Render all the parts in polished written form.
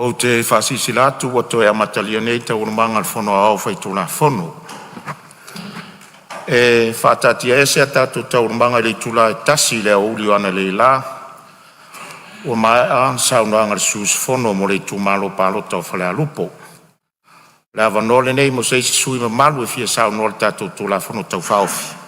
Ou te faasilasila atu ua toe amatalia nei Taualumaga a le Fono Aoao Faitulafono. E faataatiaese tatou Taualumaga i le itula e 1:00 i le aoauli analeila, ua maea le saunoaga a le sui usufono mo le itumalo palota o Falealupo. O le avanoa lenei mo se isi sui usufono mamalu e fia saunoa i le tatou Tulafono Tau Faaofi.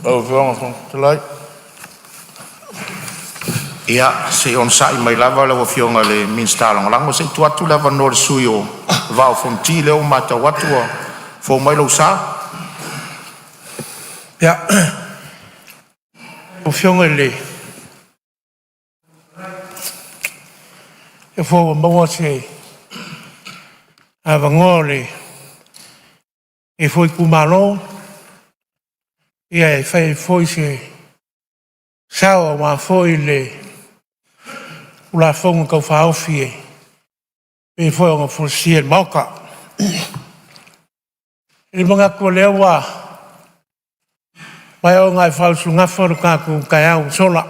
Lau Afioga i le Fofoga Fetalai. Ia se i onosai mai lau Afioga i le Minisita Lagolago, se i tuu atu le avanoa i le sui usufono mo le Vaa o Fonoti, lea ua matau atu ua fou mai lou sa. Ia, lau Afioga i le Fofoga Fetalai, o lea foi ua maua se avanoa o lenei foi itumalo e fai ai foi se sao aua foi le Tulafono Tau Faaofi e pei foi ona folasia i le Maota. E manatu o lea ua maea ona e faauluulugafa lo tatou taeao ua sola,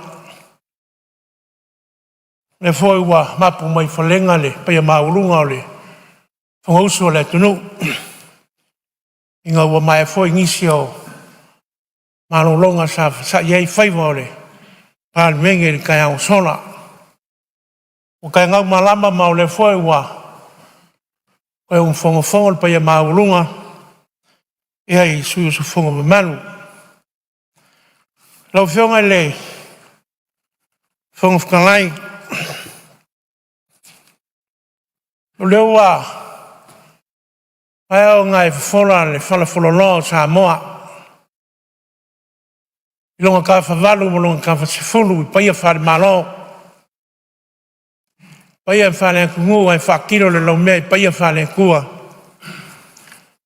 o lea foi ua mapu mai falega le paia maualuga o le Fonousu a le atunuu, ina ua maea foi nisi o malologa sa fasai ai faiva o le Palemene i le taeao ua sola. Ua taegaumalama ma o lea foi ua toe umufonofono le paia maualuga i sui usufono mamalu. Lau Afioga i le Fofoga Fetalai, o lea ua maea ona e fofola le falafololoa o Samoa i lona tafavalu ma lona tafasefulu i paia faale-Malo, paia faale-atunuu ae faatilo le laumea i paia faale-Atua.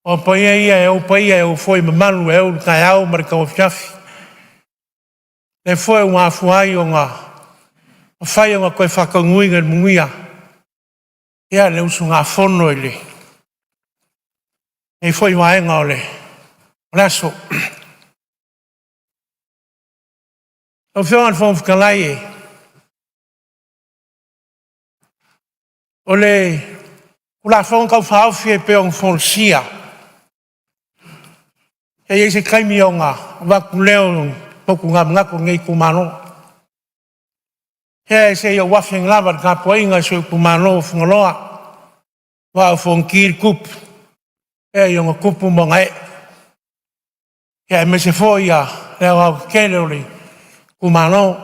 O paia ia e ou paia e ou foi mamalu, e ou le taeao ma le tauafiafi. O lea foi ua afua ai ona mafai ona toe faataunuuina i le manuia le usugafono i lenei foi vaega o le aso. Lau Afioga i le Fofoga Fetalai, o le Tulafono Tau Faaofi e pei ona folasia, e i ai se taimi ona avatu lea o ni totuga manatu o lenei itumalo. Ia se i ou afe ane lava i le tapuaiga a si ou itumalo o Fagaloa, Vaa o Fonoti le tupu i ona tupu ma ona ee, aemaise foi le aoaotetele o le itumalo.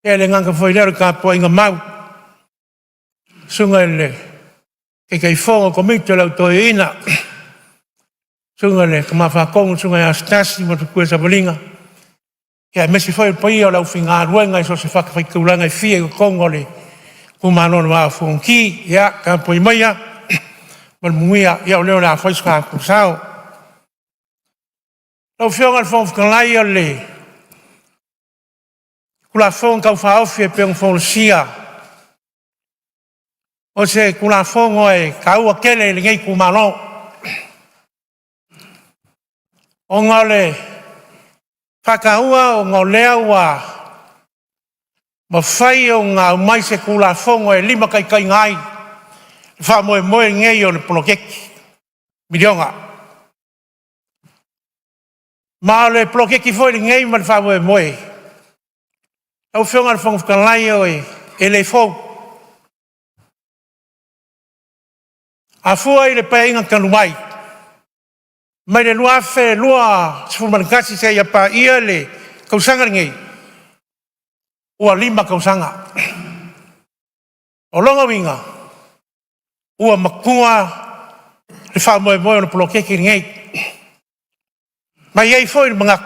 E le gata foi i lea o le tapuaiga mau a le susuga i le Taitaifono o le Komiti o le Au Toeaina, le susuga i le Tama Faatonu le susuga ia Asotasi ma le faletua ia Savalina, aemaise foi le paia o le aufaigaluega i so o se fatafaitaulaga e fia i totonu o le itumalo o le Vaa o Fonoti. Ia tapuai maia ma le manuia, o lea o le a fai so tatou sao. Lau Afioga i le Fofoga Fetalai, o le Tulafono Tau Faaofi e pei ona folasia, o se Tulafono e taua tele i lenei itumalo, ona o le faataua ona o lea ua mafai ona aumai se Tulafono e limataitaiina ai le faamoemoe lenei o le poloketi miliona. Ma o le poloketi foi lenei ma le faamoemoe, lau Afioga i le Fofoga Fetalai, e le fou. A fua i le Paeaiga talu ai, mai le 2021 seia paia le tausaga lenei, ua 5 tausaga. O lona uiga, Ua matua le faamoemoe o le poloketi lenei. Ma e i ai foi le manatu,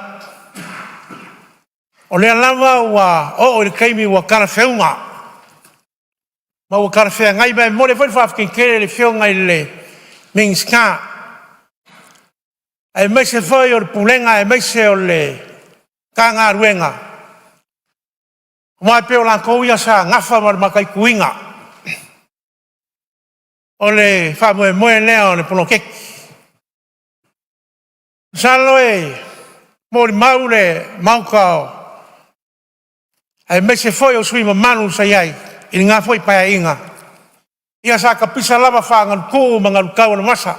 o lea lava ua oo i le taimi ua talafeauga ma ua talafeagai. Ma e momoli ai foi le faafetai tele i le Afioga i le Minisita aemaise foi o le Pulega aemaise o le Matagaluega, aua e pei o latou ia sa nafa ma le mataituina o le faamoemoe lea o le poloketi. Masalo e molimau le Maota aemaise foi o sui usufono mamalu sa i ai i lena foi Paeaiga, ia sa tapisa lava faagalutu ma galutau o le vasa,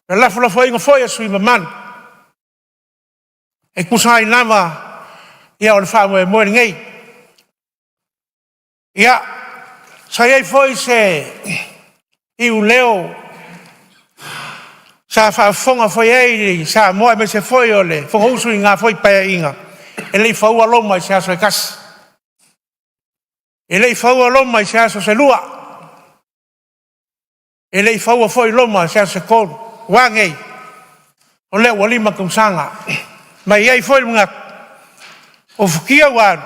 felafolafoaiga foi a sui usufono mamalu e tusa ai lava o le faamoemoe lenei. Ia, sa i ai foi se iuleo sa faafofoga foi i ai Samoa aemaise foi o le Fonousu i lena foi Paeaiga, e le i faua Roma i se aso se tasi. E le i faua Roma i se aso se lua, e le i faua foi Roma i se aso se tolu. Ua a nei? O lea ua 5 tausaga, ma e i ai foi le manatu, o futia ua alu,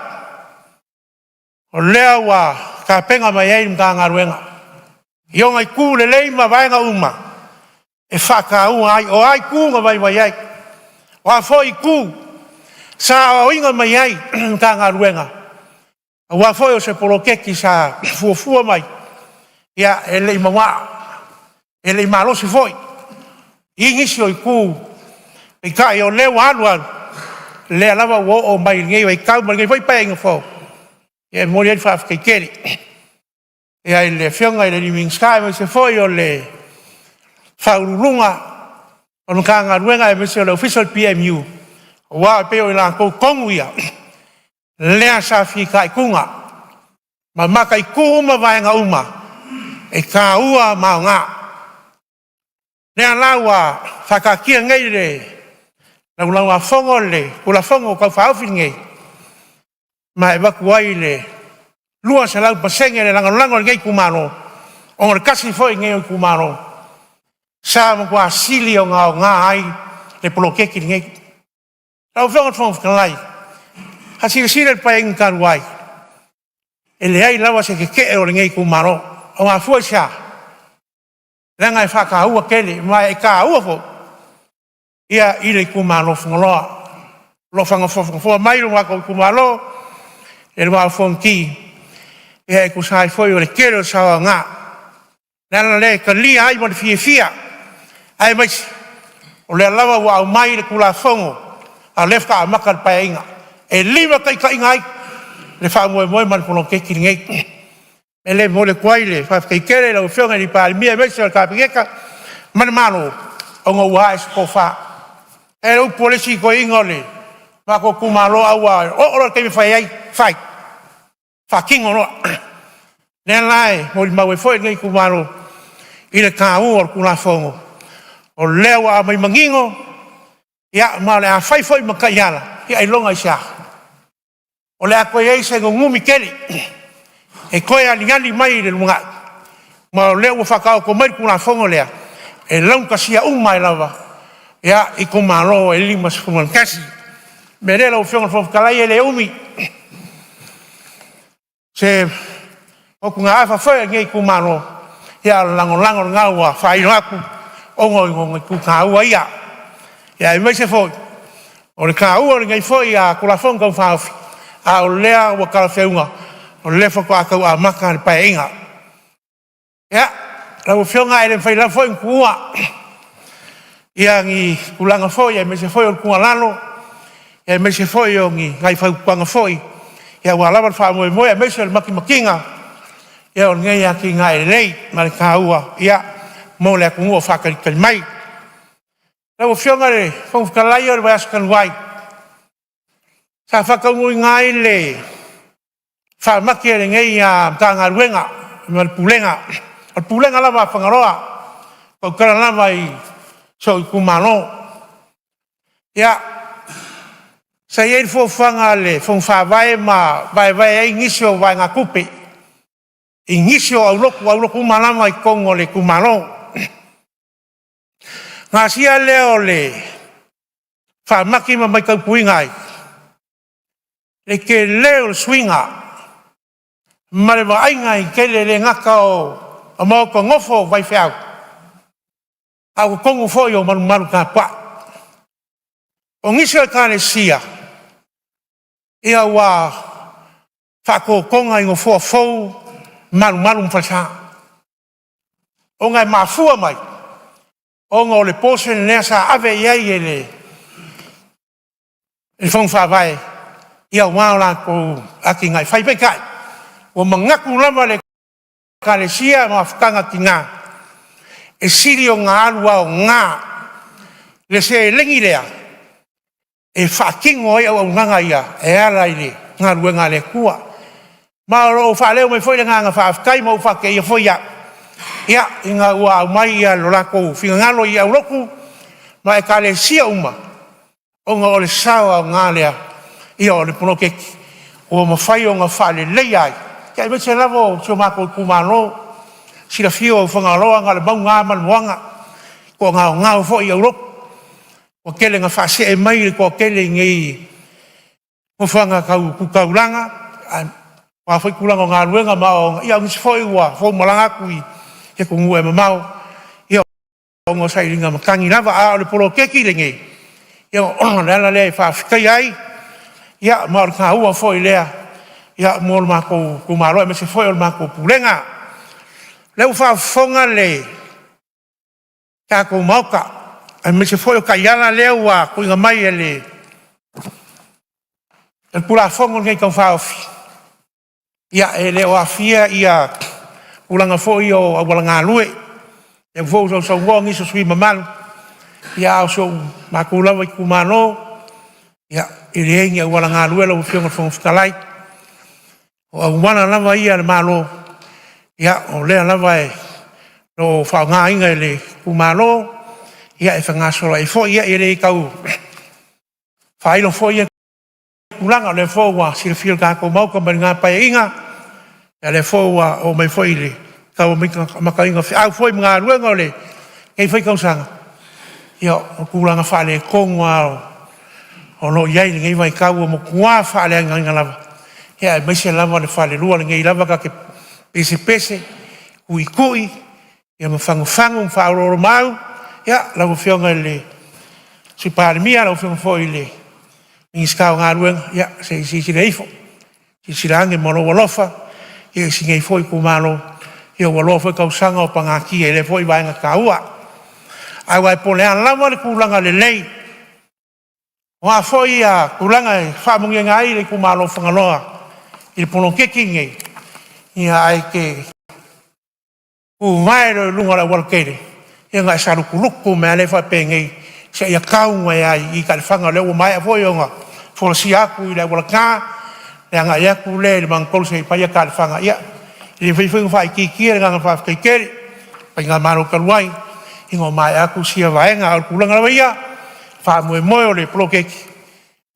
o lea ua tapena mai ai le Matagaluega i ona itu lelei ma vaega uma e faataua ai. O a itu na vaivai ai, o a foi itu sa aoaoina mai ai le Matagaluega, aua foi o se poloketi sa fuafua mai, ia e le i manao, e le i malosi foi i nisi o itu, peitai o lea ua alu alu, o lea lava ua oo mai i lenei vaitau ma lenei foi Paeaiga fou. Ia e momoli ai le faafetai tele i le Afioga i le Minisita aemaise foi o le Faauluuluga o le Matagaluega aemaise o le Ofisa o le PMU, aua e pei o i latou tonu ia lea sa fitaituga ma mataitu uma vaega uma e taua ma aoga. O lea la ua faataatia nei i le Laulau-a-Fono le Tulafono Tau Faaofi lenei, ma e avatu ai le 200% le lagolago a lenei itumalo, ona o le tasi foi lenei o itumalo sa matua sili ona aoga ai le poloketi lenei. Lau Afioga i le Fofoga Fetalai, a silasila i le Paeaiga talu ai, e leai lava se tetee o lenei itumalo. Ua mafua i se a? Leaga e faataua tele, ma e taua foi i le itumalo o Fagaloa. O lo o faafogafoga mai lo matou itumalo i le Vaa o Fonoti, e tusa ai foi o le tele o sao aoga. O le ala lea e talia ai ma le fiafia, aemaise o lea lava ua aumai le Tulafono, a o lea faatoa amata le Paeaiga, e limataitaiina ai le faamoemoe ma le poloketi lenei. O le mea lea e momoli atu ai le faafetai tele i lau Afioga i le Palemia aemaise o le Kapeneta ma le Malo ona ua ae se tofa. E ai le upu a le isi toeaina o le matou itumalo, a ua oo loa i le taimi e fai ai, fai, faatino loa. O lea la e molimau ai foi lenei itumalo i le taua o le Tulafono, o lea ua aumai manino, ma o le a fai foi ma taiala, ailoga i se a? O le a toe i ai se nunumi tele e toe aliali mai i le lumanai, ma o lea ua faataoto mai le Tulafono lea e laugatasia uma ai lava itumalo e 51. O le mea lea lau Afioga i le Fofoga Fetalai, e le umi se motugaafa foi a lenei itumalo, a o le lagolago lena ua faailo atu ona o itu taua ia, aemaise foi o le taua o lenei foi Tulafono Tau Faaofi, a o lea ua talafeauga o lea faatoa tau amata le Paeaiga. Ia, lau Afioga e le mafai lava foi ona tuua ni tulaga foi aemaise foi o le tuualalo aemaise foi o ni nai fautuaga foi aua lava le faamoemoe aemaise o le matimatiga o lenei atinae lelei ma le taua mo le atunuu o faatalitali mai. Lau Afioga i le Fofoga Fetalai, o le vaiaso talu ai sa faataunuuina ai le faamati a lenei Matagaluega ma le Pulega, o le Pulega lava a Fagaloa, e tautala lava i si ou itumalo. Ia, sa i ai le fuafuaga a le Fono Faavae ma vaevae ai nisi o vaegatupe. I nisi o aulotu, aulotu uma lava i totonu o le itumalo. Ona asia lea o le faamati ma matau tuua ai le tele o le suiga ma le vaaiga i le tele e le gata o maota nofo faifeau, a o totonu foi o malumalu tapuai. O nisi o ekalesia ia ua faatotoga i nofoa fou malumalu ma falesa, ona e mafua mai ona o le portion lea sa ave i ai e le Fono Faavae aua a latou atinae fai. Peitai ua manatu lava le Ekalesia ma Mafutaga a Tina, e sili ona alu aoga le seleni lea e faatino ai auaunaga ia e ala i le galuega a le Atua. Ma o lo o faaleo mai foi le agaga faafetai ma ua faateia foi au ina ua aumai lo latou finagalo i aulotu ma ekalesia uma ona o le sao aoga lea o le poloketi ua mafai ona faaleleia ai, aemaise lava o si o matou itumalo. Silafia ua Fagaloa na o le mauga lava ma le moana, toagaogao foi i aulotu. Ua tele ina faasee mai le toatele i nei nofoaga tu taulaga aua foi tulaga o galuega ma aoaoga, a o nisi foi ua foumalaga atu i atunuu e mamao ona o sailiga matagi lava. A o le poloketi lenei, o le ala lea e faafetaia ai, ma o le taua foi lea mo le matou itumalo aemaise foi o le matou pulega. O lea ua faafofoga le tatou Maota aemaise foi o taiala lea ua tuuina mai e le Tulafono lenei Tau Faaofi, e le o aafia ia tulaga foi ia o auala galue. O lea foi ua sausaunoa nisi o sui usufono mamalu, a o si o matou lava itumalo, e leai ni auala galue lau Afioga i le Fofoga Fetalai. O auala lava ia a le Malo o lea lava o lo o faaaogaina e le itumalo e fegasoloai ai foi. E le tau faailo foi ia tulaga, o lea foi ua silafia e le tatou Maota mai lena Paeaiga, o lea foi ua oo mai foi i le tau amataina o feau foi ma galuega o lenei foi tausaga. O tulaga faaletonu lava o lo o i ai i lenei vaitau, ua matua faaleagaina lava, aemaise lava le falelua lenei lava ta te pesepese, tuitui ma fagufagu ma faaoloolomaau. Lau Afioga i le Sui Palemia, lau Afioga foi i le Minisita o Galuega, se i silasila ifo, silasila ane ma lou alofa i si nei foi itumalo, ua loa foi tausaga o pagatia i lea foi vaega taua. Aua po o le a lava le tulaga lelei, o a foi tulaga e faamanuiaina ai le itumalo o Fagaloa i le poloketi lenei, ae te tu vae loa i luga o le aualatele ona e salutulutu mai lava lea faapenei seia tau mai lava i Taelefaga. O lea ua maea foi ona folasia atu i le aualatā le agai atu lea i le magatolu seia paia Taelefaga. E le mafai foi ona faaitiitia le agaga faafetai tele i le faigamalo talu ai ina ua maea atu sia vaega. A o le tulaga lava ia, o le faamoemoe o le poloketi,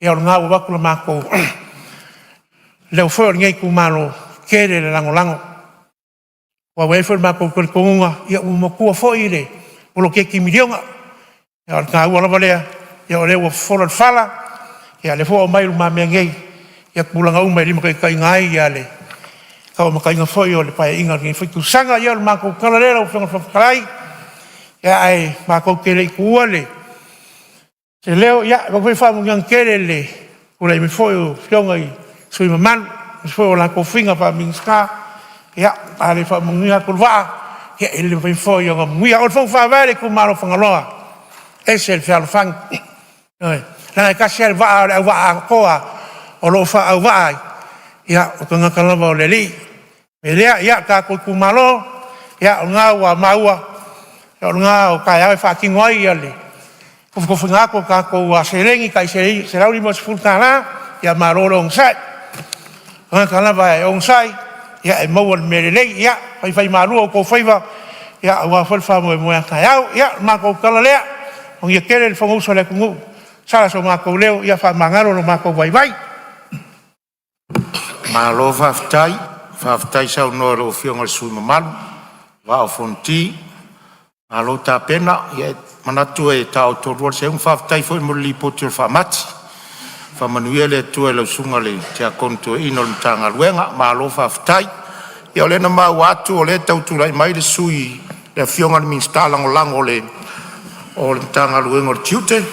o lena ua avatu le matou leo foi o lenei itumalo, e tele le lagolago. Aua ua i ai foi lo matou talitonuga, ua matua foi le poloketi miliona. A o le taua lava lea, o lea ua fofola le fala, o lea foi ua aumai i lumamea nei ia tulaga uma e limataitaiina ai le tau amataina foi o le Paeaiga i lenei foi tausaga. O le matou tala lea lau Afioga i le Fofoga Fetalai, ae matou te le i tuua se leo, e avatu foi faamanuiaga tele i le tulai mai foi o afioga i sui usufono mamalu aemaise foi o latou faiga faa-Minisita. A le faamanuia atu le vaa, e le mafai foi ona manuia. O le Fono Faavae o le itumalo o Fagaloa, e ese le fealofani. Ioe, leaga e tasi lava le vaa o le auvaa atoa o lo o faaauvaa ai, o tagata lava o le Alii. O le mea lea le tatou itumalo, o lena ua maua o lena o taeao e faatino ai le tofutofuina atu o tatou seleni tai $150, ia malo le onosai. O le tagata lava e onosai e maua le mea lelei. Ia faifaimalu o outou faiva aua foi le faamoemoe a taeao. Ia o le matou tala lea, manuia tele le fonousu a le atunuu, sala so matou leo, ia faamagalo lo matou vaivai. Malo faafetai. Faafetai saunoa i lau Afioga i le sui usufono mamalu Vaa o Fonoti. Malo tapena, ia e manatu e taotolua le seuga. Faafetai foi mo le lipoti o le faamati. Faamanuia le Atua i lau susuga i le Tiakono Toeaina o le Matagaluega, malo faafetai. Ia o lea na maua atu o lea e tau tulai mai le sui le Afioga i le Minisita Lagolago o le Matagaluega o le Tiute.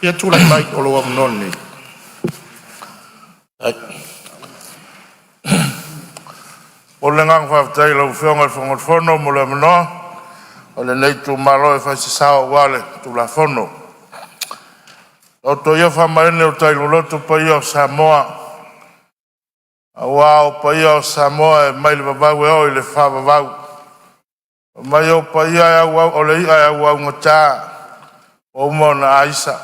Ia tulai mai o lou avanoa lenei. Momoli le agaga faafetai i lau Afioga i le Fofoga Fetalai mo le avanoa o lenei itumalo e fai se sao aua le Tulafono. Taoto ia faamaene o tai loloto paia o Samoa, aua o paia o Samoa e mai le vavau e oo i le faavavau. E mai o paia o le i'a e auaugata ua uma ona aisa.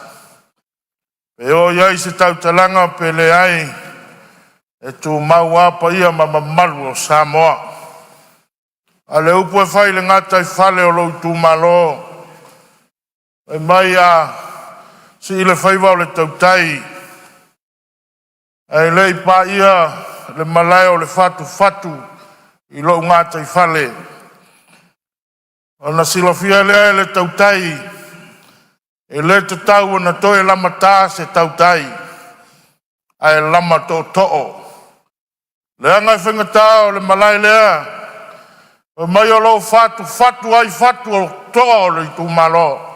E oo i ai se tautalaga pe leai, e tumau lava paia ma mamalu o Samoa. A o le upu e fai i le gataifale o lou itumalo, fai mai a sii le faiva o le tautai ae le i paia le malae o le fatufatu i lou gataifale, ona silafia lea e le tautai, e le tatau ona toe lamata se tautai, ae lama tootoo. Leaga e faigata o le malae lea, fai mai o lo o fatufatu ai fatu o toa o le itumalo.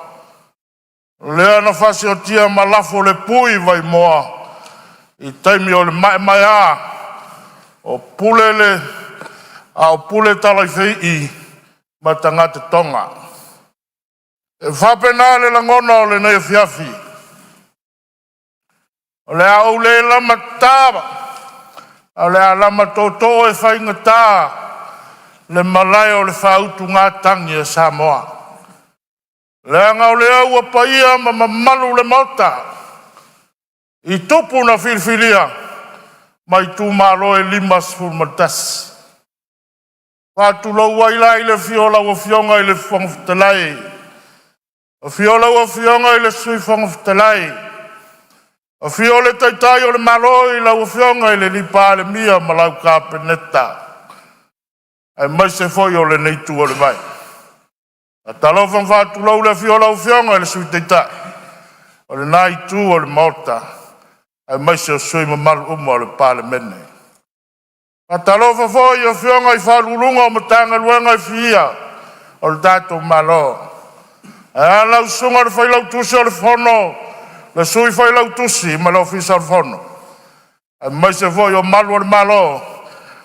O lea na faasiotia ma lafo le pui i Vaimoa i taimi o le maemaea o pule le a o pule Talaifeii ma tagata toga. E faapena le lagona o lenei afiafi. O le a ou le lamata, ae o le a lama tootoo e faigata le malae o le faautugatagi a Samoa. Leaga o lea ua paia ma mamalu le Maota i tupu na filifilia mai itumalo e 51. Faatulou ai la i le afio o lau Afioga i le Fofoga Fetalai, afio lau Afioga i le Sui Fofoga Fetalai, afio le Taitai o le Malo i lau Afioga i le Palemia ma lau Kapeneta, aemaise foi o lenei itu o le vai. Faatalofa ma faatulou i le afio o lau Afioga i le Sui Taitai o lena itu o le Maota, aemaise o sui usufono mamalu uma o le Palemene. Faatalofa foi i afioga i Ofisa Sili o Pulega o Matagaluega e fia o le tatou Malo. Ae a lau Susuga i le Failautusi o le Fono, le Sui Failautusi ma le Ofisa o le Fono, aemaise foi o malu o le Malo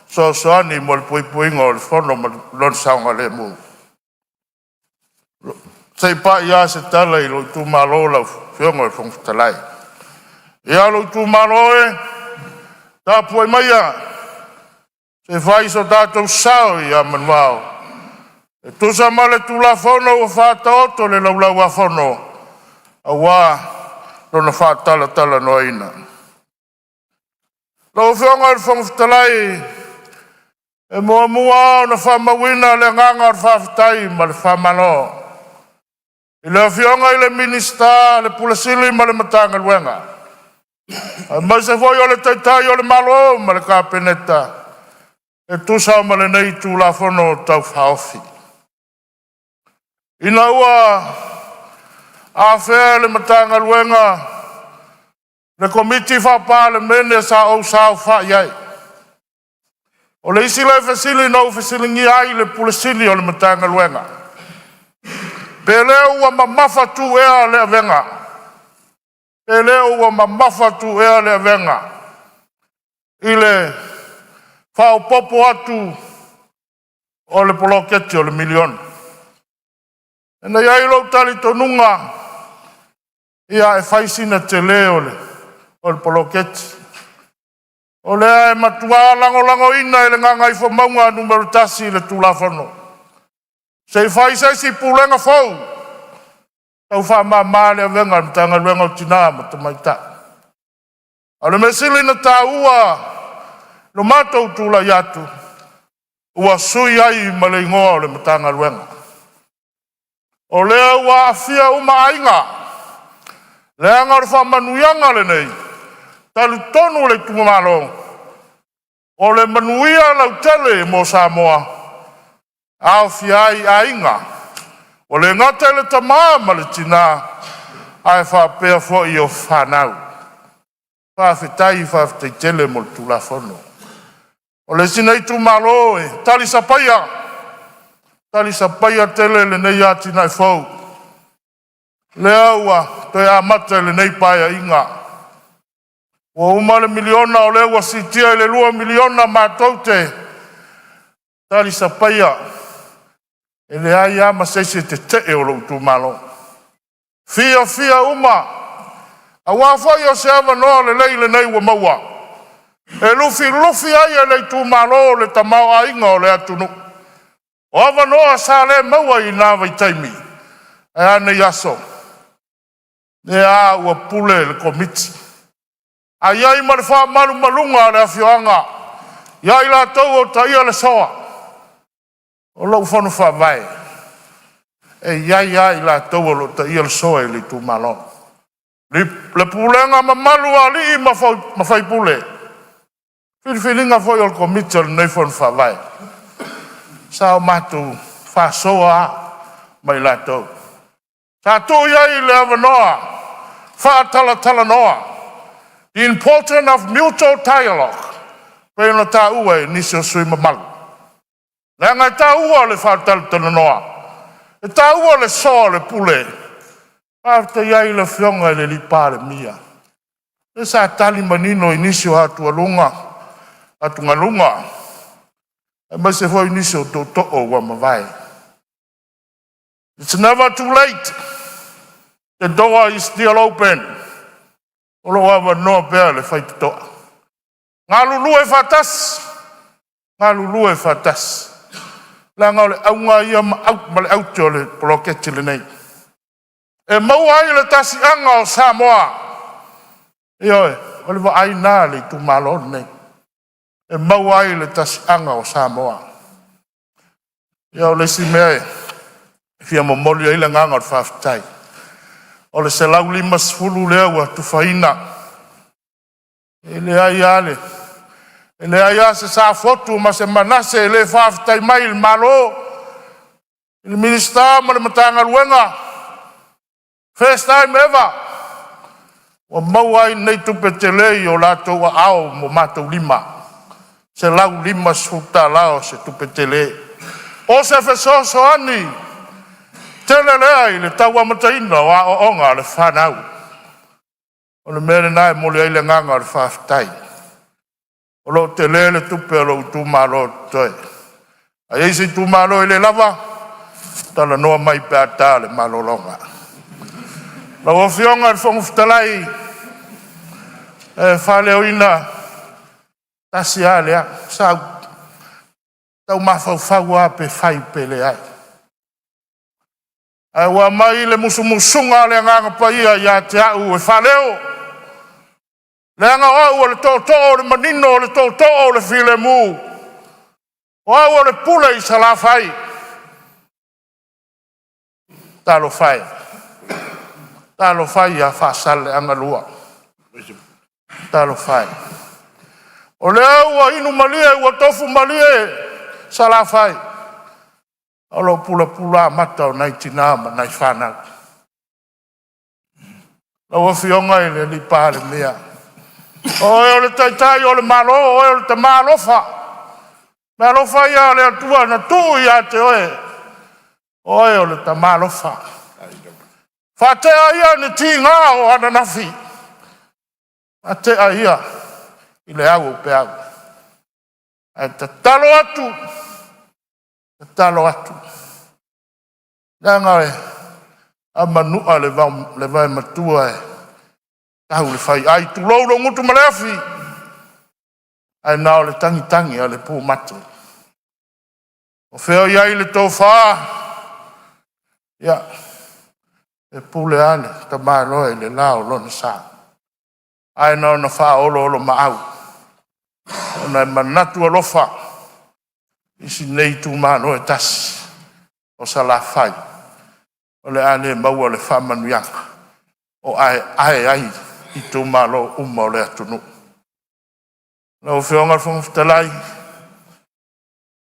fesoasoani mo le puipuiga o le Fono ma lona saogalemu. Se i pai lava se tala i lou itumalo lau Afioga i le Fofoga Fetalai. Ia lou itumalo e, tapuai maia se i fai so tatou sao ia manuvao e tusa ma le Tulafono ua faataoto i le Laulau a Fono aua lona faatalatalanoaina. Lau Afioga i le Fofoga Fetalai, e muamua ona faamauina le agaga o le faafetai ma le faamalo i le Afioga i le Minisita, le Pule Sili ma le Matagaluega, aemaise foi o le Taitai o le Malo ma le Kapeneta e tusa ma lenei Tulafono Tau Faaofi. Ina ua afea e le Matagaluega le Komiti Faa-Palemene sa ou saofai ai. O le isi lea fesili na ou fesiligia ai le Pule Sili o le Matagaluega, pe le ua mamafatu ea le avega, pe le ua mamafatu ea le avega i le faaopoopo atu o le poloketi o le miliona. Na i ai lou talitonuga, ia e fai sina tele o le poloketi. O lea e matua lagolagoina e le Gagaifomauga Nu.1 le Tulafono. Se i fai se isi Pulega fou, tau faamama le avega a le Matagaluega o Tina ma Tamaitai. A o le mea sili ona taua lo matou tulai atu, ua sui ai ma le igoa o le Matagaluega. O lea ua aafia uma aiga, leaga o le faamanuiaga lenei, e talitonu le itumalo. O le manuia lautele mo Samoa, aofia ai aiga, ua le gata i le tama ma le tina, ae faapea foi fanau. Faafetai, faafetai tele mo le Tulafono. O le isi nei itumalo e talisapaia, talisapaia tele lenei atinae fou lea ua toe amata i lenei Paeaiga. Ua uma le miliona, o lea ua siitia i le $2 miliona. Matou te talisapaia, e leai lava ma se isi e tetee o lou itumalo. E fiafia uma aua foi o se avanoa lelei lenei ua maua e lufilufi ai e le itumalo le tamaoaiga o le atunuu. O avanoa sa le maua i na vaitaimi, ae a nei aso? Lea ua pule le Komiti, ae i ai ma le faamalumaluga a le afioaga ia i latou o taia le soa. O lou fono faavae, e i ai lava i latou o lo o taia le soa i le itumalo, le pulega mamalu a alii ma faipule, filifiliga foi o le Komiti o lenei fono faavae, sa o matou faasoa lava ma i latou. Sa tuu i ai le avanoa faatalatalanoa, the important of mutual dialogue, pei ona taua e nisi o sui usufono mamalu, leaga e taua le faatalatalanoa, e taua le soaolepule. Faafetai ai i le Afioga i le Palemia, lea sa tali manino i nisi o atugaluga aemaise foi nisi o tootoo ua mavae. It's never too late. The door is still open. O lo o avanoa pea le faitotoa. Galulue faatasi, galulue faatasi, leaga o le auga ia ma le aute o le poloketi lenei, e maua ai le tasi'aga o Samoa. Ioe, o le vaai lena a le itumalo lenei, e maua ai le tasi'aga o Samoa. Ia o le isi mea e fia momoli ai le agaga o le faafetai, o le 150 lea ua tufaina, e leai lava se Safotu ma se Manase e le faafetai mai i le Malo, i le Minisita ma le Matagaluega. First time ever ua maua ai lenei tupe tele i o latou aao ma o matou lima. $150 o se tupe tele. O se fesoasoani tele lea i le tau amataina o aoaoga a le fanau. O le mea lena e momoli ai le agaga o le faafetai. O lo o tele le tupe a lou itumalo o totoe. A i ai se itumalo e le lava, talanoa mai pe a ta le malologa. Lau Afioga i le Fofoga Fetalai, e faaleoina tasi lava lea, sa ou tau mafaufau lava pe fai pe leai, ae ua aumai le musumusuga a le Agaga Paia ia te au e faaleo, leaga o au o le tootoo o le manino, o le tootoo o le filemu, o au o le pule i Salafai. Talofa e, talofa e ia Faasaleleaga 2, talofa e. O lea ua inu malie ua tofu malie Salafai, o lo o pulapula amata o nai tina ma nai fanau. Lau Afioga i le Palemia, o oe o le taitai o le Malo, o oe o le tama alofa. O le alofa ia o le Atua na tuu ia te oe, o oe o le tama alofa. Faatea ia ni tiga o ananafi, faatea ia i le au o peau. Ae tatalo atu, tatalo atu, leaga a manua le vae matua e tau i le faiai, tulou lou gutu ma le afi, ae na o le tagitagi a le pumate. O fea o i ai le tofa? Ia, e pule lava le tamaloa i le la o lona sa, ae na ona faaoloolomaau ona e manatu alofa i si nei itumalo e tasi o Salafai, o le a le maua le faamanuiaga o aeae ai itumalo uma o le atunuu. Lau Afioga i le Fofoga Fetalai,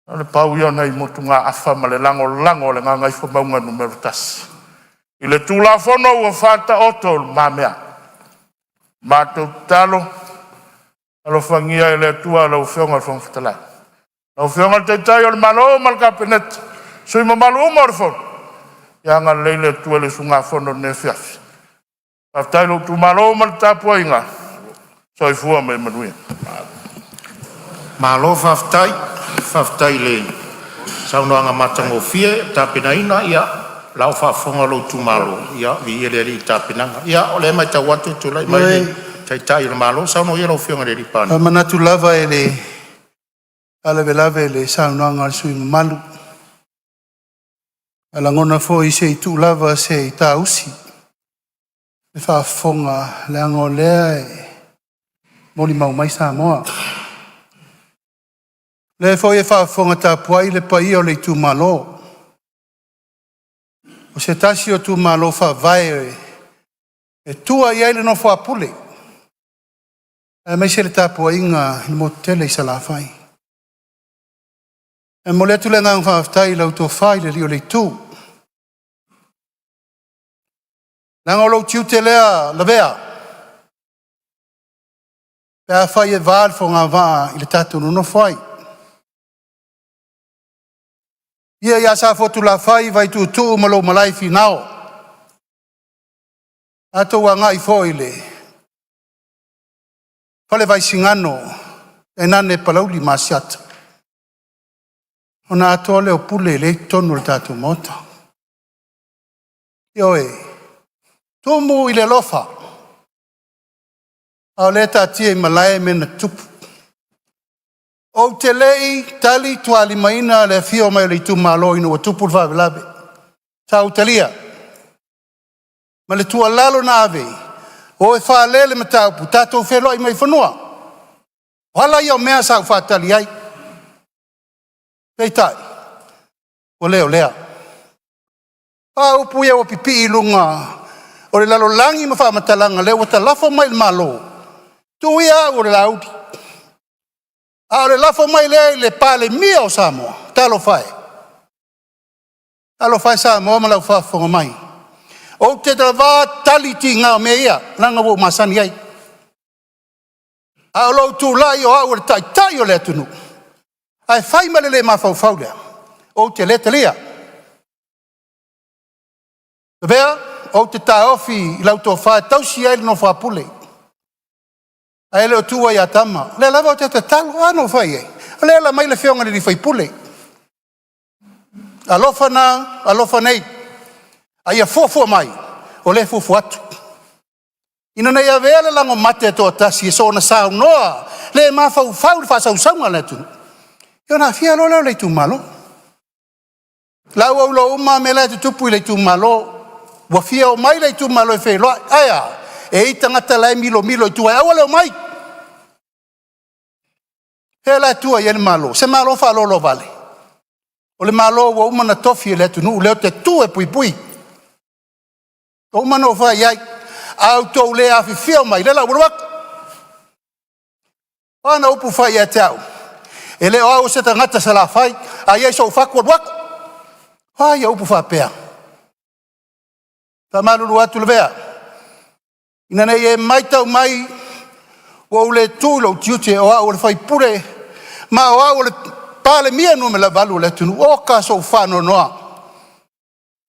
na o le pau ia o nai motugaafa ma le lagolago a le Gagaifomauga Nu.1 i le Tulafono ua faataoto i lumamea. Matou tatalo, alofagia e le Atua lau Afioga i le Fofoga Fetalai, lau Afioga i le Taitai o le Malo ma le Kapeneta, sui usufono mamalu uma o le Fono, ia agalelei le Atua i le usugafono i lenei afiafi. Faafetai i lou itumalo ma le tapuaiga, soifua ma ia manuia. Malo faafetai, faafetai i le saunoaga matagofie ua tapenaina. Ia o la ua faafofoga lou itumalo, ia viia le Alii i le tapenaga. Ia o lea e matau atu ua tulai mai le Taitai o le Malo. Saunoa ia lau Afioga i le Palemia. Faamanatu lava e le faalavelave i le saunoaga a le sui usufono mamalu. Ae lagona foi se i tuu lava se i saausi le faafofoga leaga o lea e molimau mai Samoa. O lea foi e faafofoga tapuai le paia o le itumalo, o se tasi o itumalo faavae e tua i ai le nofo a Pule, aemaise le tapuaiga i le motu tele i Salafai. E momoli atu le agaga faafetai i lau tofa i le alii o le itu, leaga o lou tiute lea Lavea pe afai e va le fogavaa i le tatou nonofo ai. Le paia ia Safotulafai, Vaituutuu ma lou malai i Finao, tatou agai foi i le Fale Vaisigano tainane Palauli ma Asiata, ona atoa lea o pule lea e i totonu o le tatou Maota. Ioe, tumu i le alofa, a o lea e taatia i malae mea na tutupu. Ou te le i talitualimaina le afio mai o le itumalo ina ua tupu le faalavelave, sa ou talia ma le tuualalo na ave, o e faalele le mataupu, tatou feiloai mai i fanua. O ala ia o mea sa ou faatali ai, peitai, ua le o lea. O a upu ia ua pipii i luga o le lalolagi ma faamatalaga, o lea ua talafo mai i le Malo, tuu ia au o le Laauli, a o le lafo mai lea i le Palemia o Samoa, talofa e, talofa e Samoa ma lau faafofoga mai, ou te tava tali tiga o mea ia, leaga ua ou masani ai. A o lou tulai o au o le taitai o le atunuu ae fai ma le le mafaufau lea, ou te le talia. Lavea, ou te taofi i lau tofa e tausi ai le nofo a Pule, ae le o tuua ia tama. O lea lava ou te tatalo, a na ou fai i ai? O lea e alaala mai le afioga i le sui usufono. Alofa na, alofa nei, a ia fuafua mai, o lea e fuafua atu, ina ne i avea le lago mate e toatasi e soona saunoa le mafaufau i le faasausauga a le atunuu, ia ona aafia loa lea o le itumalo. O la ua ou iloa uma lava mea la e tutupu i le itumalo, ua fia omai le itumalo e feiloai, ae a? E i ai tagata la e milomilo i tua e aua le omai. O fea la e tua i ai le Malo? O se Malo faaloaloavale? O le Malo ua uma ona tofi e le atunuu lea ou te tu e puipui. Ua uma ona ou fai i ai, a outou le afifio mai, o lea la ua alu atu. O a ana upu fai ia te au? E le o au o se tagata Salafai, a i ai sou fatu, alu atu. O a ia upu faapea? E faamalulu atu Lavea, ina ne i e matau mai ua ou le tu i lou tiute o au o le sui usufono ma o au o le Palemia numera 8 o le atunuu. Oka sou faanoanoa,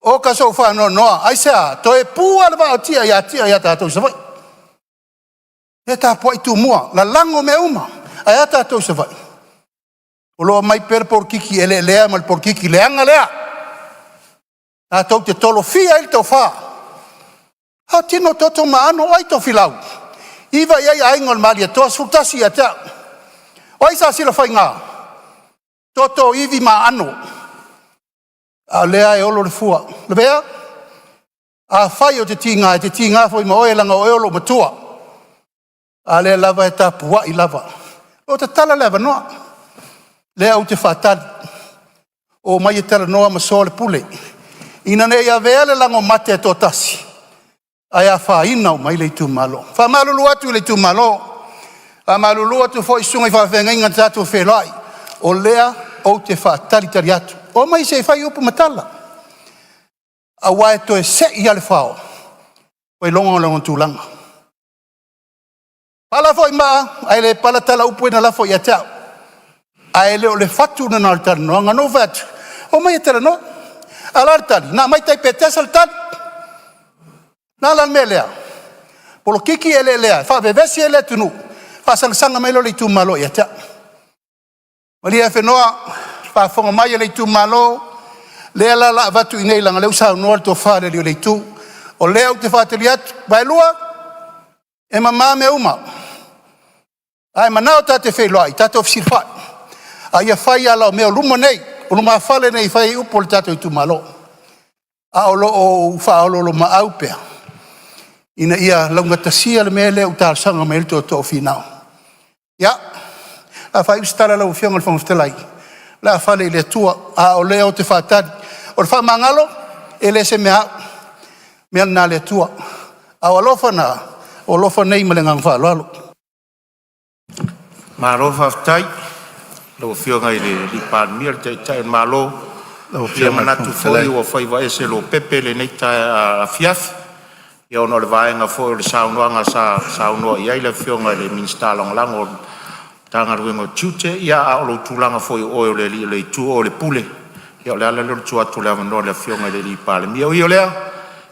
oka sou faanoanoa. Aisea? Toe pu lava le vaa o tia ia tia ia tatou i Savaii. Ia tapuai Tumua, lalago mea uma. Ae a tatou i Savaii? O lo o aumai pea le polokiki eleelea ma le polokiki leaga lea, tatou te tolofia ai le tofa. A o tino o toto ma aano, o ai Tofilau? 9 i ai aiga o le Malietoa, 11 ia te au. O ai Salesuafaiga? Toto, ivi ma aano, a o lea e olo le fua. Lavea, afai ou te tiga, e te tiga foi ma oe leaga o oe o lou matua, a o lea lava e tapuai lava. O lo o tatala le avanoa, lea ou te faatali, omai e talanoa ma soa le pule, ina ne i avea le lago mate e toatasi ae afaina uma ai le itumalo. E faamalulu atu i le itumalo, Faamalulu atu foi i susuga i faafeagaiga na tatou feiloai, o lea ou te faatalitali atu. Omai se i fai upu ma tala, aua e toe sei lava le fao ua iloga lona tulaga. Pala foi maa ae le pala tala, o upu ia na lafo ia te au, ae le o le fatu lena o le talanoaga. Na ou fai atu, omai e talanoa. A o le a le tali? Na aumai tai Petesa le tali. O le a la le mea lea? Polokiki eleelea e faavevesi ai le atunuu, faasagasala mai lea o le itumalo ia te au. Malie Afenoa, faafofoga mai a le itumalo, lea la o le a avatu i inei leaga o lea ua saunoa le tofa i le alii o le itu. O lea ou te faatali atu, Vaelua, e mama mea uma. A e manao ta te feiloai, tatou fesilafai, a ia fai ala o mea o luma nei, o lumafale nei e fai ai upu a le tatou itumalo. A o lo o ou faaoloolomaau pea ina ia laugatasia le mea lea ua talosaga mai ai le tootoo o Finao. Ia, o le a faaiu se tala lau Afioga i le Fofoga Fetalai, o le a fale i le Atua, a o lea ou te faatali. O le faamagalo, e le o se mea a au, o le mea lena a le Atua, a o alofa na, o alofa nei ma le agaga faaaloalo. Malo faafetai i lau Afioga i le Palemia, o le Taitai o le Malo. Lau Ia Afioga i le manatu Fofoga foi Fetalai. ua faiva ese lopepe lenei afiafi ona o le vaega foi o le saunoaga sa saunoa i ai le Afioga i le Minisita Lagolago o le Matagaluega o Tiute, ia a o lou tulaga foi o oe o le alii o le itu o oe o le Pule, ia o le ala lea o le tuu atu o le avanoa i le Afioga i le Palemia. E ui o lea,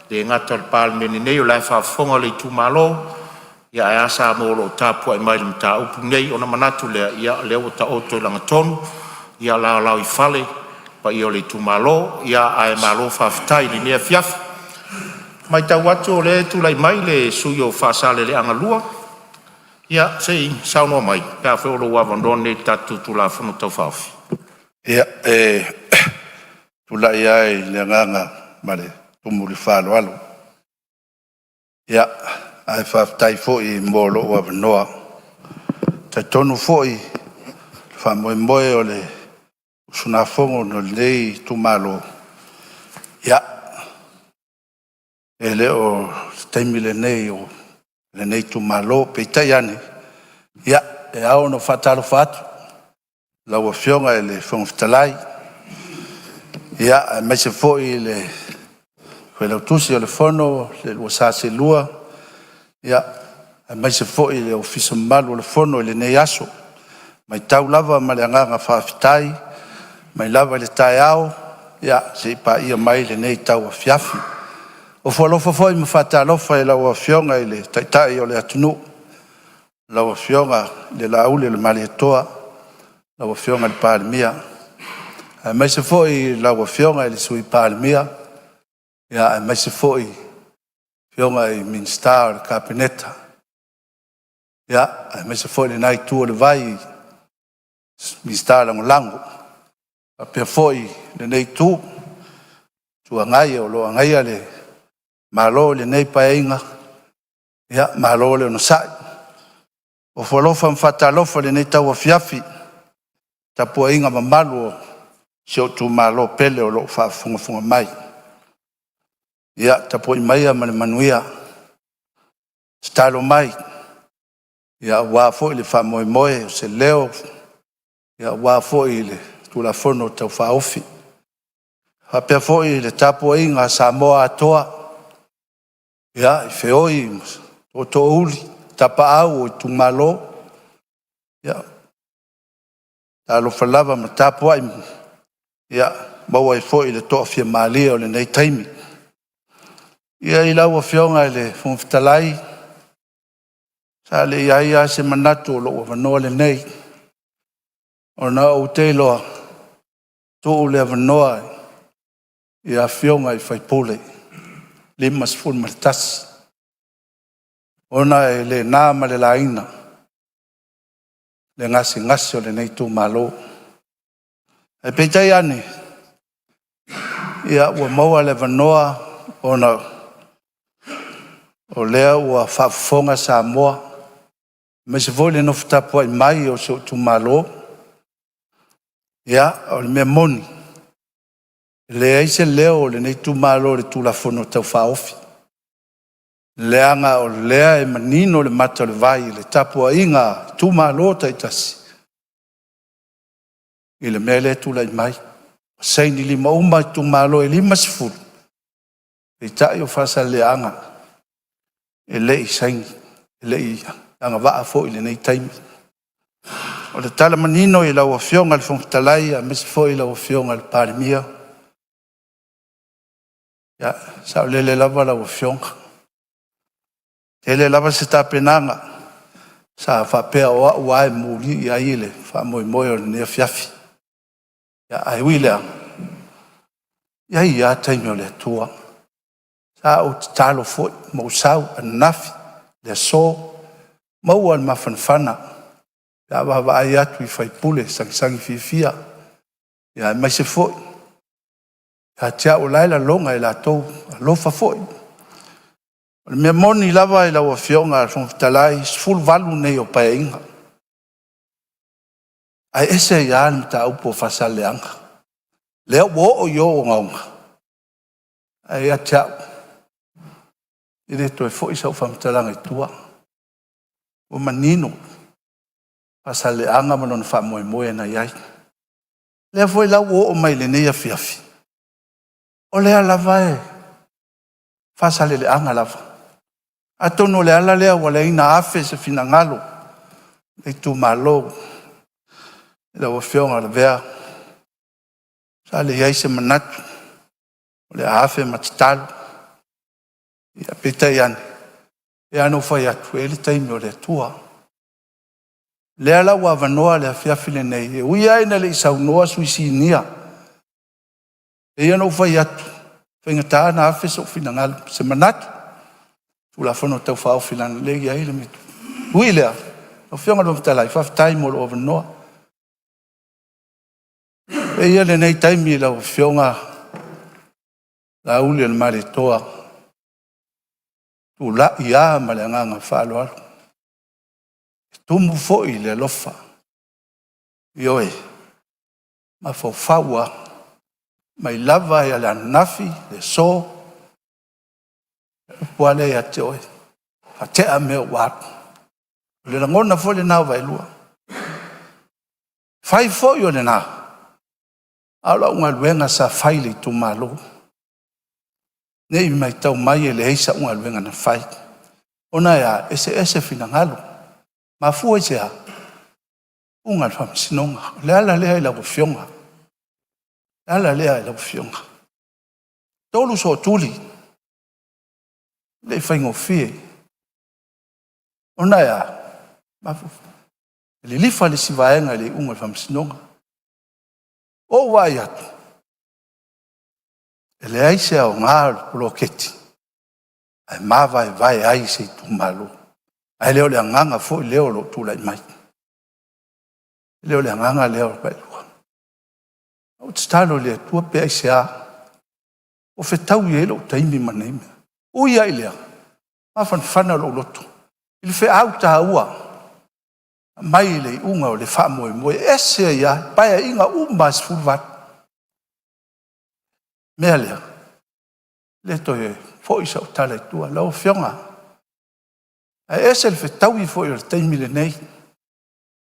e le gata i le Palemene nei o la e faafofoga le itumalo, ia ae a Samoa o lo o tapuai mai i le mataupu lenei. Ona manatu lea, ia o lea ua taoto i lagatonu ia laolao i fale paia o le itumalo. Ia ae malo faafetai i lenei afiafi. E matau atu o lea e tulai mai le sui usufono mo Faasaleleaga 2, ia se i saunoa mai pe afai o lou avanoa lenei i le tatou Tulafono Tau Faaofi. Ia, e tulai lava i le agaga ma le tumu i le faaaloalo, ia, ae faafetai foi mo lou avanoa. E talitonu foi le faamoemoe o le usugafono a lenei itumalo, ia, e le o se taimi lenei o lenei itumalo. Peitai ane, ia, e ao ona ou faatalofa atu i lau Afioga i le Fofoga Fetalai, ia, aemaise foi le Failautusi o le Fono le lua sa seelua, ia, aemaise foi le Ofisa mamalu o le Fono i lenei aso. E matau lava ma le agaga faafetai mai lava i le taeao seia paia mai lenei tauafiafi. Ofo alofa foi ma faatalofa i lau Afioga i le Taitai o le atunuu, lau Afioga i le Laaulialemalietoa, lau Afioga i le Palemia, aemaise foi lau Afioga i le Sui Palemia, aemaise foi afioga i Minisita o le Kapeneta, aemaise foi lena itu o le vai i Minisita Lagolago. E faapea foi lenei itu, Itu Agai o lo o agaia le Malo i lenei Paeaiga, ia malo le onosai. Ofo alofa ma faatalofa i lenei tauafiafi i le tapuaiga mamalu a si ou itumalo pele o lo o faafogafoga mai. Ia tapuai maia ma le manuia, tatalo mai aua foi le faamoemoe o se leo aua foi le Tulafono Tau Faaofi. E faapea foi le tapuaiga a Samoa atoa, ia, i feoi ma tootoouli, tapaau o itumalo, ia, talofa lava ma tapuai, ia maua ai foi le toafimalie o lenei taimi. Ia, i lau Afioga i le Fofoga Fetalai, sa leai lava se manatu o lou avanoa lenei, ona ou te iloa, tuu le avanoa i Afioga i sui usufono e 51, ona e le na ma le laina le gasegase o lenei itumalo. Ae peitai ane, ia ua maua le avanoa ona o lea ua faafofoga Samoa, aemaise foi le nofo tapuai mai o si ou itumalo. Ia, o le mea moni, e leai se leo o lenei itumalo i le Tulafono Tau Faaofi. Leaga o lea e manino le mata o le vai i le tapuaiga a itumalo taitasi i le mea lea e tulai mai. Ua saini lima uma itumalo e 50, peitai o Faasaleleaga e le i saini, e le i agavaa foi i lenei taimi. O le tala manino i lau Afioga i le Fofoga Fetalai aemaise foi lau Afioga i le Palemia, ia, e saolele lava lau Afioga, e tele lava se tapenaga sa faapea o au lava e muli i ai le faamoemoe o lenei afiafi. Ae ui i lea, e i ai lava taimi o le Atua. Sa ou tatalo foi ma ou sau ananafi, le aso, maua le mafanafana pe a vaavaai atu i sui usufono sagisagi fiafia, aemaise foi ia te au o la e lagona e latou alofa foi. O le mea moni lava i lau Afioga i le Fofoga Fetalai, 18 nei o Paeaiga, ae ese ai lava le mataupu o Faasaleleaga. Lea ua oo i o ogaoga, ae ia te au, e le toe foi sau faamatalaga i tua. Ua manino Faasaleleaga ma lona faamoemoe na i ai. O lea foi la ua oo mai lenei afiafi, o lea lava e Faasaleleaga lava. Atonu o le ala lea ua leai ona afe se finagalo o le itumalo i lau Afioga Lavea, sa leai se manatu o le a afe ma tatalo, ia peitai ane, e pei lava ona ou fai atu, e i ai le taimi o le Atua. O lea la ua avanoa le afiafi lenei, e ui lava ina le i saunoa sui sinia, e pei ona ou fai atu, e faigata ona afe sou finagalo, se manatu i le Tulafono Tau Faaofi leaga o lea e i ai le… Ui i lea, lau Afioga i le Fofoga Fetalai, faafetai mo lou avanoa. Avea ia lenei taimi lau Afioga Laaulialemalietoa, e tulai lava ma le agaga faaaloalo, e tumu foi le alofa, ioe, e mafaufau lava mai lava i le ananafi, le aso, o le upu lava lea ia te oe, faatea mea ua alu. O le lagona foi lena o Vaaelua. E fai foi o lena, a o lau galuega sa fai i le itumalo, ne i matau mai e leai sau galuega na fai. Ona e a? E eseese finagalo. Mafua i se a? Iuga a le faamasinoga. O le ala lea i lau Afioga, o le ala lea i lau Afioga. 3 sootuli, e le i faigofie. Ona e a? E lilifa le isi vaega i le iuga a le faamasinoga. Ua ou vaai atu, e leai se aoga o le poloketi ae mavaevae ai se itumalo. Ae le o le agaga foi lea o lo o tulai mai. E le o le agaga lea o Vaaelua. Na ou tatalo i le Atua pe aisea ua fetaui ai lou taimi ma nei mea. Ui lava i lea, mafanafana lou loto i le feau taua e aumai i le iuga o le faamoemoe, e ese ai lava Paeaiga uma lava e 18. O le mea lea, e le toe foi sau tala i tua. Lau Afioga, ae ese le fetaui foi o le taimi lenei,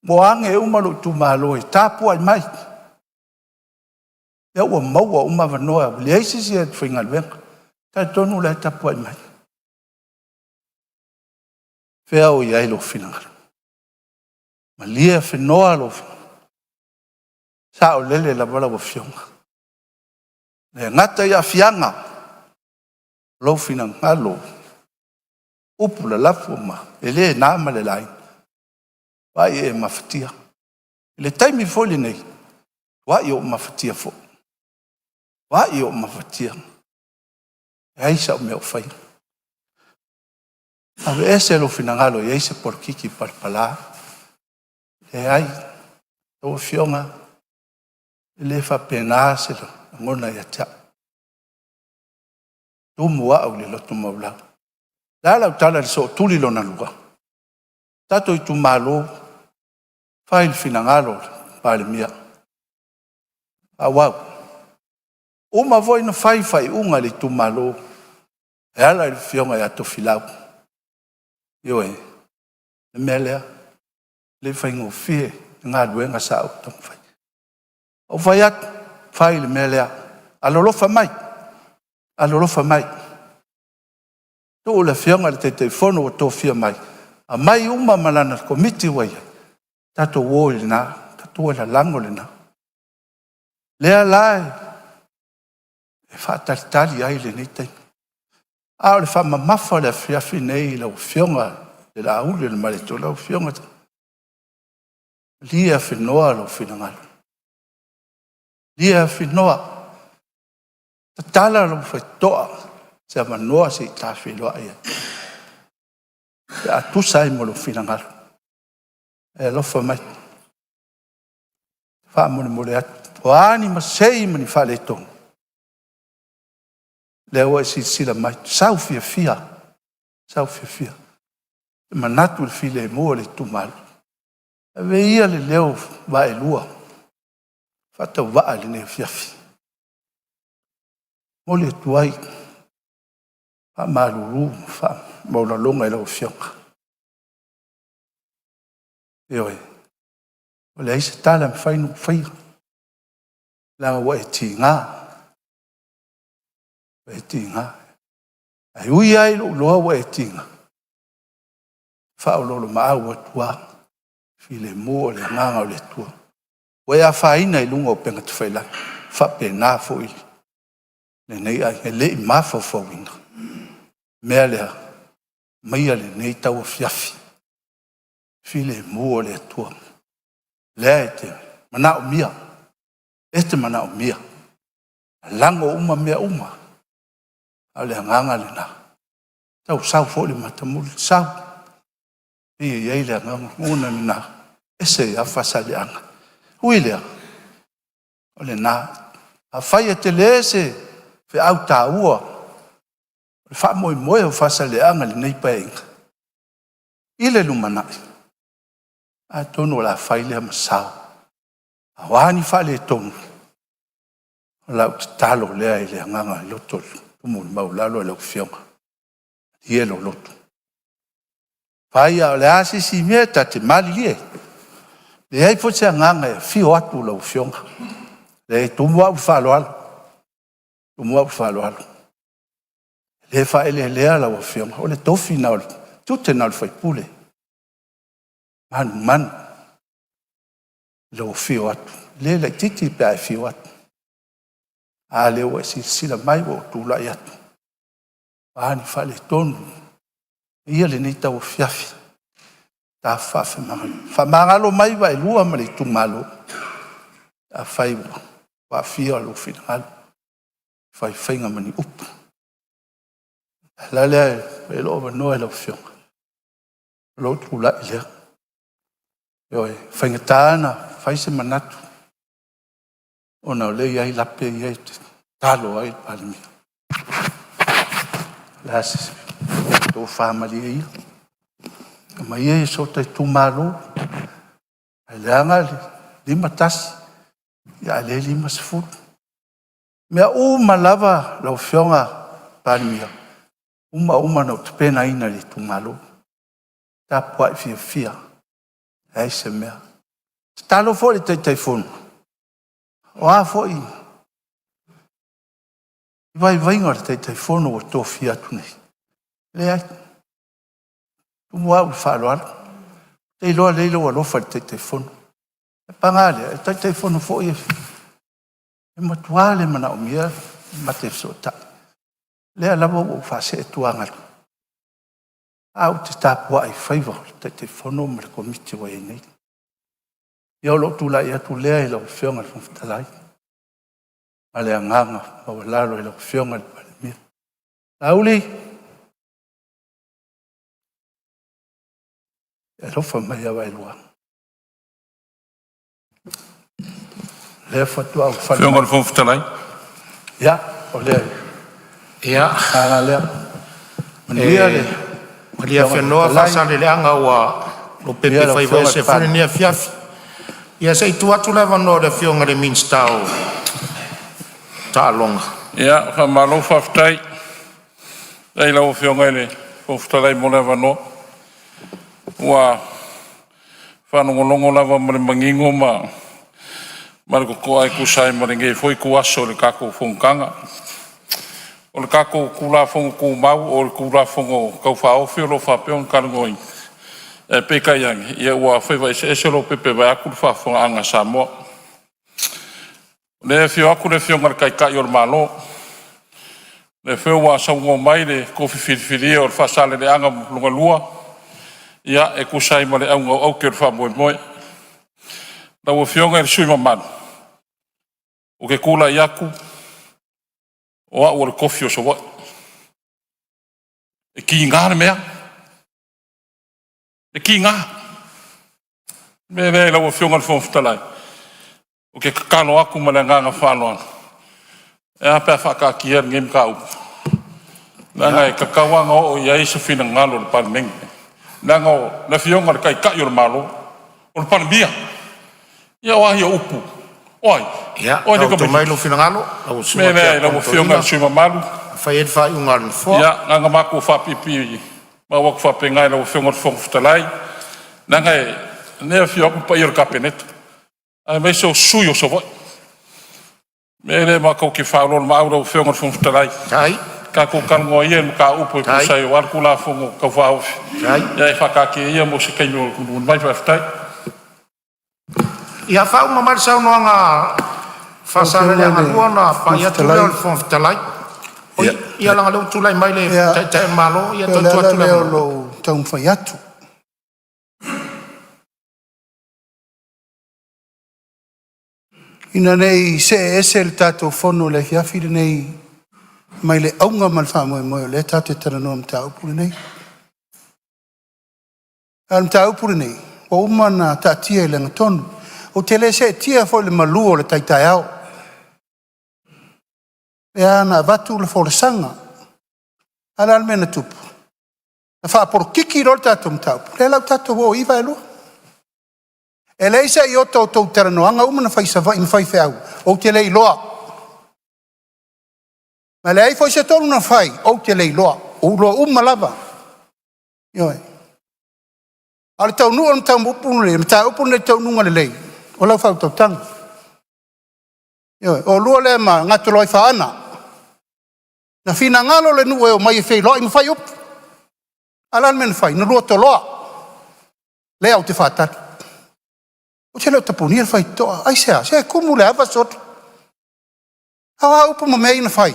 ua age uma lou itumalo e tapuai mai, lea ua maua uma avanoa, ua leai se isi e faigaluega. E talitonu o la e tapuai mai. Fea o i ai lou finagalo? Malie afenoa lou finagalo. E saolele lava lau Afioga, e le gata i aafiaga o lou finagalo, upu lalafa ma e le na ma le laina, matuai e mafatia. I le taimi foi lenei, ua matuai ou mafatia foi, matuai ou mafatia, leai sau mea o faia. Aveese lou finagalo e i ai se polokiki palapala. Leai, lau Afioga, e le faapena se lagona ia te au. E tumu au i le loto maualalo. O le a lau tala i le sootuli lona lua? Tatou itumalo, fai le finagalo o le Palemia, faaauau. Ua uma foi ona fai faaiuga a le itumalo, E ala i le afioga ia Tofilau, ioe, le mea lea, e le faigofie le galuega sa ou taumafai. Ou fai atu, fai le mea lea, alolofa mai, alolofa mai. Tuu le afioga i le Taitaifono ua tofia mai, aumai uma ma lana komiti ua i ai, tatou o i lena, tatou o e lalago lena. Lea la e faatalitali ai lenei taimi. A o le faamamafa o le afiafi nei i lau Afioga i le Laauli ma lau Afioga, malie afenoa lou finagalo, malie afenoa, tatala lou faitotoa i se avanoa se i ta feiloai ai pe a tusa ai ma lou finagalo. E alofa mai. Faamolemole atu, o a ni masei ma ni faaletonu, lea ua e silasila mai, sau fiafia, sau fiafia. E manatu i le filemu o le itumalo. Ave ia le leo vaelua faatauvaa i lenei afiafi. E momoli atu ai faamalulu ma faamaualaloga i lau Afioga. Ioe, ua leai se tala e mafai ona ou faia, leaga ua e tiga, ua e tiga. Ae ui lava i lou iloa ua e tiga, e faaoloolomaau atu lava, filemu o le agaga o le Atua. Ua e afaina i luga o upega tafailagi, e faapena foi lenei aiga, e le i mafaufauina le mea lea. Aumaia lenei tauafiafi, filemu o le Atua, lea e te manaomia, e te manaomia. Lalago uma mea uma, a o le agaga lena, tau sau foi le matamuli, sau. E pei e i ai le agaga lena, e ese ai lava Faasaleleaga. Ui i lea, o lena. Afai e tele se feau taua o le faamoemoe o Faasaleleaga i lenei Paeaiga i le lumanai, atonu o le a fai lea ma sao. A o a ni faaletonu, o lau tatalo lea i le agaga o le loto maualalo i lau Afioga, malie lou loto. Fai a o le a se isi mea, ta te malilie, leai foi se agaga e afio atu lau Afioga. E tumu lava au i le faaaloalo, tumu au i le faaaloalo. E le faaeleelea lau Afioga, o le tofi lena o le tiute lena o le faipule, manumanu i lou afio atu. E le laitiiti pe a e afio atu. A lea ua e silasila mai ua ou tulai atu, o a ni faaletonu, ia lenei tauafiafi, ta faafemagaloai. Faamagalo mai vaelua ma le itumalo, afai ua aafia lou finagalo i faifaiga ma ni upu. O le ala lea e fai ai lou avanoa i lau Afioga, o lou tulai lea. Ioe, e faigata ona fai se manatu ona o lea e i ai lape ia e te talo ai le Palemia. O le a se tofa malie ia, aumai ia i so ta itumalo, ae leaga le 51 a o lea e 50. O mea uma lava lau Afioga i le Palemia, uma uma ona ou tapenaina i le itumalo. Tapuai fiafia, leai se mea. Tatalo foi i le Taitaifono, o a foi vaivaiga o le Taitaifono ua tofia atu nei, leai, e tumu au i le faaaloalo. Ou te iloa lelei lou alofa i le Taitaifono. Ae paga lea, o le Taitaifono foi e matua le manaomia ma te fesootai. O lea lava ua ou faasee atu, ae ou te tapuai i faiva o le Taitaifono ma le Komiti ua i ai nei. Ia o lou tulai atu lea i lau Afioga i le Fofoga Fetalai, ma le agaga maualalo i lau Afioga i le Palemia. Laauli, e alofa mai ia vaelua. O lea faatoa ou fale Afioga i mai. le Fofoga Fetalai. Ia, o le agaga lea. Manuia le Malie Afioga i le afenoa Fofoga Fetalai, Faasaleleaga ua manuia lopepe lau faiva Afioga i ese le foi lenei Palemia. afiafi. Ia se i tuu atu le avanoa i le Afioga i le Minisita o Taaloga. Ia, faamalo faafetai Lau Afioga i le Fofoga Fetalai mo le avanoa. Ua faalogologo lava ma le manino ma le totoa e tusa ai ma lenei foi ituaso i le tatou fonotaga. O le tatou Tulafono Tumau o le Tulafono Tau Faaofi o lo o faapea ona talanoaina, ae peitai ane, ia ua faiva eseese lopepe vaeatu le faafofogaaga a Samoa. O lea e afio atu le Afioga i le Taitai o le Malo, o lea foi ua saunoa mai le tofi filifilia o le Faasaleleaga 2 e tusa ai ma le auga o aute o le faamoemoe. Lau Afioga i le sui usufono mamalu, ou te tulai atu o au o le tofi o Savaii. E tiga le mea, e tiga. O le mea lea lau Afioga i le Fofoga Fetalai, ou te tatalo atu ma le agaga faaaloalo, e a pe a faataatia lenei mataupu, leaga e tatau lava ona oo i ai se finagalo o le Palemene, leaga o le Afioga i le Taitai o le Malo, o le Palemia. Ia o a ia upu, o ai? Ia, O ai le taoto mai tamaitiiti? lou finagalo lau O le susuga mea lea lau Tiakono Afioga i Toeaina le sui usufono mamalu, e fai ai le faaiuga a le Nofoa. ia na ona matou faapipii atu faapena i lau Afioga i le Fofoga Fetalai, leaga o lea e afio atu le paia o le Kapeneta aemaise o sui usufono o Savaii. O le mea lea matou te faaoloolomaau i lau Afioga i le Fofoga Fetalai, Tai, tatou talanoa ia i le mataupu e Tai. tusa ai aua le Tulafono Tau Faaofi, Tai. ae faataatia ia mo se taimi o mulimuli mai. Faafetai. Ia faauma mai le saunoaga a Lau Afioga Faasaleleaga i le 2 ona Fofoga pai atu lea Fetalai, o le Fofoga Fetalai. Oi, ia leaga o lea ua tulai mai le ia, Taitai o le Malo, ia pei o toe le tuu ala atu le lea o avanoa. lou taumafai atu ina ne i see ese le tatou fono i le afiafi lenei mai le auga ma le faamoemoe o lea tatou te talanoa i le mataupu lenei. A o le mataupu lenei, ua uma ona taatia i le agatonu. Ou te le seetia foi i le malu o le tai taeao, lea na avatu le folasaga. A o le a le mea na tupu? Na faapolokiki loa le tatou mataupu, lea la ua tatou o i i Vaelua. E leai se iota o outou talanoaga uma na fai i Savaii ma faifeau, ou te le iloa. Na leai foi se tonu na fai, ou te le iloa. Ou iloa uma lava. Ioe. A o le taunuuga o le mataupu lenei i le taunuuga lelei, o lau faautautaga. Ioe. O oulua lea ma Gatoloaifaana, na finagalo le nuu e omai e feiloai ma fai upu. A o le a le mea na fai? Na lua toloa. Lea ou te faatali. Ou te le o tapunia le faitotoa. Aisea? Se e tumu i le ava soli. A o a upu ma mea ia na fai?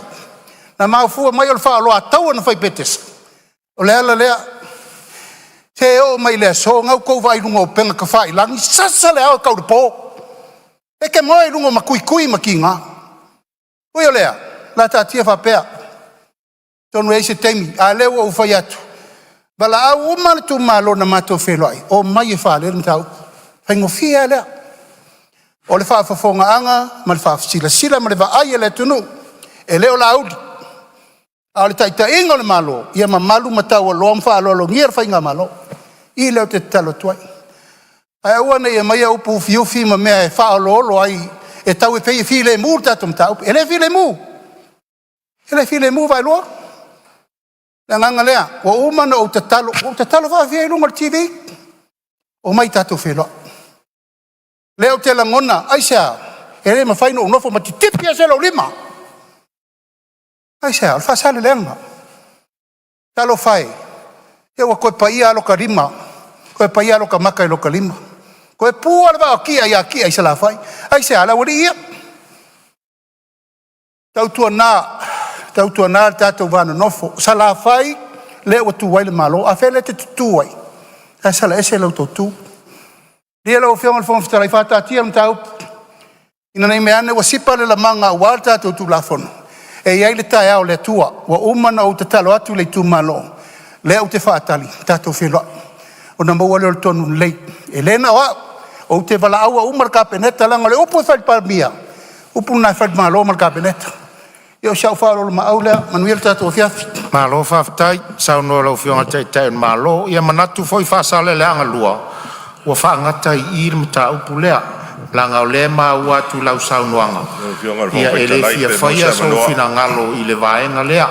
Na mafua mai o le faaoloataua na fai i Petesa. O le ala lea. Se e oo mai i le aso, o lena ua outou vaai i luga o upega tafailagi, sasa le ao tau i le po. E te moe i luga o matuitui ma tiga. Ui o lea, o le a taatia faapea, atonu e i ai se taimi, a o lea ua ou fai atu, valaau uma le itumalo na matou feiloai, omai e faalele le mataupu. E faigofie lava lea. O le faafofogaaga ma le faasilasila ma le vaai a le atunuu, e le o Laauli, a o le taitaiga o le Malo, ia mamalu ma taualoa ma faaaloalogia le faigamalo. I lea ou te tatalo atu ai, ae aua ne i aumaia upu ufiufi ma mea e faaoloolo ai e tau e pei e filemu le tatou mataupu. E le filemu, e le filemu Vaaelua. O le agaga lea, ua uma ona ou tatalo, ua ou tatalo faafia i luga o le TV, omai tatou feiloai. O lea ou te lagona, aisea? E le mafai ona ou nofo ma titipi ese lou lima. Aisea? O le Faasaleleaga. Talofa e, se ua toe paia lava lota lima, toe paia lava lota mata i lota lima, toe pu lava le vaa o Tia ia Tia i Salafai. Aisea? O le aualii ia. Tautuana, tautuana le tatou va nonofo, o Salafai lea ua tu ai le Malo. A fea lea e te tutu ai? Ae salaese le tou tu. Malie lau Afioga i le Fofoga Fetalai, faataatia le mataupu, ina ne i meaane ua sipa le lamaga aua le tatou Tulafono, e i ai le taeao o le Atua. Ua uma ona ou tatalo atu i le itumalo, lea ou te faatali tatou feiloai ona maua lea o le tonu lelei. E le na o au, ou te valaauina uma le Kapeneta leaga o le upu e fai i le Palemia, o upu na e fai i le Malo ma le Kapeneta. Ia o si au faaoloolomaau lea. Manuia le tatou afiafi. Malo faafetai saunoa i lau Afioga i le Taitai o le Malo. Ia manatu foi Faasaleleaga 2 ua faagata ai i i le mataupu lea, leaga o lea e maua atu i lau saunoaga, Lau Afioga i le ia Fofoga e le Fetalai fia pe maua se faia sou avanoa. finagalo i le vaega lea.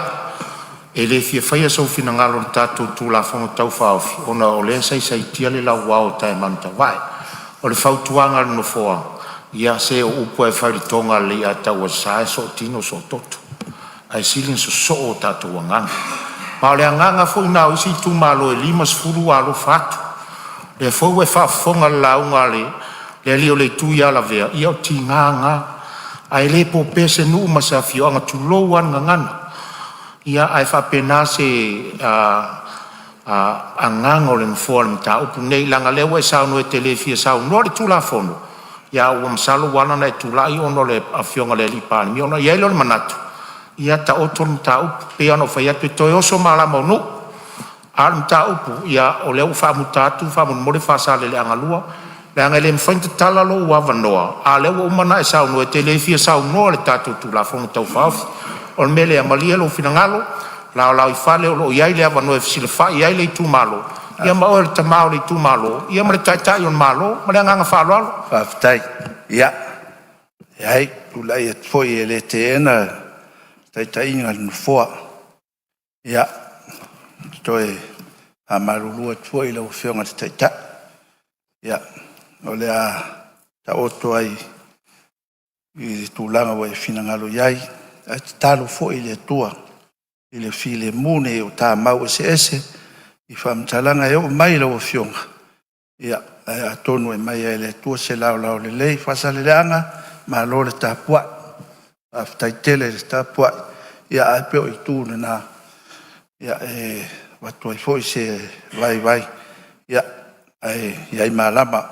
E le fia faia sou finagalo i le tatou Tulafono Tau Faaofi ona o lea sa e saisaitia le lauao a Taemaru Tavae. O le fautuaga a le Nofoa, ia se o upu a e fai i le toga a le Leiataualesa e sootino soototo, ae sili ona sosoo a tatou agaga. Ma o le agaga foi lena o isi itumalo e 50 ua alofa atu. O lea foi ua e faafofoga i le lauga a le alii o le itu ia Lavea, ia o tiga na, ae le po po se nuu ma se afioaga, tulou a le gagana. Ia ae faapena se agaga o le Nofoa i le mataupu lenei, leaga o lea ua e saunoa e te le fia saunoa i le Tulafono, ae ua masalo ua ala ona e tulai ona o le afioga i le Palemia. Ona i ai lea o le manatu, ia taoto le mataupu. E pei lava ona ou fai atu, e toe oso malama o nuu, a o le mataupu, o lea ua faamuta atu faamolemole Faasaleleaga 2, leaga e le mafai ona tatala lou avanoa, a o lea ua uma ona e saunoa e te le fia saunoa i le tatou Tulafono Tau Faaofi. O le mea lea, malie lou finagalo laolao ifale o lo o i ai le avanoa e fesilafai ai le itumalo, ia ma oe o le tama o le itumalo, ia ma le taitai o le Malo. Ma le agaga faaaloalo. Faafetai. Ia, e leai, e tulai atu foi e le teena le taitaiga a le Nofoa. Ia, ou te toe faamalulu atu foi i lau Afioga i le Taitai, ia, o le a taoto ai i le tulaga ua e finagalo i ai, ae tatalo foi i le Atua i le filemu, ne i o ta mau eseese i faamatalaga e oo mai i lau Afioga, ae atonu e aumai lava e le Atua se laolao lelei. Faasaleleaga, malo le tapuai, faafetai tele le tapuai, ae pei o itu na e avatu ai foi se vaivai ae i ai malama.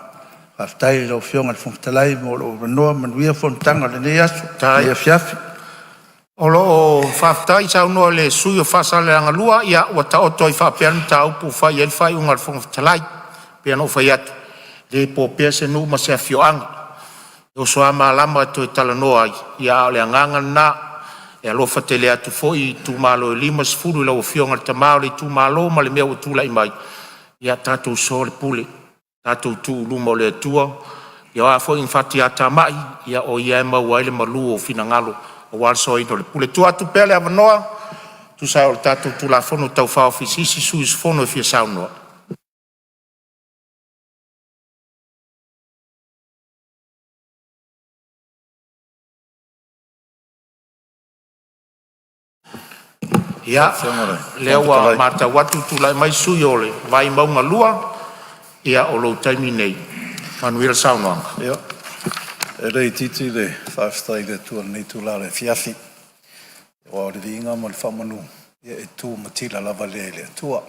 Faafetai i lau Afioga i le Fofoga Fetalai mo lou avanoa. Manuia fonotaga o lenei aso ma lenei afiafi. O lo o faafetai saunoa i le sui usufono mo Faasaleleaga 2, ia ua taoto ai faapea le mataupu ua fai i ai le faaiuga a le Fofoga Fetalai. E pei ona ou fai atu, e le po po se nuu ma se afioaga, e oso a malama e toe talanoa ai, a o le agaga lena. E alofa tele atu foi i itumalo e 50 i lau afioga i le tama o le itumalo ma le mea ua tulai mai, ia tatou soa le pule, tatou tuu i luma o le Atua. Ia o a foi ni fatiatamai, ia o Ia lava e maua ai le malu o finagalo aua le soaina o le pule. E tuu atu pea le avanoa e tusa ai o le tatou Tulafono Tau Faaofi i se isi sui usufono e fia saunoa. Ia, o lea ua matau atu ua tulai mai le sui usufono mo Vaimauga 2, ia o lou taimi lenei. Manuia le saunoaga. Ia, e le itiiti le faafetai i le Atua i lenei itula o le afiafi, aua o le viiga ma le faamanu e tumatila lava lea i le Atua.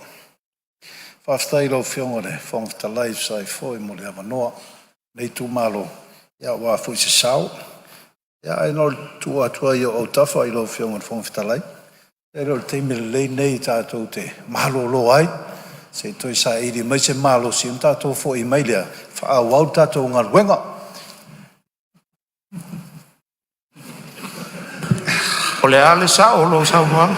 Faafetai i lau Afioga i le Fofoga Fetalai e tusa ai foi mo le avanoa o lenei itumalo aua foi se sao. Ae na ona tuu atu lava i ou autafa i lau Afioga i le Fofoga Fetalai, pe le o le taimi lelei lenei tatou te malolo ai se i toe saili mai se malosi ona tatou foi mai lea e faaauau le tatou galuega. O le a le sao o lau saunoaga?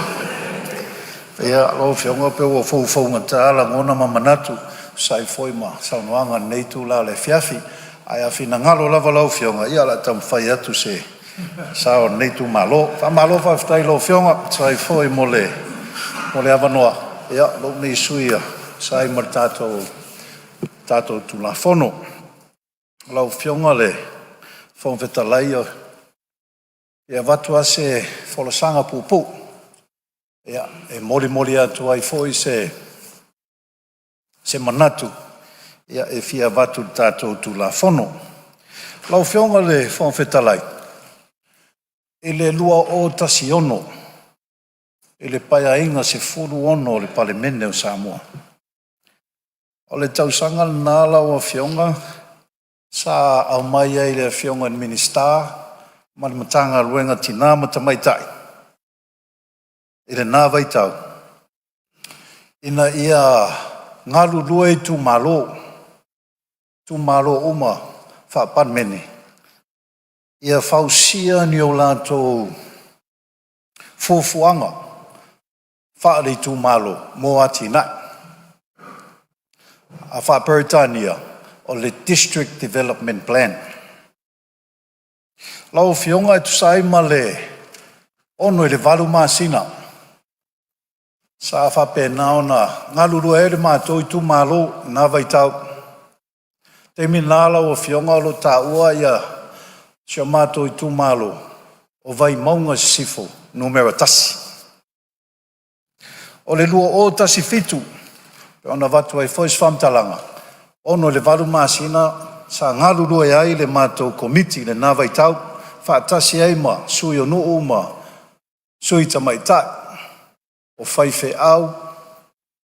Ia, lau Afioga e pei ua foufougata lagona ma manatu e tusa ai foi ma saunoaga i lenei itula o le afiafi. Ae a finagalo lava lau Afioga, ia o le a taumafai atu se sao o lenei itumalo. Faamalo faafetai i lau Afioga e tusa ai foi mo le avanoa o lou nei sui usufono e tusa ai ma le tatou Tulafono. Lau Afioga i le Fofoga Fetalai, e avatu lava se folasaga puupuu e molimoli atu ai foi se manatu e fia avatu i le tatou Tulafono. Lau Afioga i le Fofoga Fetalai, i le 2016 i le Paeaiga XVI o le Palemene o Samoa, o le tausaga lena lau Afioga sa aumai ai i le Afioga i le Minisita ma le Matagaluega o Tina ma Tamaitai i lena vaitau ina ia galulue itumalo, itumalo uma faa-Palemene, ia fausia ni o latou fuafuaga faale-itumalo mo atinae. A faa-Peretania o le District Development Plan. Lau Afioga e tusa ai ma le 6 i le 8 masina Sa faapena ona galulue ai le matou itumalo i na vaitau. Taimi na lau Afioga o lo o taua ia si o matou itumalo o Vaimauga Sisifo Nu.1. O le 2017 e pei ona avatu ai foi se faamatalaga, 68 masina sa galulue ai le matou Komiti i lena vaitau faatasi ai ma Sui o Nuu ma Sui Tamaitai, o faifeau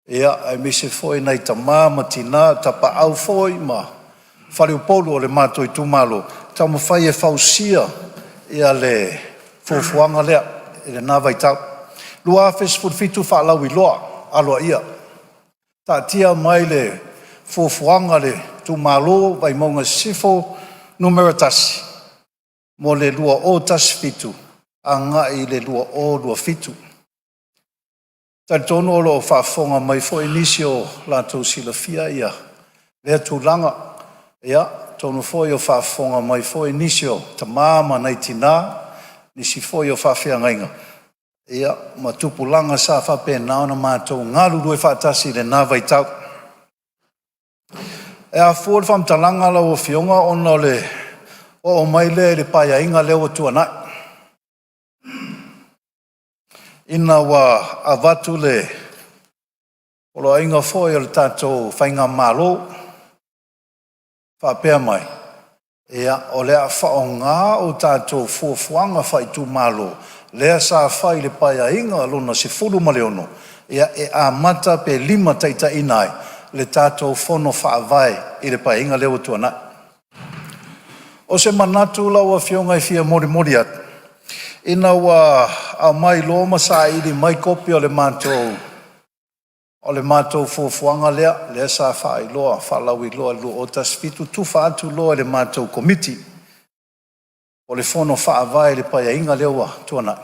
aemaise foi nai tama ma tina, o tapaau foi ma faleupolu o le matou itumalo, e taumafai e fausia le fuafuaga lea i lena vaitau. 2017 faalauiloa aloaia, taatia mai le fuafuaga a le itumalo Vaimauga Sisifo Nu.1 mo le 2017 agai le 2027. Talitonu o lo o faafofoga mai foi nisi o latou silafia ia lea tulaga. Ia, atonu foi o faafofoga mai foi nisi o tama ma nai tina, nisi foi o faafeagaiga ma tupulaga sa faapena ona matou galulue faatasi i lena vaitau. E afua le faamatalaga lau Afioga ona o le oo mai lea i le Paeaiga lea ua tuanai, ina ua avatu le poloaiga foi o le tatou Faigamalo faapea mai, o le a faaaoga o tatou fuafuaga faaitumalo lea sa fai i le Paeaiga Lona XVI e amata pe limataitaiina ai le tatou Fono Faavae i le Paeaiga lea ua tuanai. O se manatu lau Afioga e fia molimoli atu, ina ua aumai loa ma saili mai kopi o le matou fuafuaga lea sa faailoa faalauiloa i le 2017, tufa atu loa i le matou Komiti o le Fono Faavae i le Paeaiga lea ua tuanai,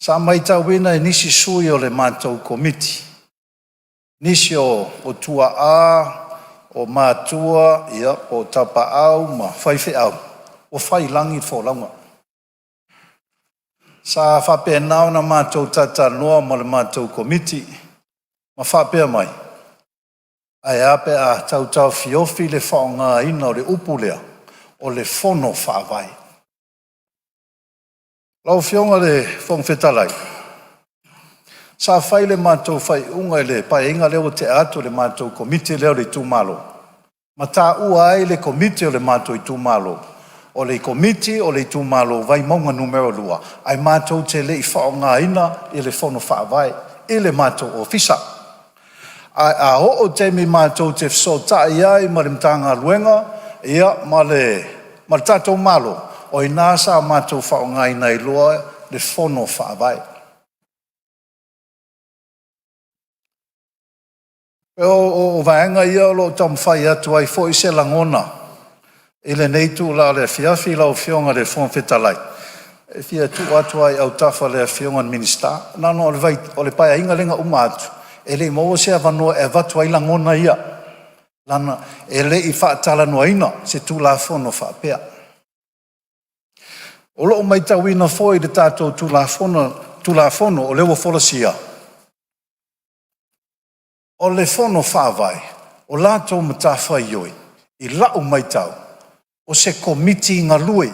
sa matauina e nisi sui o le matou Komiti, nisi o tuaa o matua po o tapaau ma faifeau ua faiilagi le folauga. Sa faapena ona matou talatalanoa ma le matou Komiti ma faapea mai, ae a pe a tau taofiofi le faaaogaina o le upu lea o le Fono Faavae. Lau Afioga i le Fofoga Fetalai, sa fai le matou faaiuga i le Paeaiga lea ua tea atu i le matou Komiti lea o le itumalo, ma taua ai le Komiti o le matou itumalo, o le Komiti o le Itumalo Vaimauga Nu.2, ae matou te le i faaaogaina le Fono Faavae i le matou ofisa. Ae a oo i le taimi matou te fesootai ai ma le Matagaluega ma le tatou Malo, o i ina sa matou faaaogaina ai loa le Fono Faavae. O vaega ia o lo o taumafai atu ai foi se lagona i lenei itula o le afiafi lau Afioga i le Fofoga Fetalai, e fia tuu atu lava i autafa o le Afioga i le Minisita. Leaga o le Paeaiga lea na uma atu e le i maua se avanoa e avatu ai lagona ia, leaga e le i faatalanoaina se Tulafono faapea. O lo o matauina foi i le tatou Tulafono o lea ua folasia, o le Fono Faavae, o latou matafaioi i lau matau, o se Komiti galue.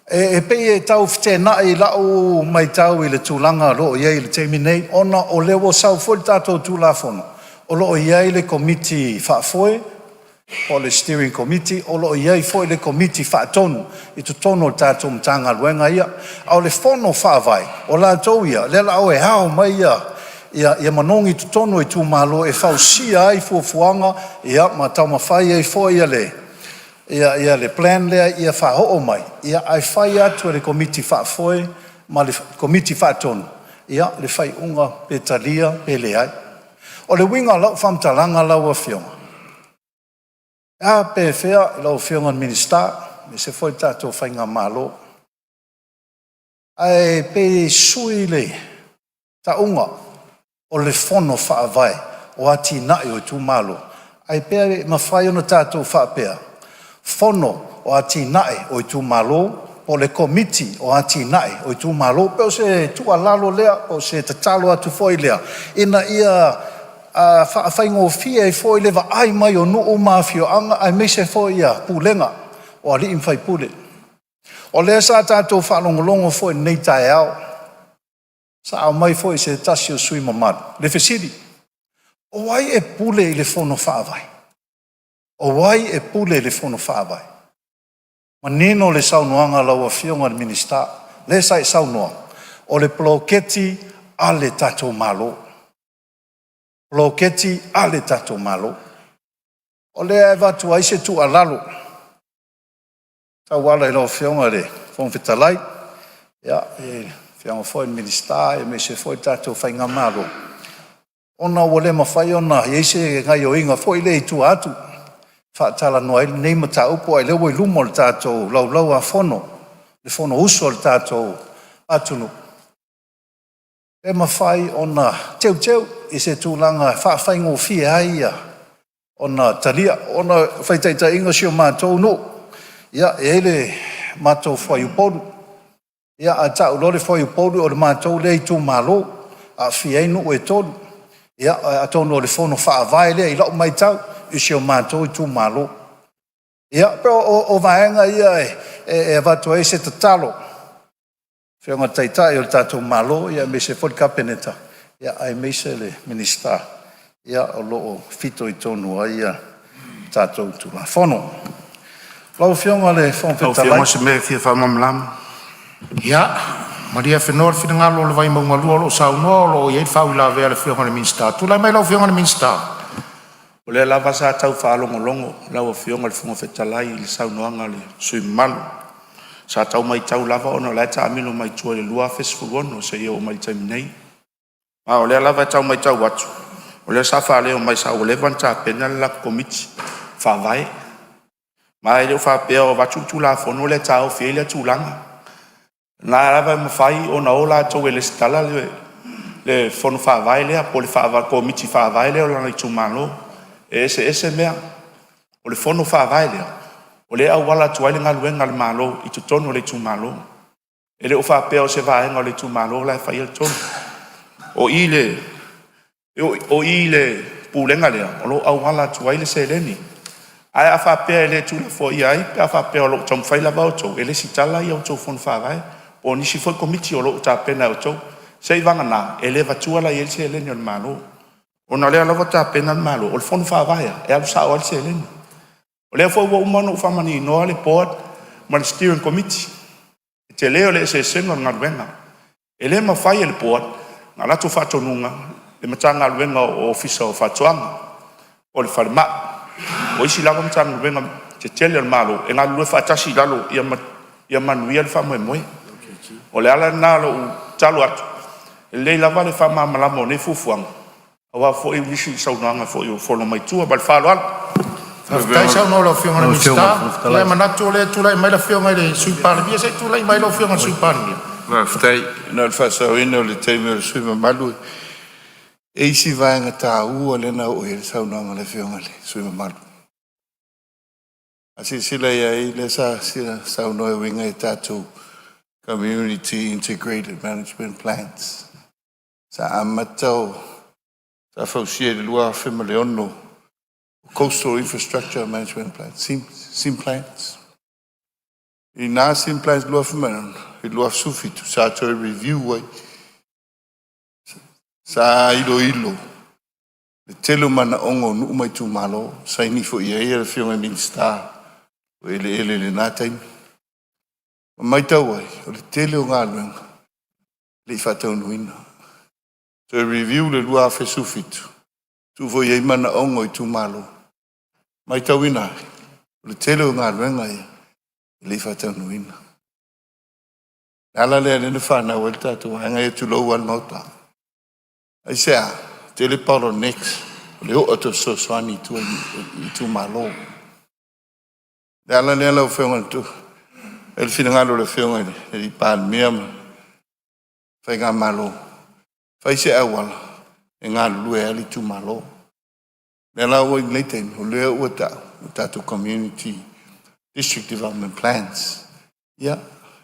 E pei e tau feteenai i lau matau i le tulaga o lo o i ai i le taimi nei, ona o lea ua sau foi le tatou Tulafono o lo o i ai le Komiti Faafoe po o le Steering Committee, o lo o i ai foi le Komiti Faatonu i totonu o le tatou Matagaluega ia. A o le Fono Faavae, o latou ia lea o le a o e ao mai manogi i totonu o itumalo e fausia ai fuafuaga ma taumafai ai foi le plan lea ia faaoo mai, ae fai atu e le Komiti Faafoe ma le Komiti Faatonu le faaiuga pe talia pe leai. O le uiga o lau faamatalaga lau Afioga, e a pe afea lau Afioga i le Minisita aemaise foi le tatou faigamalo, ae pei e sui le tauga o le Fono Faavae o Atinae o Itumalo, ae pei e mafai ona tatou faapea, Fono o Atinae o Itumalo. po o le Komiti o Atinae o Itumalo. Pe o se tuualalo lea, po o se tatalo atu foi lea ina ia faafaigofie ai foi le vaai mai o nuu ma afioaga aemaise foi ia pulega o alii ma faipule. O lea sa tatou faalogologo foi i lenei taeao, sa aumai foi e se tasi o sui usufono mamalu le fesili, o ai e pule i le Fono Faavae? O ai e pule i le Fono Faavae? Manino le saunoaga a lau Afioga i le Minisita, lea sa e saunoa, o le poloketi a le tatou Malo, poloketi a le tatou Malo. O lea e avatu ai se tuualalo e tauala i lau Afioga i le Fofoga Fetalai, le Afioga foi i le Minisita aemaise foi le tatou faigamalo, ona ua le mafai ona i ai se gaoioiga foi lea i tua atu e faatalanoa ai lenei mataupu, a o lea ua i luma o le tatou Laulau a Fono le Fonousu a le tatou atunuu, pe mafai ona teuteu i se tulaga e faafaigofie ai ona talia. Ona o le faitaitaiga si o matou nuu, ia, e i ai le matou fuaiupolu, a tau loa le fuaiupolu o le matou lea itumalo, e aafia ai nuu e 3. Ia atonu o le fono faavae lea i lau matau i si o matou itumalo. Ia pei o vaega ia e avatu ai se tatalo i lau Afioga i le Taitai o le tatou Malo aemaise foi le Kapeneta aemaise le Minisita o lo o fitoitonu ai le tatou Tulafono. Lau Afioga i le Fofoga Lau Fetalai, Afioga o se mea e fia faamalamalama. Ia, malie afenoa le finagalo o le Vaimauga 2 o lo o saunoa o lo o i ai le faauilavea a le Afioga i le Minisita. Tulai mai lau Afioga i le Minisita. O lea lava sa tau faalogologo lau Afioga i le Fofoga Fetalai i le saunoaga a le sui usufono mamalu. Sa tau matau lava ona o la e taamilo mai tua i le 2016 seia oo mai i le taimi nei. A o lea lava e tau matau atu, o lea sa faaleo mai sa ua leva ona tapena le latou Komiti Faavae. Ma e le o faapea o avatu le Tulafono lea e taofi ai lea tulaga. O lena lava e mafai ona o latou e resitala le fono faavae lea po o le komiti faavae lea o lona itumalo. E eseese mea. O le fono faavae lea, o lea e auala atu ai le galuega a le Malo i totonu o le itumalo. E le o faapea o se vaega o le itumalo la e faia le tonu. O i i le pulega lea o lo o auala atu ai le seleni. Ae a faapea e le tuulafoaia ai pe a faapea o lo o taumafai lava outou e resitala a outou fono faavae po o nisi foi komiti o lo o tapena e outou, seiavagana e le avatua la i ai le seleni a le Malo, ona o lea la ua tapena le Malo. O le fono faavae lava e alu sao lava le seleni. O lea foi ua uma ona ou faamaninoa le Board ma le Steering Committee, le tele o le eseesega o le galuega. E le mafai e le Board ona latou faatonuina le Matagaluega o Ofisa o Faatoaga o le Falemai, o isi lava Matagaluega tetele a le Malo e galulue faatasi i lalo ia manuia le faamoemoe. O le ala lena o lou tatalo atu, e lelei lava le faamalamalama o nei fuafuaga aua foi nisi o saunoaga foi ua folo mai tua. Ma le faaaloalo. Faafetai saunoa i lau Afioga i le Lau Afioga i le Minisita. Fofoga Ia Fetalai. manatu o lea e tulai mai le Afioga i le Sui Palemia. Se i tulai mai lau Afioga i le Sui Palemia. Faafetai. Mo le faasaoina o le taimi o le sui usufono mamalu, e i ai isi vaega taua lea na oo i ai le saunoaga a le Afioga i le sui usufono mamalu. A silasila i ai lea sa saunoa e uiga i tatou Community Integrated Management Plans. Sa amata o sa fausia i le 2006 Coastal Infrastructure Management Plan, SIM Plans. I na sim plans 2006 i le 2017 sa toe review ai, sa iloilo le tele o manaoga o nuu ma itumalo, saini foi i ai le Afioga i le Minisita o Eleele i lena taimi. Ma matau ai, o le tele o galuega e le i faataunuuina. Toe review i le 2017, tuu foi i ai manaoga o itumalo, matauina ai, o le tele o galuega ia e le i faataunuuina. O le ala lea lea na fanau ai le tatou vaega ia, tulou lava le Maota. Aisea? Tele bottlenecks o le oo atu o fesoasoani i tua i itumalo. O le ala lea lau Afioga i le finagalo o le Afioga i le Palemia ma le Faigamalo, fai se auala e galulue ai le itumalo. O lea la ua i lenei taimi, o lea ua ta'u o tatou Community District Development Plans. Ia,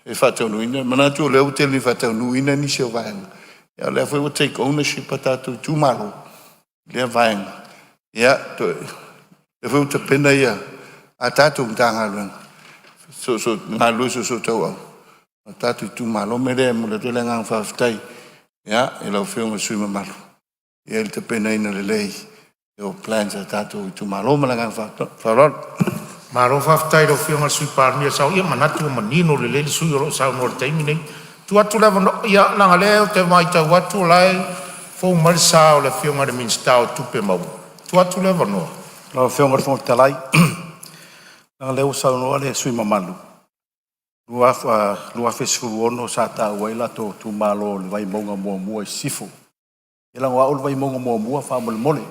e faataunuuina. Manatu o lea ua tele ina faataunuuina nisi o vaega, a o lea foi ua take ownership a tatou itumalo i lea vaega. Ia, toe o lea foi ua tapena a tatou Matagaluega soosoo galulue soosoo tauau ma tatou itumalo. O le mea lea e momoli atu ai le agaga faafetai i lau Afioga i le sui usufono mamalu i le tapenaina lelei o plans a tatou itumalo. Ma le agaga faaaloalo. Malo faafetai i lau Afioga i le Sui Palemia. Ia manatu ua manino lelei le sui usufono o lo o saunoa i le taimi lenei. Tuu atu le avanoa, ia leaga o lea ou te matau atu o la e fou mai le sa o le Afioga i le Minisita o Tupe Maua. Tuu atu le avanoa. Lau Afioga i le Fofoga Fetalai, leaga o lea ua saunoa le sui usufono mamalu, 2016 sa taua ai latou itumalo o le Vaimauga 1 i sisifo. Ia leaga o au le Vaimauga 1 faamolemole.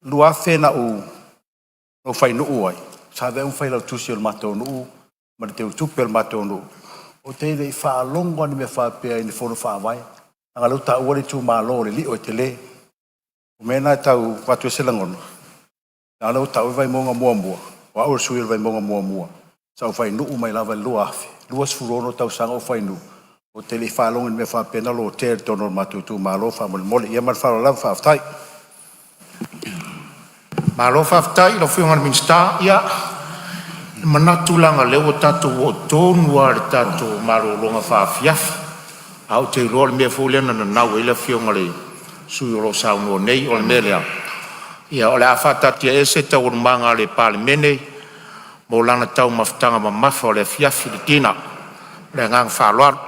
2000 na ou fainuu ai, sa avea au ma failautusi o le matou nuu ma le teutupe o le matou nuu. Ou te le i faalogo lava i ni mea faapea i ni fono faavae, leaga o lea ua taua le itumalo o le lio e tele. O le mea lena e tau avatu ai se lagona, leaga o lea ua taua le Vaimauga 1, o au o le sui o le Vaimauga 1, sa ou fainuu mai lava i le 2000, 26 tausaga o ou fainuu, ou te le i faalogo i ni mea faapea na lotea i totonu o le matou itumalo faamolemole. Ia ma le faaaloalo lava, faafetai. Malo faafetai i lau Afioga i le Minisita. Ia, e manatu leaga o lea ua tatou oo tonu lava i le tatou malologa faaafiafi, ae ou te iloa o le mea foi lea na nanau ai le afioga i le sui usufono o lo o saunoa nei. O le mea lea, ia o le a faataatiaese Taualumaga a le Palemene mo lana taumafataga mamafa o le afiafi, le dinner. Ma le agaga faaaloalo.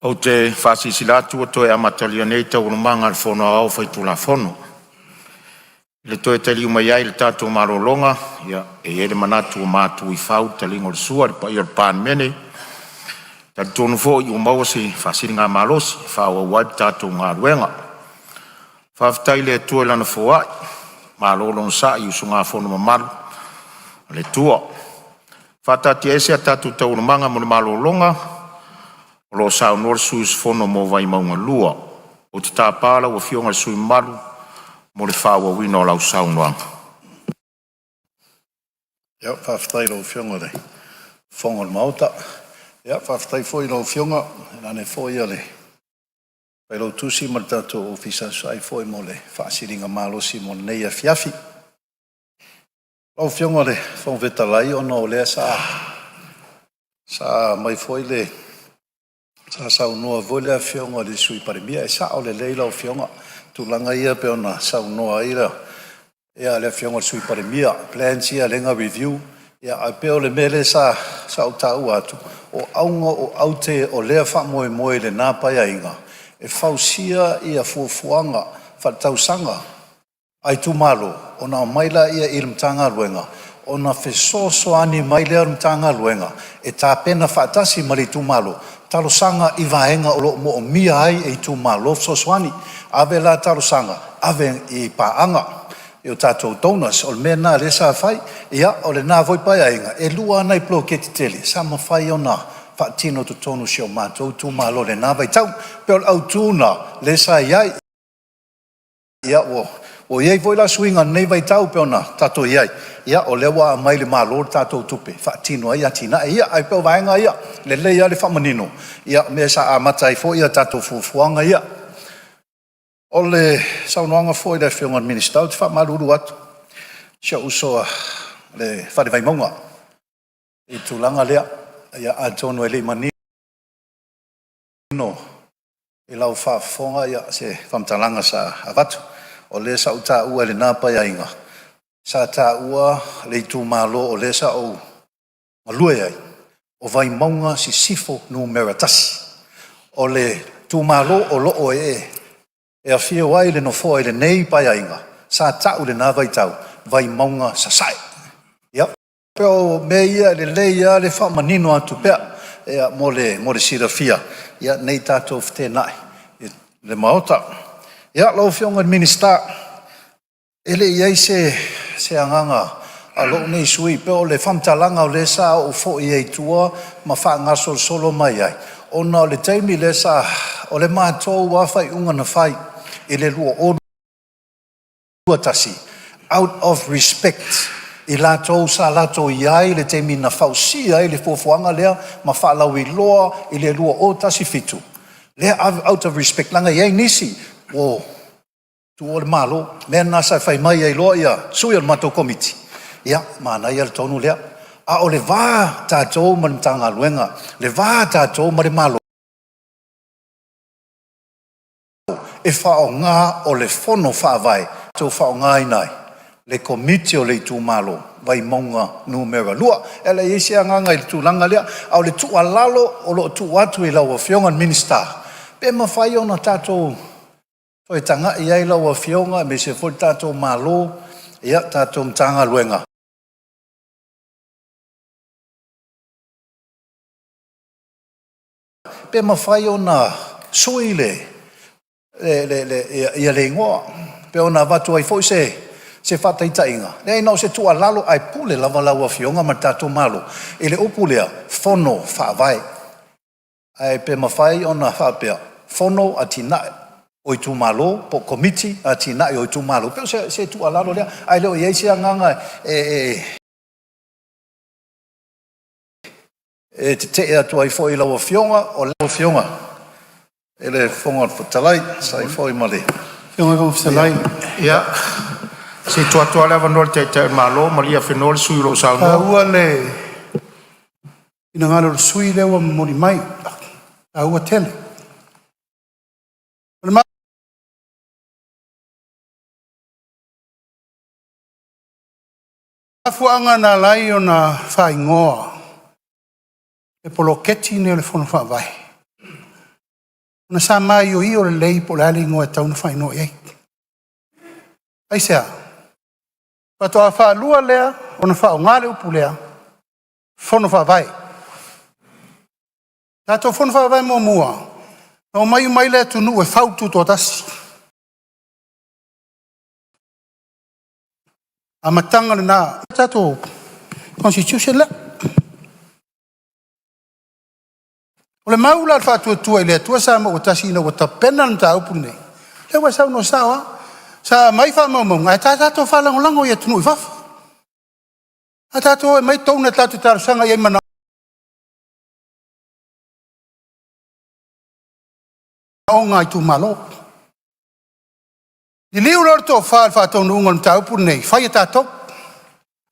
Ou te faasilasila atu ua toe amatalia nei Taualumaga a le Fono Aoao Faitulafono. I le toe taliu mai ai o le tatou malologa, e i ai le manatu ua matu i fau le taliga o le sua i le paia o le Palemene. E talitonu foi ua maua se faasiligamalosi e faaauau ai le tatou galuega. Faafetai i le Atua i Lana foai, malo le onosai i usugafono mamalu a le Atua. E faataatiaese a tatou Taualumaga mo le malologa o lo o saunoa le sui usufono mo Vaimauga 2. Ou te tapa lau Afioga i le sui usufono mamalu mo le faaauauina o lau saunoaga. Faafetai i lau Afioga i le Fofoga o le Maota. Faafetai foi i lau Afioga, tainane foi le Failautusi ma le tatou Ofisa, e tusa ai foi mo le faasiligamalosi mo lenei afiafi. Lau Afioga i le Fofoga Fetalai, ona o lea sa aumai foi le… sa saunoa foi le Afioga i le Sui Palemia. E sao lelei lau Afioga, o tulaga ia pei ona saunoa ai le Afioga i le Sui Palemia, plans ia lea na review, ae pei o le mea lea sa ou taua atu, o auga o aute o lea faamoemoe i lena Paeaiga e fausia fuafuaga faaletausaga a itumalo ona aumai lea i le Matagaluega ona fesoasoani mai lea o le Matagaluega e tapena faatasi ma le itumalo talosaga i vaega o lo o moomia ai e itumalo fesoasoani. Ave la talosaga, ave i paaga i o tatou donors. O le mea lena lea sa fai. Ia, o lena foi Paeaiga, e lua lava nai poloketi tele sa mafai ona faatino i totonu o si o matou itumalo i lena vaitau. E pei o le autu lena lea sa i ai. Ia ua i ai foi la suiga i lenei vaitau pei ona tatou i ai, ia o lea ua aumai i le Malo le tatou tupe e faatino ai atinae ia. Ae pei o vaega ia, e lelei lava le faamanino o mea sa amata ai foi a tatou fuafuaga ia. O le saunoaga foi a le Afioga i le Minisita, ou te faamalulu atu i si ou uso i le Fale Vaimauga i le tulaga lea, ia atonu e le i manino i lau faafofoga se faamatalaga sa avatu. O lea sa ou taua i lena Paeaiga, sa taua le itumalo o lea sa ou galue ai, o Vaimauga Sisifo Nu.1. O le itumalo o lo o e afio ai i le Nofoa i lenei Paeaiga, sa tau i lena vaitau, Vaimauga Sasae. Ia, pei o mea ia e lelei lava le faamanino atu pea mo le silafia ne i tatou feteenai i le Maota. Ia, lau Afioga i le Minisita, e le i i ai se agaga o lou nei sui usufono, pei o le faamatalaga o lea sa ou foi ai i tua ma faagasolosolo mai ai, ona o le taimi lea sa… o le matou lava faaiuga na fai i le 2021, out of respect i latou sa latou i ai i le taimi na fausia ai le fuafuaga lea ma faalauiloa i le 2017, lea out of respect, leaga e i ai nisi ua tuua le Malo. O le mea lena sa fai mai ai loa sui o le matou Komiti, ia, manaia le tonu lea, a o le va tatou ma le Matagaluega, le va tatou ma le Malo, e faaaoga o le Fono Faavae tatou te faaaogaina ai le Komiti o le Itumalo Vaimauga 2. E leai se agaga i le tulaga lea, a o le tuualalo o lo o tuu atu i lau Afioga i le Minisita, pe mafai ona tatou toe tagai i ai lau Afioga aemaise foi le tatou Malo, tatou Matagaluega pe mafai ona sui le igoa pei ona avatu ai foi se faataitaiga. Leai na o se tuualalo ae pule lava lau Afioga ma le tatou Malo i le upu lea Fono Faavae. Ae pe mafai ona faapea, Fono Atinae o Itumalo po o Komiti o Atinae o Itumalo. E pei o se tuualalo lea, ae le o i ai se agaga e tetee atu ai foi i lau Afioga. O lau Afioga i le Fofoga Fetalai e tusa ai foi ma le… Lau Afioga i le Fofoga Fetalai… Ia, se i tuu atu lava le avanoa i le Taitai o le Malo. Malie afenoa le sui usufono o lo o saunoa. E taua le finagalo o le sui usufono lea ua momoli mai, e taua tele. O le mafuaaga na ala ai ona faaigoa le poloketi lenei o le Fono Faavae, Ona sa maioio lelei po o le a le igoa e tatau ona faaigoa i ai. Aisea? Faatoa faalua lea ona faaaoga le upu lea, Fono Faavae. Tatou Fono Faavae muamua, na omai uma ai le atunuu e fau le Tutoatasi. Amataga lena o le tatou Constitution lea. O le mau la a le Faatuatua i le Atua Samoa ua Tasi ina ua tapena le mataupu lenei, lea ua e saunoa sao lava. Sa aumai faamaumauga ae sa tatou faalagolago i atunuu i fafo. Ae tatou o e aumai donor tatou te talosaga i ai i manaoga o itumalo. Liliu loa le tofa i le faataunuuga o le mataupu lenei, fai e tatou.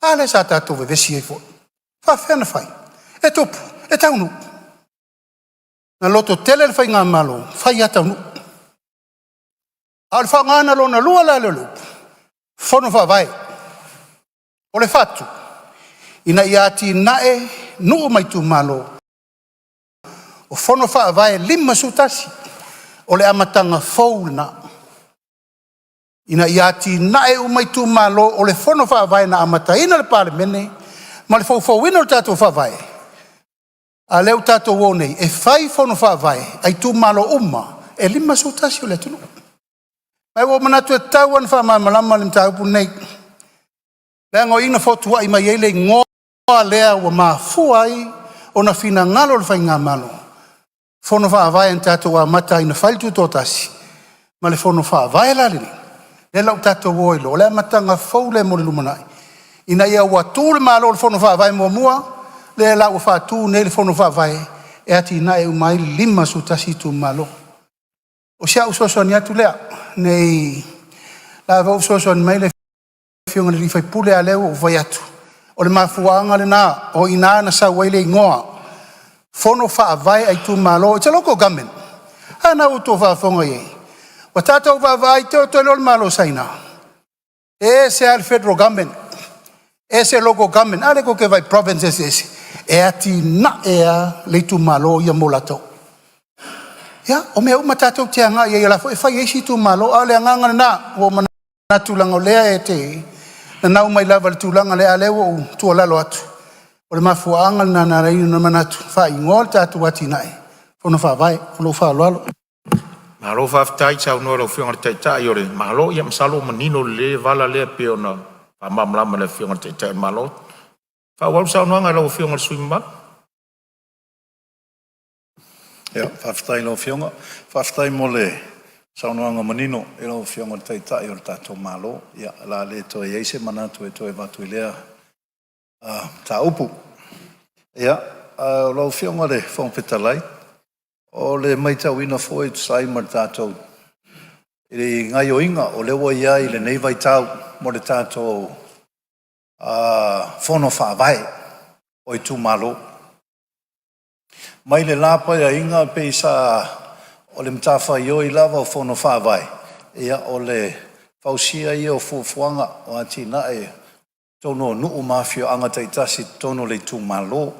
A lea sa tatou vevesi ai foi, e faafefea ona fai? E tupu, e taunuu. Na lototele le faigamalo, fai lava taunuu. A o le faaaogaina lona lua la lea o le upu, Fono Faavae. O le fatu, ina ia atinae nuu ma itumalo, o fono faavae e 51, o le amataga fou lena, ina ia atinae uma itumalo. O le fono faavae na amataina le Palemene ma le foufouina o le tatou Faavae, a o lea ua tatou o nei e fai fono faavae a itumalo uma e 51 o le atunuu. Ae ua ou manatu e tatau lava ona faamalamalama le mataupu lenei, leaga o i na fotuai mai ai le igoa lea ua mafua ai ona finagalo le faigamalo, Fono Faavae na tatou amata ai na fai le Tutoatasi ma le Fono Faavae la lenei, lea la ua tatou o ai loa, o le amataga fou lea mo le lumanai, ina ua tu le Malo i le Fono Faavae muamua, lea la ua faatu nei le Fono Faavae e atinae uma ai le 51 itumalo. O si au fesoasoani atu lea, ne i laveai ua fesoasoani mai le Afioga i le sui usufono, a o lea ua ou fai atu, o le mafuaaga lena, o i ina na sau ai le igoa Fono Faavae a Itumalo. It's a local government. A lena ua outou faafofoga i ai, ua tatou vaavaai te i ua toe iloa o le Malo o Saina, e ese lava le Federal Government, ese local government. A lea tou te vaai i province eseese, e atinae lava le itumalo ia mo latou. Ia, o mea uma tatou te agai i ai o la e foi e fai e isi itumalo, a o le agaga lena, ua ou manatu leaga o lea e te nanau mai lava i le tulaga lea, a o lea ua ou tuualalo atu, o le mafuaaga lena na ala ai ona manatu e faaigoa le tatou atinae, Fono Faavae. Ma lou faaaloalo. Malo faafetai saunoa i lau Afioga i le Taitai o le Malo. Ia masalo ua manino lelei le vala lea pei ona faamalamalama e le Afioga i le Taitai o le Malo. Faaauau le saunoaga a lau Afioga i le sui usufono mamalu. Ia, faafetai i lau Afioga. Faafetai mo le saunoaga manino i lau Afioga i le Taitai o le tatou Malo. Ia, o le a le toe i ai se manatu e toe avatu i lea mataupu. Ia, lau Afioga i le Fofoga Fetalai, o le matauina foi e tusa ai ma le tatou i gaoioiga o lea ua i ai i lenei vaitau mo le tatou Fono Faavae o itumalo. Mai le la Paeaiga pei sa o le matafaioi lava o Fono Faavae, ia o le fausia ia o fuafuaga o atinae i totonu o nuu ma afioaga taitasi i totonu o le itumalo.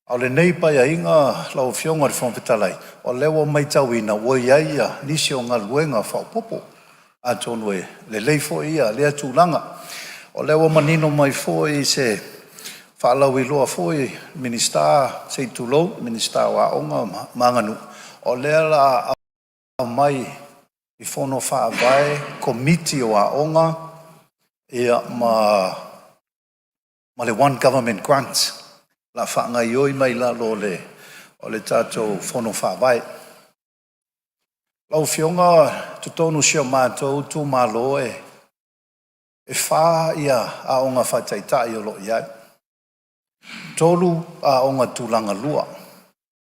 A o lenei Paeaiga lau Afioga i le Fofoga Fetalai, o lea ua matauina ua i ai nisi o galuega faaopoopo, atonu e lelei foi lea tulaga. O lea ua manino mai foi i se faalauiloa foi a le Minisita, se i tulou, le Minisita o Aoga ma Aganuu, o lea o le a aumai i Fono Faavae Komiti o Aoga ma le One Government Grant o le a faagaoioi mai i lalo o le tatou Fono Faavae. Lau Afioga i totonu o si o matou itumalo e fa aoga faataitai o lo o i ai, 3 aoga tulagalua.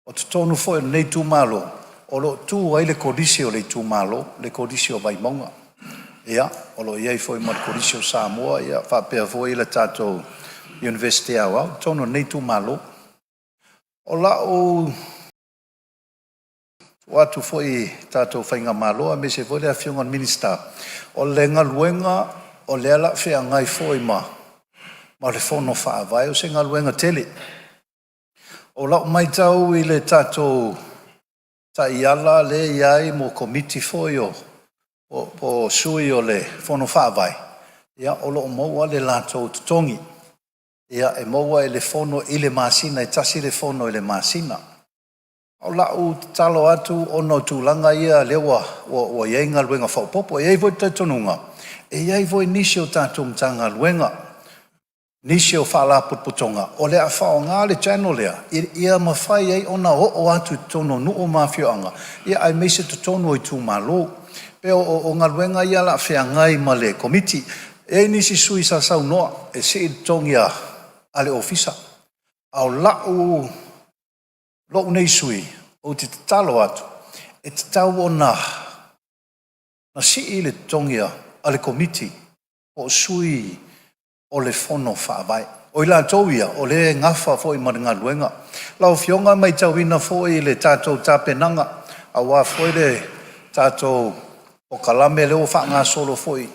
O totonu foi o lenei itumalo o lo o tu ai le Kolisi o le itumalo, le Kolisi o Vaimauga. Ia, o lo o i ai foi ma le Kolisi o Samoa faapea foi le tatou Iunivesite Aoao i totonu o lenei itumalo. O lau tuu atu foi i le tatou faigamalo aemaise foi le Afioga i le Minisita, o le galuega o lea o le a feagai foi ma le Fono Faavae, o se galuega tele. O lau matau i le tatou taiala lea e i ai mo Komiti foi o po o sui o le Fono Faavae, ia o lo o maua le latou totogi. Ia e maua e le Fono i le masina, e tasi le fono i le masina. O lau tatalo atu ona o tulaga ia lea ua i ai galuega faaopoopo. E i ai foi le talitonuga e i ai foi nisi o tatou Matagaluega, nisi o Faalapotopotoga o le a faaaoga le channel lea ina ia mafai ai ona oo atu i totonu o nuu ma afioaga aemaise totonu o itumalo. E pei o galuega ia o le a feagai ma le Komiti. E i ai nisi sui usufono sa saunoa e sii le totogi o le Ofisa, a o lou nei sui usufono ou te tatalo atu e tatau ona sii le totogi o le Komiti o Sui o le Fono Faavae. O i latou ia o lea e nafa foi ma le galuega. Lau Afioga e matauina foi i le tatou tapenaga aua foi le tatou polokalame lea ua faagasolo foi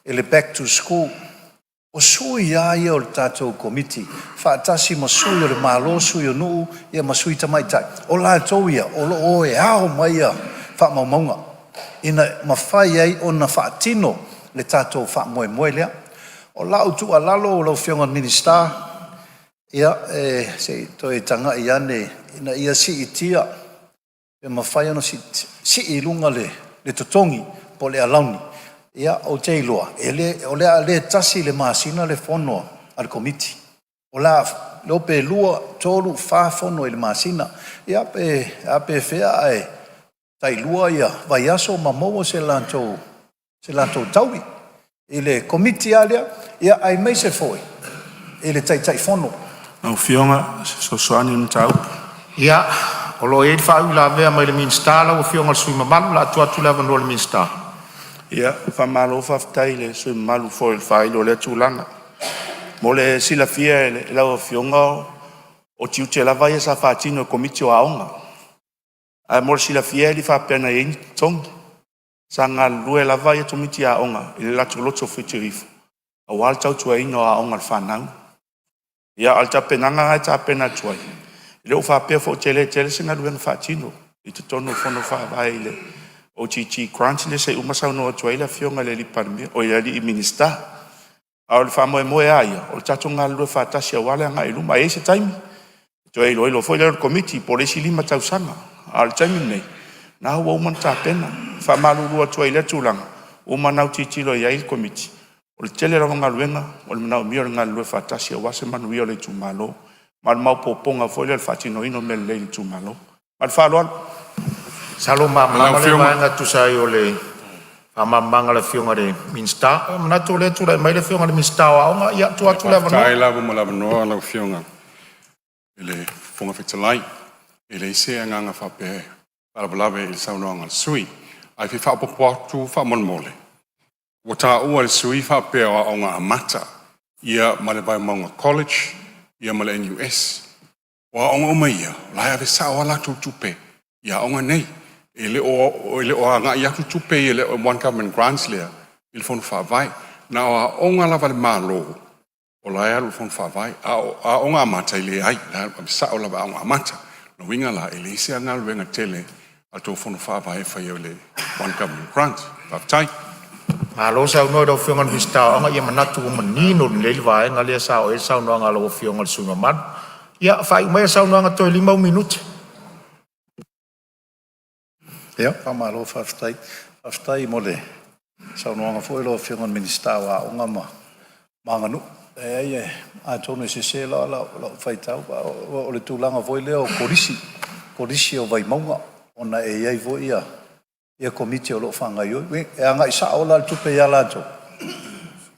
i le back to school, o sui lava ia o le tatou Komiti faatasi ma sui o le Malo, sui o nuu ma sui tamaitai, o latou ia o lo o o e ao mai faamaumauga ina ia mafai ai ona faatino le tatou faamoemoe lea. O lau tuualalo lau Afioga i le Minisita, se i toe tagai ane ina ia siitia, pe mafai ona sii i luga le totogi po o le alauni. Ou te iloa o le a le tasi i le masina le fono a le Komiti, o le a le iloa pe 2, 3, 4 fono i le masina. Ia pe a pe fea ae tailua vaiaso ma maua se latou taui i le Komiti lava lea, aemaise foi i le Taitaifono. Lau Afioga o se fesoasoani i le mataupu. Ia, o lo o i ai le faauilavea mai le Minisita lau Afioga i le sui usufono mamalu. O le a tuu atu le avanoa i le Minisita. Ia, faamalo faafetai i le sui usufono mamalu foi i le faailo o lea tulaga. Mo le silafia e lau Afioga, o tiute lava ia sa faatino e Komiti o Aoga. Ae mo le silafia e le i faapea na i ai ni totogi. Sa galulue lava Komiti o Aoga i le latou loto fitoitonu aua le tautuaina o aoga a le fanau. Ia, a o le tapenaga lena e tapena atu ai, e le o faapea foi ua tele tele se galuega faatino i totonu o Fono Faavae i le OGG Grant lea se i uma saunoa atu ai le Afioga i le Palemia oi le Minisita. A o le faamoemoe lava ia, o le tatou galulue faatasi aua le agai i luma. Ae i ai se taimi toe iloilo foi lea e le Komiti po o le isi 5 tausaga, a o le taimi lenei, o lena ua uma ona tapena. E faamalulu atu ai i lea tulaga, ua uma ona autilotilo i ai le Komiti, o le tele lava o galuega o le manaomia o le galulue faatasi aua se manuia o le itumalo, ma o le maopoopoga foi lea o le faatinoina o mea lelei i le itumalo. Ma le faaaloalo. Masalo ua Lau malamalama lea Afioga, vaega e tusa ai o le faamalamalamaga a le Afioga i le Minisita. Ua ou manatu o lea e tulai mai le Afioga i le Minisita o Aoga, ia tuu atu le faafetai avanoa. lava mo le avanoa lau Afioga i le Fofoga Fetalai. E leai se agaga faapea e faalavelave i le saunoaga a le sui usufono, ae fia faaopoopo atu faamolemole. Ua taua e le sui usufono faapea o Aoga Amata ia ma le Vaimauga College ma le NUS. O aoga uma ia, o la e ave sao lava latou tupe i aoga nei. E le o agai atu tupe ia i le One Government Grants lea i le Fono Faavae. Na o aoga lava a le Malo o la e alu i le Fono Faavae, a o Aoga Amata e leai, o la e ave sao lava i Aoga Amata. O lona uiga la, e leai se galuega tele a le tou Fono Faavae e faia i le One Government Grant. Faafetai. Malo saunoa i lau Afioga i le Minisita o Aoga, manatu ua manino lelei le vaega lea sa oo i ai le saunoaga a lau Afioga i le sui usufono mamalu. Ia faaiu maia lau saunoaga toe 5 ou minute. Ia, faamalo faafetai. Faafetai mo le saunoaga foi lau Afioga i le Minisita o Aoga ma Aganuu. Leai, atonu e sese la lau faitau, a o le tulaga foi lea o Kolisi, Kolisi o Vaimauga, ona e i ai foi Komiti o lo o faagaoioi. E agai sao la le tupe ia latou?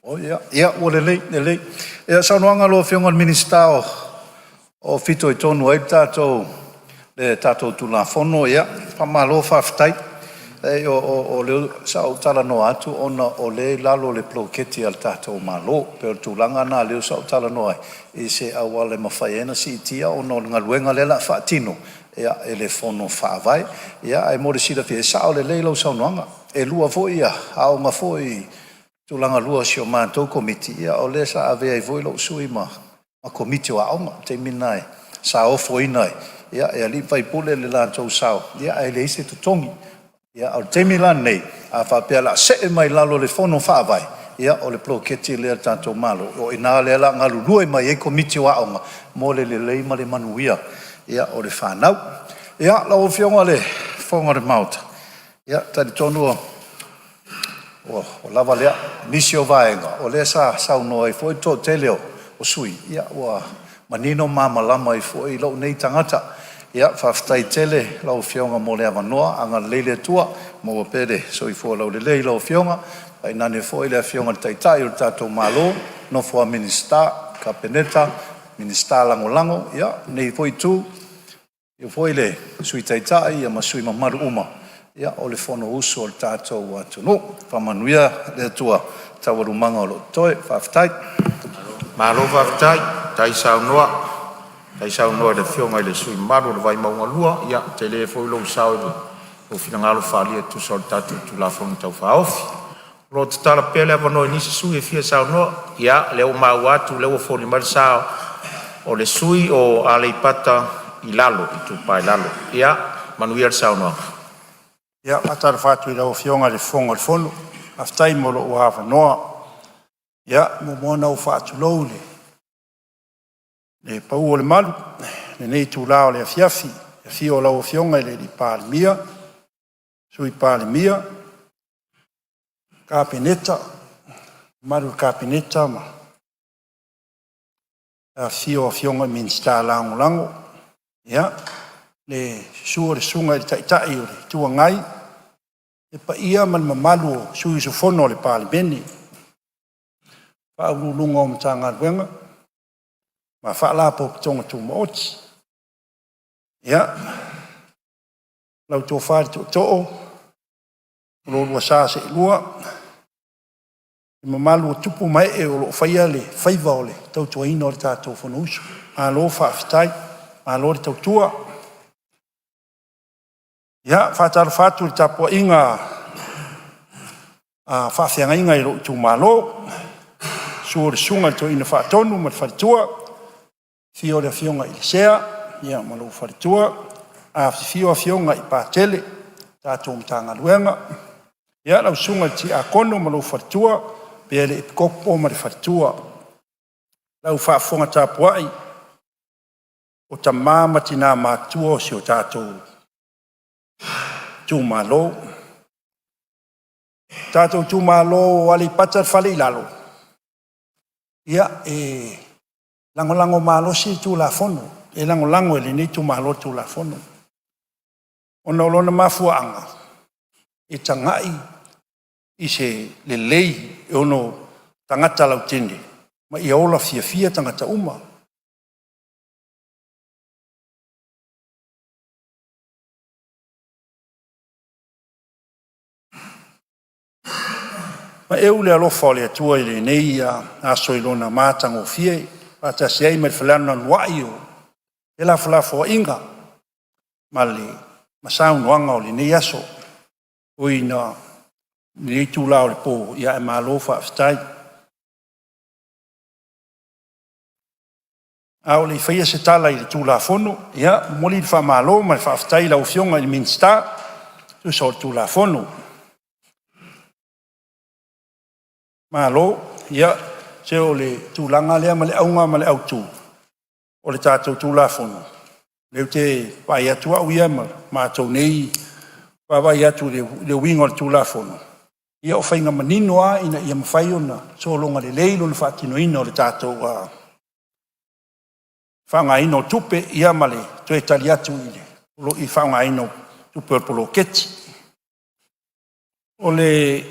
Oi ia, ua lelei, lelei. Ia, o le saunoaga a lau Afioga i le Minisita o fitoitonu ai le tatou Tulafono, ia faamalo faafetai. Leai o lea sa ou talanoa atu ona o lea e i lalo o le poloketi a le tatou Malo. E pei o le tulaga lena lea sa ou talanoa ai i se auala e mafai ai ona siitia ona o le galuega lea o le a faatino e le Fono Faavae. Ae mo le silafia, e sao lelei lau saunoaga, e lua foi aoga foi tulagalua a si a matou Komiti, o lea sa avea ai foi lou sui ma Komiti o Aoga i le taimi lena sa ofoina ai Ia, e alii ma faipule le latou sao, ia ae leai se totogi. Ia, a o le taimi la lenei, a faapea o le a see mai lalo o le Fono Faavae, ia o le poloketi lea a le tatou Malo, o i ina lea o le a galulue mai ai Komiti o Aoga mo le lelei ma le manuia o le fanau. Ia, lau Afioga i le Fofoga o le Maota, ia, e talitonu ua lava lea. O nisi o vaega o lea sa saunoa ai foi le toatele o sui usufono, ia ua manino ma malamalama ai foi lou nei tagata. Ia faafetai tele i lau Afioga mo le avanoa. Agalelei le Atua maua pea le soifua laulelei i lau Afioga, tainane foi le Afioga i le Taitai o le tatou Malo, nofo a Minisita, Kapeneta, Minisita Lagolago. Ia, lenei foi itu, afio foi le Sui Taitai ma sui usufono mamalu uma o le Fonousu a le tatou atunuu. Faamanuia le Atua i taualumaga o lo o totoe. Faafetai. Malo faafetai, faafetai saunoa i le Afioga i le sui usufono mamalu o Vaimauga 2. Ia tele foi lou sao i lou finagalo faaalia e tusa o le tatou Tulafono Tau Faaofi. O lo o tatala pea le avanoa i nisi sui usufono e fia saunoa. Ia, o lea ua maua atu o lea ua foliga mai le sa o le sui usufono mo Aleipata Itupa i Lalo. Ia manuia le saunoaga. Ia, e faatalofa atu i lau Afioga i le Fofoga o le Fono, faafetai mo lou avanoa. Ia, e muamua ona ou faatulou i le pau o le malu i lenei itula o le afiafi i le afio o lau Afioga i le Palemia, Sui Palemia, Kapeneta, le mamalu i le Kapeneta ma le afifio o Afioga i Minisita Lagolago. Ia, le susu o le Susuga i le Taitai o le Itu Agai, le paia ma le mamalu o sui usufono o le Palemene, Ofisa Sili o Pulega o Matagaluega ma Faalapotopotoga Tumaoti. Ia, lau Tofa i le Tootoo ma lo oulua sa seelua, le mamalu o tupu ma ee o lo o faia le faiva o le tautuaina o le tatou Fonousu. Malo faafetai, malo le tautua. Ia, e faatalofa atu i le tapuaiga a faafeagaiga i lou itumalo, susu o le Susuga i le Toeaina Faatonu ma le faletua, afio le Afioga i le Sea ma lou faletua, afifio afioga i Patele o le tatou Matagaluega. Ia lau Susuga i le Tiakono ma lou faletua faapea le Epikopo ma le faletua. Lau faafofoga tapuai o tama ma tina matutua o si o tatou itumalo. Le tatou itumalo o Aleipata le Fale i Lalo, ia, e lagolago malosi le Tulafono, e lagolago e lenei itumalo le Tulafono, ona o lona mafuaaga e tagai i se lelei e ono tagata lautele ma ia ola fiafia tagata uma. Paeu le alofa o le Atua i lenei aso i lona matagofie, faatasi ai ma le felanulanuai o felafolafoaiga ma saunoaga o lenei aso. E ui ina i lenei itula o le po, ae malo faafetai. A o le i faia se tala i le Tulafono, ia, e momoli le faamalo ma le faafetai i lau Afioga i le Minisita e tusa o le Tulafono. Malo. Ia, se o le tulaga lea ma le auga ma le autu o le tatou Tulafono, lea ou te vaai atu au ia ma matou nei vaavaai atu i le uiga o le Tulafono, ia o faiga manino lava ina ia mafai ona sologa lelei lona faatinoina o le tatou faaaogaina o tupe, ia ma le toe tali atu i le faaaogaina o tupe o le poloketi. O le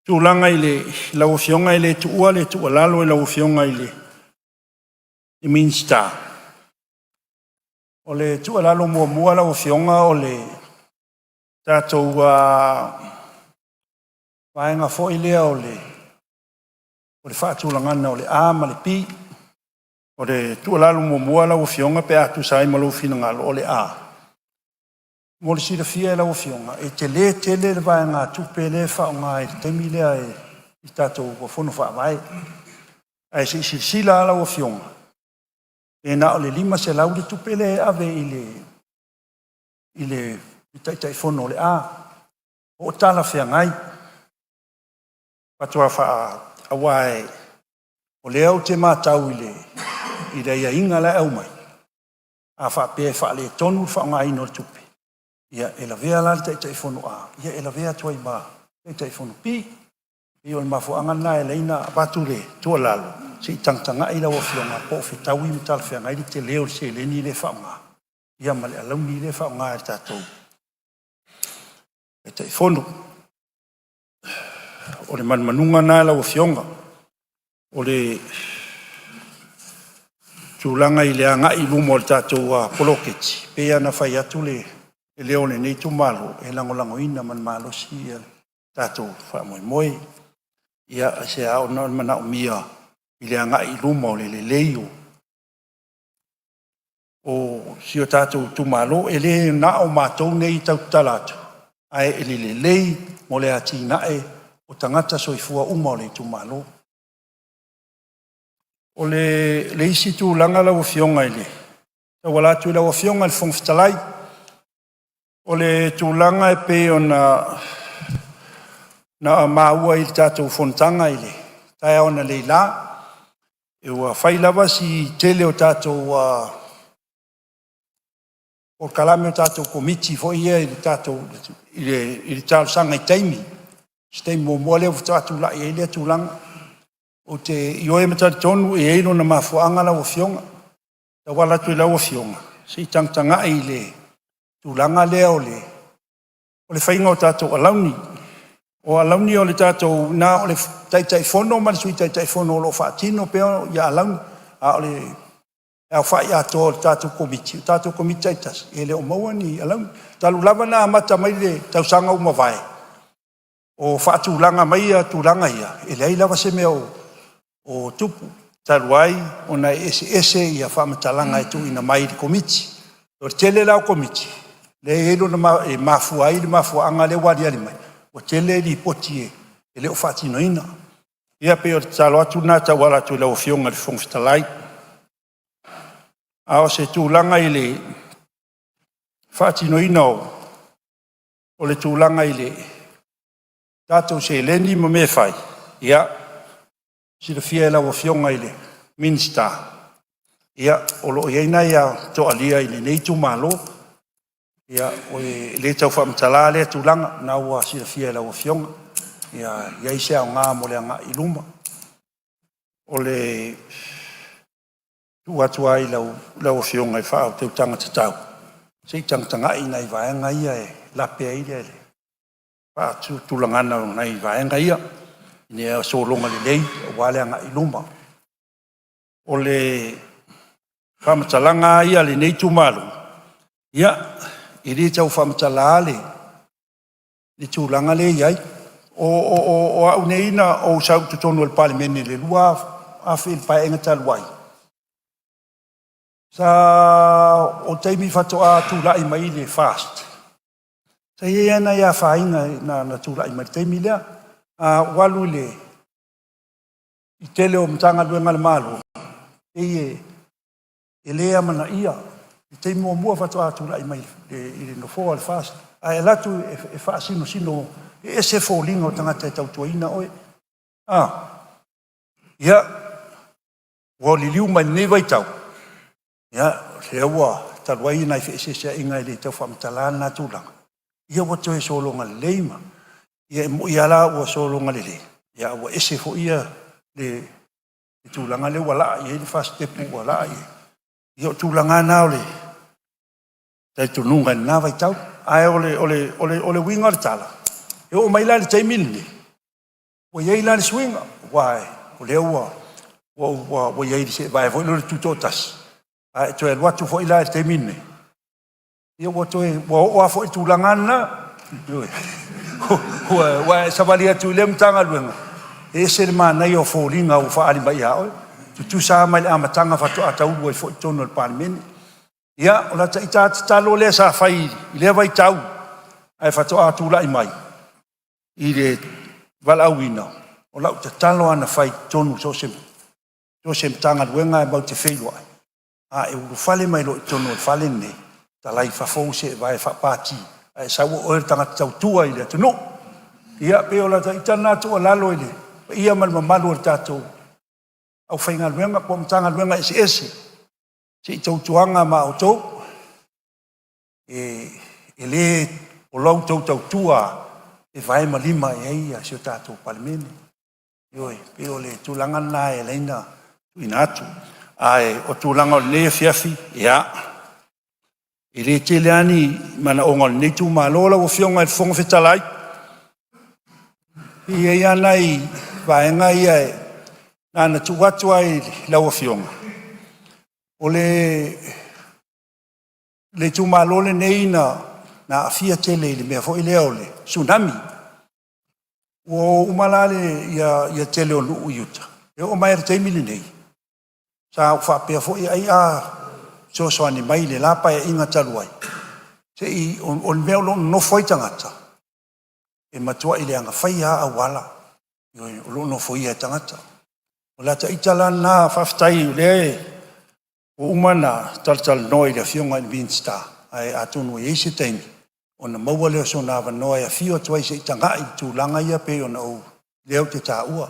tulaga i lau Afioga, e le tuua le tuualalo i lau Afioga i le Minisita, o le tuualalo muamua lau Afioga, o le tatou vaega foi lea o le faatulagaga o le A ma le B. O le tuualalo muamua lau Afioga pe a tusa ai ma lou finagalo, o le A, mo le silafia e lau Afioga, e tele tele le vaegatupe lea e faaaoga i le taimi lea i le tatou Fono Faavae. Ae se i silasila lava lau Afioga Pe na o le $500 le tupe lea e ave i le Taitaifono o le A. Po o talafeagai? Faatoa faa… aua o lea ou te matau i le aiaiga la e aumai, a faapea e faaletonu le faaaogaina o le tupe, ia e lavea la le Taitaifono A, e lavea atu ai ma le Taitaifono B. E pei o le mafuaaga lena e ala ai ona avatu le tuualalo, se i tagatagai lau Afioga po o fetaui ma talafeagai le tele o le seleni lea e faaaoga ia ma le alauni lea e faaaoga e le tatou Taitaifono. O le manumanuga lena lau Afioga. O le tulaga i le agai i luma o le tatou poloketi, e pei lava ona fai atu le leo o lenei itumalo, e lagolagoina ma le malosi le tatou faamoemoe. Ia, aisea ona o le manaomia i le agai i luma o le lelei o si o tatou itumalo. E le na o matou nei e tau tatala atu, ae lelei mo le atinae o tagata soifua uma o le itumalo. O le isi tulaga lau Afioga e tauala atu i lau Afioga i le Fofoga Fetalai, o le tulaga e pei ona maua i le tatou fonotaga i le taeao analeila, ua fai lava si tele o tatou polokalame o tatou Komiti foi ia i le talosaga i taimi. O se taimi muamua lea faatoa tulai ai lea tulaga. Ou te ioe ma talitonu e i ai lona mafuaaga lau Afioga, e tauala atu i lau Afioga, se i tagatagai i le tulaga lea o le faiga o tatou alauni. O alauni o le tatou na o le Taitaifono ma le Sui Taitaifono o lo o faatino pea alauni, a o le aofai atoa o le tatou Komiti, o tatou Komiti taitasi, e le o maua ni alauni. Talu lava ona amata mai le tausaga ua mavae o faatulaga mai tulaga ia, e leai lava se mea o tupu, talu ai ona e eseese faamatalaga e tuuina mai i le Komiti. O le tele la o Komiti lea e mafua ai le mafuaaga lea ua aliali mai, ua tele Lipoti e le o faatinoina. Ia pei o le tatalo atu lena e tauala atu i lau Afioga i le Fofoga Fetalai. A o se tulaga i le faatinoina o le tulaga i le tatou seleni ma mea e fai, ia, e silafia e lau Afioga i le Minisita, o lo o i ai nai toalia i lenei itumalo. E le tau faamatala lea tulaga, o lena ua silafia e lau Afioga, ia i ai se aoga mo le agai i luma. O le tuu atu lava i lau Afioga i le faautautaga tatau, se i tagatagai i nai vaega ia e lape ai le faatulagaga o nai vaega ia, ina ia sologa lelei aua le agai i luma. O le faamatalaga lava ia a lenei itumalo, ia, e le tau faamatala le tulaga lea e i ai. O au nei na ou sau i totonu o le Palemene i le 2000 i le Paeaiga talu ai, o le taimi faatoa tulai mai le FAST, sa i ai lava nai afaina na tulai mai i le taimi lea. Ua alu i le tele o Matagaluega a le Malo, e pei e le amanaia i le taimi muamua faatoa tulai mai i le nofoa o le FAST, ae alu atu e faasinosino, e ese foliga o tagata e tautuaina oe. Ia, ua liliu mai lenei vaitau, ia, o lea ua talu ai nai feeseeseaiga e le tau faamatala lena tulaga, ia ua toe sologa lelei ma… E moni lava la ua sologa lelei, ae ua ese foi le tulaga lea ua laa i ai le fasi-tepu ua laa i ai. Ia o tulaga lava na o le talitonuga i lena vaitau. Ae o le uiga o le tala, e oo mai la i le taimi lenei, ua i ai la le suiga, aua o lea ua i ai i se vaega foi lea o le tutoatasi, a e toe alu atu foi la i le taimi lenei, ia ua oo lava foi i le tulaga lena. Ioe. Ua e savali atu i lea Matagaluega, e ese le manaia o foliga ua faaali mai ia oe, tutusa lava ma le amataga faatoa taulu ai foi i totonu o le Palemene. Ia, o lata ita lava tatalo lea sa fai i lea vaitau ae faatoa tulai mai i le valaauina, o lau tatalo lava na fai i totonu o so o se Matagaluega lava matou te feiloai, A e ulufale mai loa i totonu o le fale lenei, talai i fafo ou seevae faa-Pati, ae e sau o oe o le tagata tautua i le atunuu. Ia pei o lata ita lena tuualalo i le paia ma le mamalu o le tatou aufaigaluega po o Matagaluega eseese, se i tautuana ma outou, e le o la outou tautua lava e vae ma lima i ai si o tatou Palemene. Ioe. E pei o le tulaga lena e ala ai ona tuuina atu. Ae o tulaga o lenei afiafi, ia, e le tele lava ni manaoga o lenei itumalo lau Afioga i le Fofoga Fetalai. E i ai lava nai vaega ia na ona tuu atu lava i lau Afioga. O le itumalo lenei na aafia tele i le mea foi lea o le Tsunami. Ua o uma la le tele o nuu i uta, e oo mai lava i le taimi lenei, sa ou faapea foi ai a fesoasoani mai i le la Paeaiga talu ai, se i… o le mea o lo o nonofo ai tagata, e matuai leaga faia lava auala o lo o nofoia e tagata. O lata ita la lena, faafetai o lea ua uma ona talatalanoa i le Afioga i le Minisita, ae atonu e i ai se taimi ona maua lea o sona avanoa e afio atu ai se i tagai i tulaga ia pei ona lea ou te taua.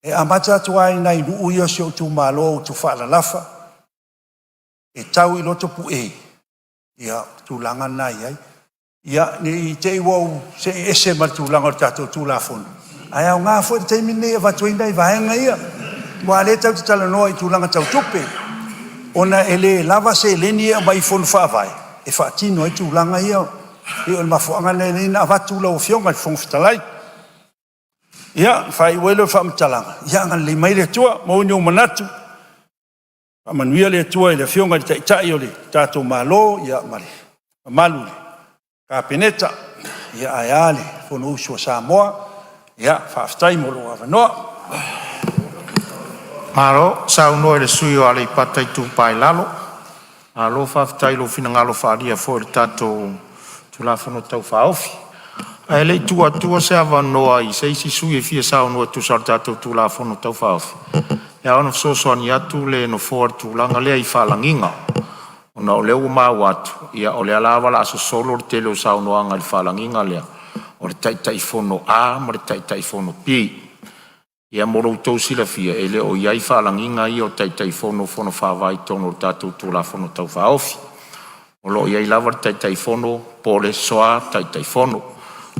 E amata atu lava i nai nuu ia o si ou itumalo o Utufaalalafa e tau i Lotopue, ia, o le tulaga lena e i ai. Ia, ne i te i ua ou see ese ma le tulaga o le tatou Tulafono, ae aoga foi le taimi lenei e avatu ai nai vaega ia, aua o lea tatou te talanoa i tulaga tau tupe, ona e le lava seleni ia e aumai i Fono Faavae e faatino ai tulaga ia. E pei o le mafuaaga lea e ala ai ona avatu lau Afioga i le Fofoga Fetalai. Ia, ona faaiu ai lea o le faamatalaga, ia agalelei mai le Atua, maua ni ou manatu, faamanuia le Atua i le Afioga i le Taitai o le tatou Malo ma le mamalu i le Kapeneta, ae a le Fonousu a Samoa. Faafetai mo lou avanoa. Malo saunoa i le sui usufono mo Aleipata Itupa i Lalo. Malo faafetai i lou finagalo faaalia foi i le tatou Tulafono Tau Faaofi. Ae le i tuu atua se avanoa i se isi sui usufono e fia saunoa e tusa o le tatou Tulafono Tau Faaofi, e ao ona fesoasoani atu le Nofoa i le tulaga lea i faalagiga, ona o lea ua maua atu, o lea lava o le a sosolo le tele o saunoaga i le faalagiga lea o le Taitaifono A ma le Taitaifono B. Ia mo lo outou silafia, e le o i ai faalagiga ia o Taitaifono o Fono Faavae i totonu o le tatou Tulafono Tau Faaofi. O lo o i ai lava le Taitaifono po o le Sua Taitaifono.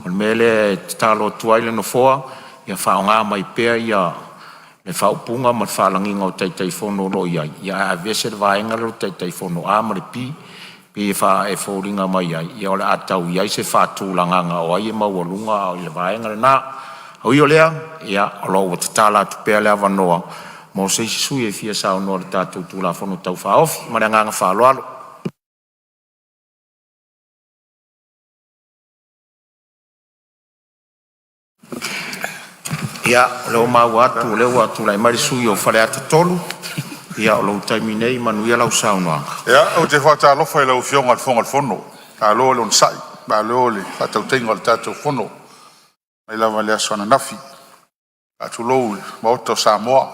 O le mea lea e tatalo atu ai le Nofoa, ia faaaoga mai pea le faaupuga ma le faalagiga o Taitaifono o lo o i ai, ae aveese le vaega lea o le Taitaifono A ma le B. E pei e foliga mai ai o le a tau i ai se faatulagaga o ai e maualuga le vaega lena. Ae ui o lea, o lo o ua tatala atu pea le avanoa mo se isi sui usufono e fia saunoa i le tatou Tulafono Tau Faaofi. Ma le agaga faaaloalo. Ia, o lea ua maua atu o lea ua tulai mai le sui usufono mo Faleata 3. Ia, o lou taimi lenei, manuia lau saunoaga. Ia, ou te faatalofa i lau Afioga i le Fofoga Fetalai, malo le onosai, malo le faatautaiga o le tatou Fono mai lava i le aso ananafi. Faatulou i le Maota o Samoa,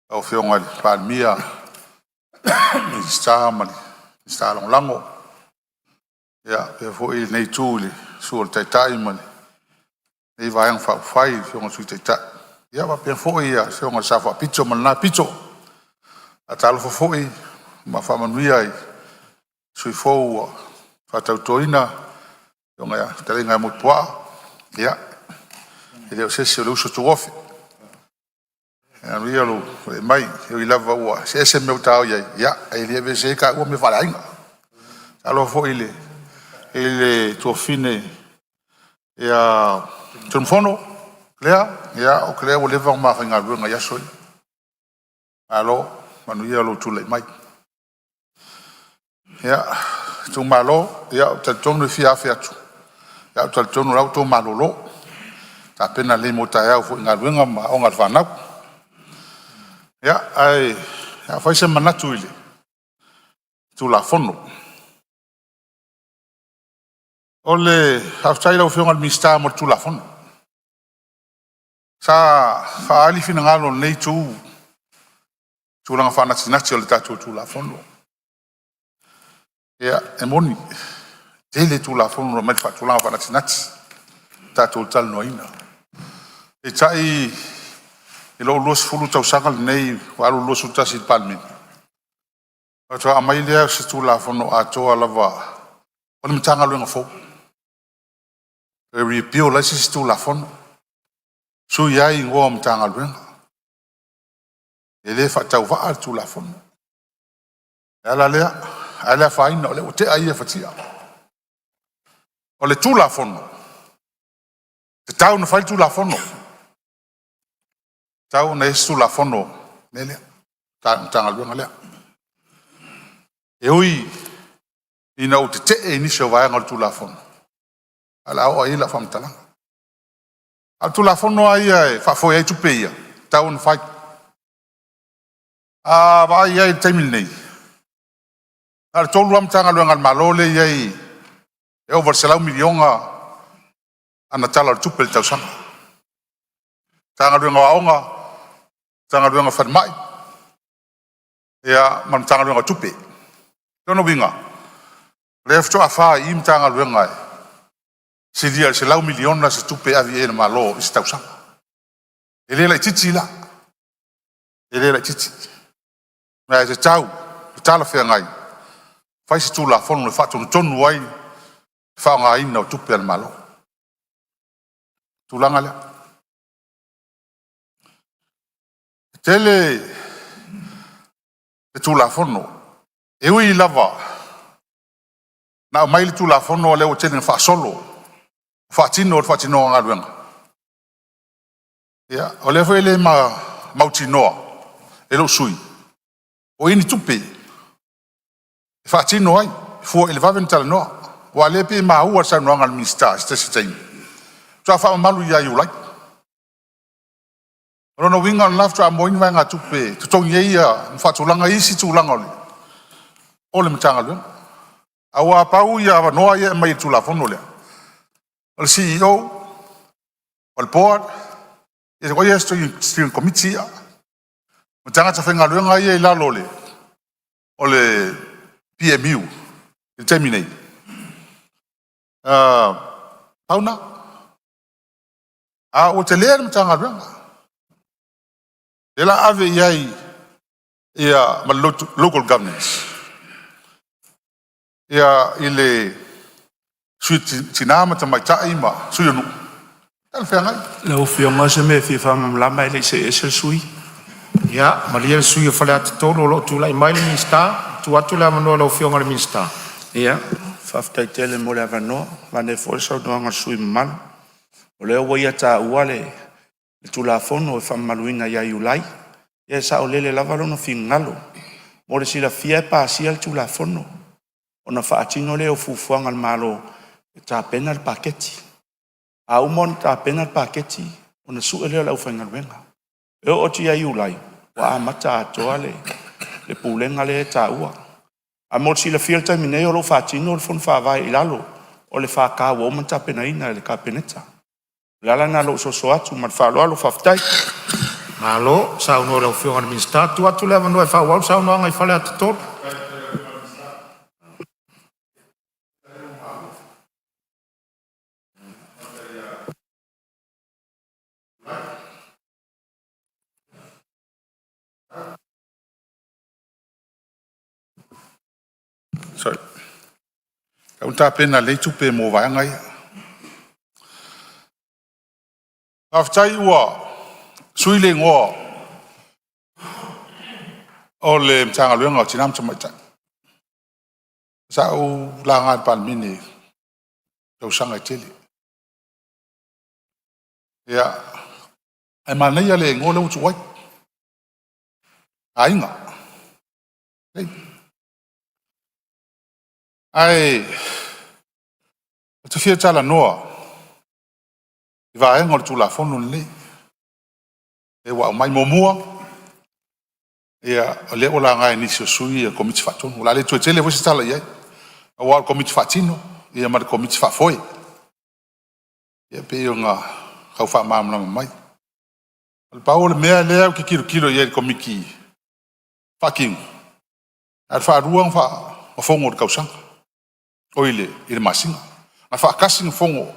lau Afioga i le Palemia, Minisita ma Minisita Lagolago. Ia faapea foi lenei itu i le susu o le Taitai ma lenei Vaega Faaupufai, le Afioga i le Sui Taitai, ia faapea foi le Afioga i le Sao Faapito ma lena Pito. Faatalofa foi ma faamanuia i le sui usufono fou ua faatautoina, le afioga ia fetalaiga ia Motuopuaa, ia e le o se isi o le uso tuofe. Ia manuia lou tulai mai. E ui lava ua eseese mea ua ta o i ai, ae le aveesea ai taua mea faaleaiga. Faatalofa foi i le tuafafine ia Tunumafono Claire, ia o Claire ua leva ona ma faigaluega i aso ia. Malo, manuia lou tulai mai. Ia, itumalo, ou te talitonu e fia afe atu, ae ou te talitonu o la ua outou malolo, tapena lelei mo taeao foi i galuega ma aoga a le fanau. Ia, ae o le a fai se manatu i le Tulafono. O le faafetai i lau Afioga i le Minisita mo le Tulafono. Sa faaali finagalo o lenei itu tulaga faanatinati o le tatou Tulafono. Ia, e moni, e tele Tulafono e aumai i le faatulaga faanatinati na tatou talanoaina. Peitai i lou 20 tausaga lenei ua alu i le 21 i le Palemene, faatoa aumai lea o se Tulafono atoa lava o le Matagaluega fou e repeal ai se isi Tulafono, sui ai igoa o Matagaluega. E le faatauvaa le Tulafono. O le ala lea, ae le afaina o lea ua tea ia fatia. O le Tulafono, e tatau ona fai le Tulafono, e tatau ona i ai se Tulafono o le mea lea, le Matagaluega lea. E ui ina ou tetee i nisi o vaega o le Tulafono, ae o le a oo i ai lau faamatalaga. A o le Tulafono lava ia e faafoe ai tupe ia, e tatau ona fai. A vaai i ai i le taimi lenei, na o le tolu lava Matagaluega a le Malo lea e i ai e ova i le $100 miliona ana Tala o le Tupe i le tausaga. Matagaluega o Aoga, Matagaluega o le Falemai ia ma le Matagaluega o Tupe. O lona uiga, o lea faatoa fa i i Matagaluega e silia i le $100 miliona se tupe e ave i ai a le Malo i se tausaga. E le laitiiti la, e le laitiiti. Ma e tatau ma talafeagai ona fai se Tulafono e faatonutonu ai le faaaogaina o tupe a le Malo. O le tulaga lea. E tele Tulafono, e ui lava na aumai le Tulafono a o lea ua tele ina faasolo faatino le faatinoga o galuega. Ia, o lea foi e le mautinoa e lou sui usufono o i ai ni tupe e faatino ai fua i le vave ona talanoa. Aua o lea e pei e maua i le saunoaga a le Minisita i se tasi o taimi, faatoa faamamalu ia Iulai. O lona uiga o lena faatoa maua ai ni vaegatupe e totogi ai ma faatulaga isi tulaga o le Matagaluega. Aua pau ia avanoa ia e aumai e le Tulafono lea, o le CEO, o le Board, o ia steering committee ia, ma tagata faigaluega ia e i lalo o le PMU i le taimi nei, pau lena. A ua tele le Matagaluega, lea o le a ave i ai ma le Local Governance i le Sui Tina ma Tamaitai ma Sui o Nuu, e talafeagai. Lau Afioga o se mea e fia faamalamalama ae le i see ese le sui usufono. Ia malie le sui usufono mo Faleata 3 o lo o tulai mai le Minisita. E tuu atu le avanoa i lau Afioga i le Minisita. Ia, faafetai tele mo le avanoa. Manaia foi le saunoaga a le sui usufono mamalu, o lea ua ia taua le Tulafono e faamamaluina ia Iulai. Ia e saolele lava lona finagalo. Mo le silafia e pasia le Tulafono ona faatino lea o fuafuaga a le Malo e tapena le paketi. A uma ona tapena le paketi ona sue lea o le aufaigaluega. E oo atu ia Iulai ua amata atoa le Pulega lea e taua. Ae mo le silafia i le taimi nei o lo o faatino le fono faavae i lalo o le FK ua uma ona tapenaina e le Kapeneta. O le ala lena o lou soso atu ma le faaaloalo. Faafetai. Malo saunoa i lau Afioga i le Minisita. Tuu atu le avanoa e faaauau le saunoaga a Faleata 3. Sorry, e tatau ona tapena lelei tupe mo vaega ia. Faafetai ua sui le igoa o le Matagaluega o Tina ma Tamaitai. Sa ou laga i le Palemene i tausaga e tele. Ia, ae manaia le igoa lea ua tuu ai, Aiga. Ae ou te fia talanoa i vaega o le Tulafono lenei lea ua aumai. Muamua, ia o lea ua laga e nisi o sui usufono le Komiti Faatonu. O le a le toe tele foi se tala i ai, aua o le Komiti Faatino ma le Komiti Faafoe. Ia e pei ona tau faamalamalama mai. Na pau o le mea lea ou te tilotilo i ai i le Komiti Faatino, ae o le faalua ona fono i le tausaga, oi le masina. Na faatasi ona fono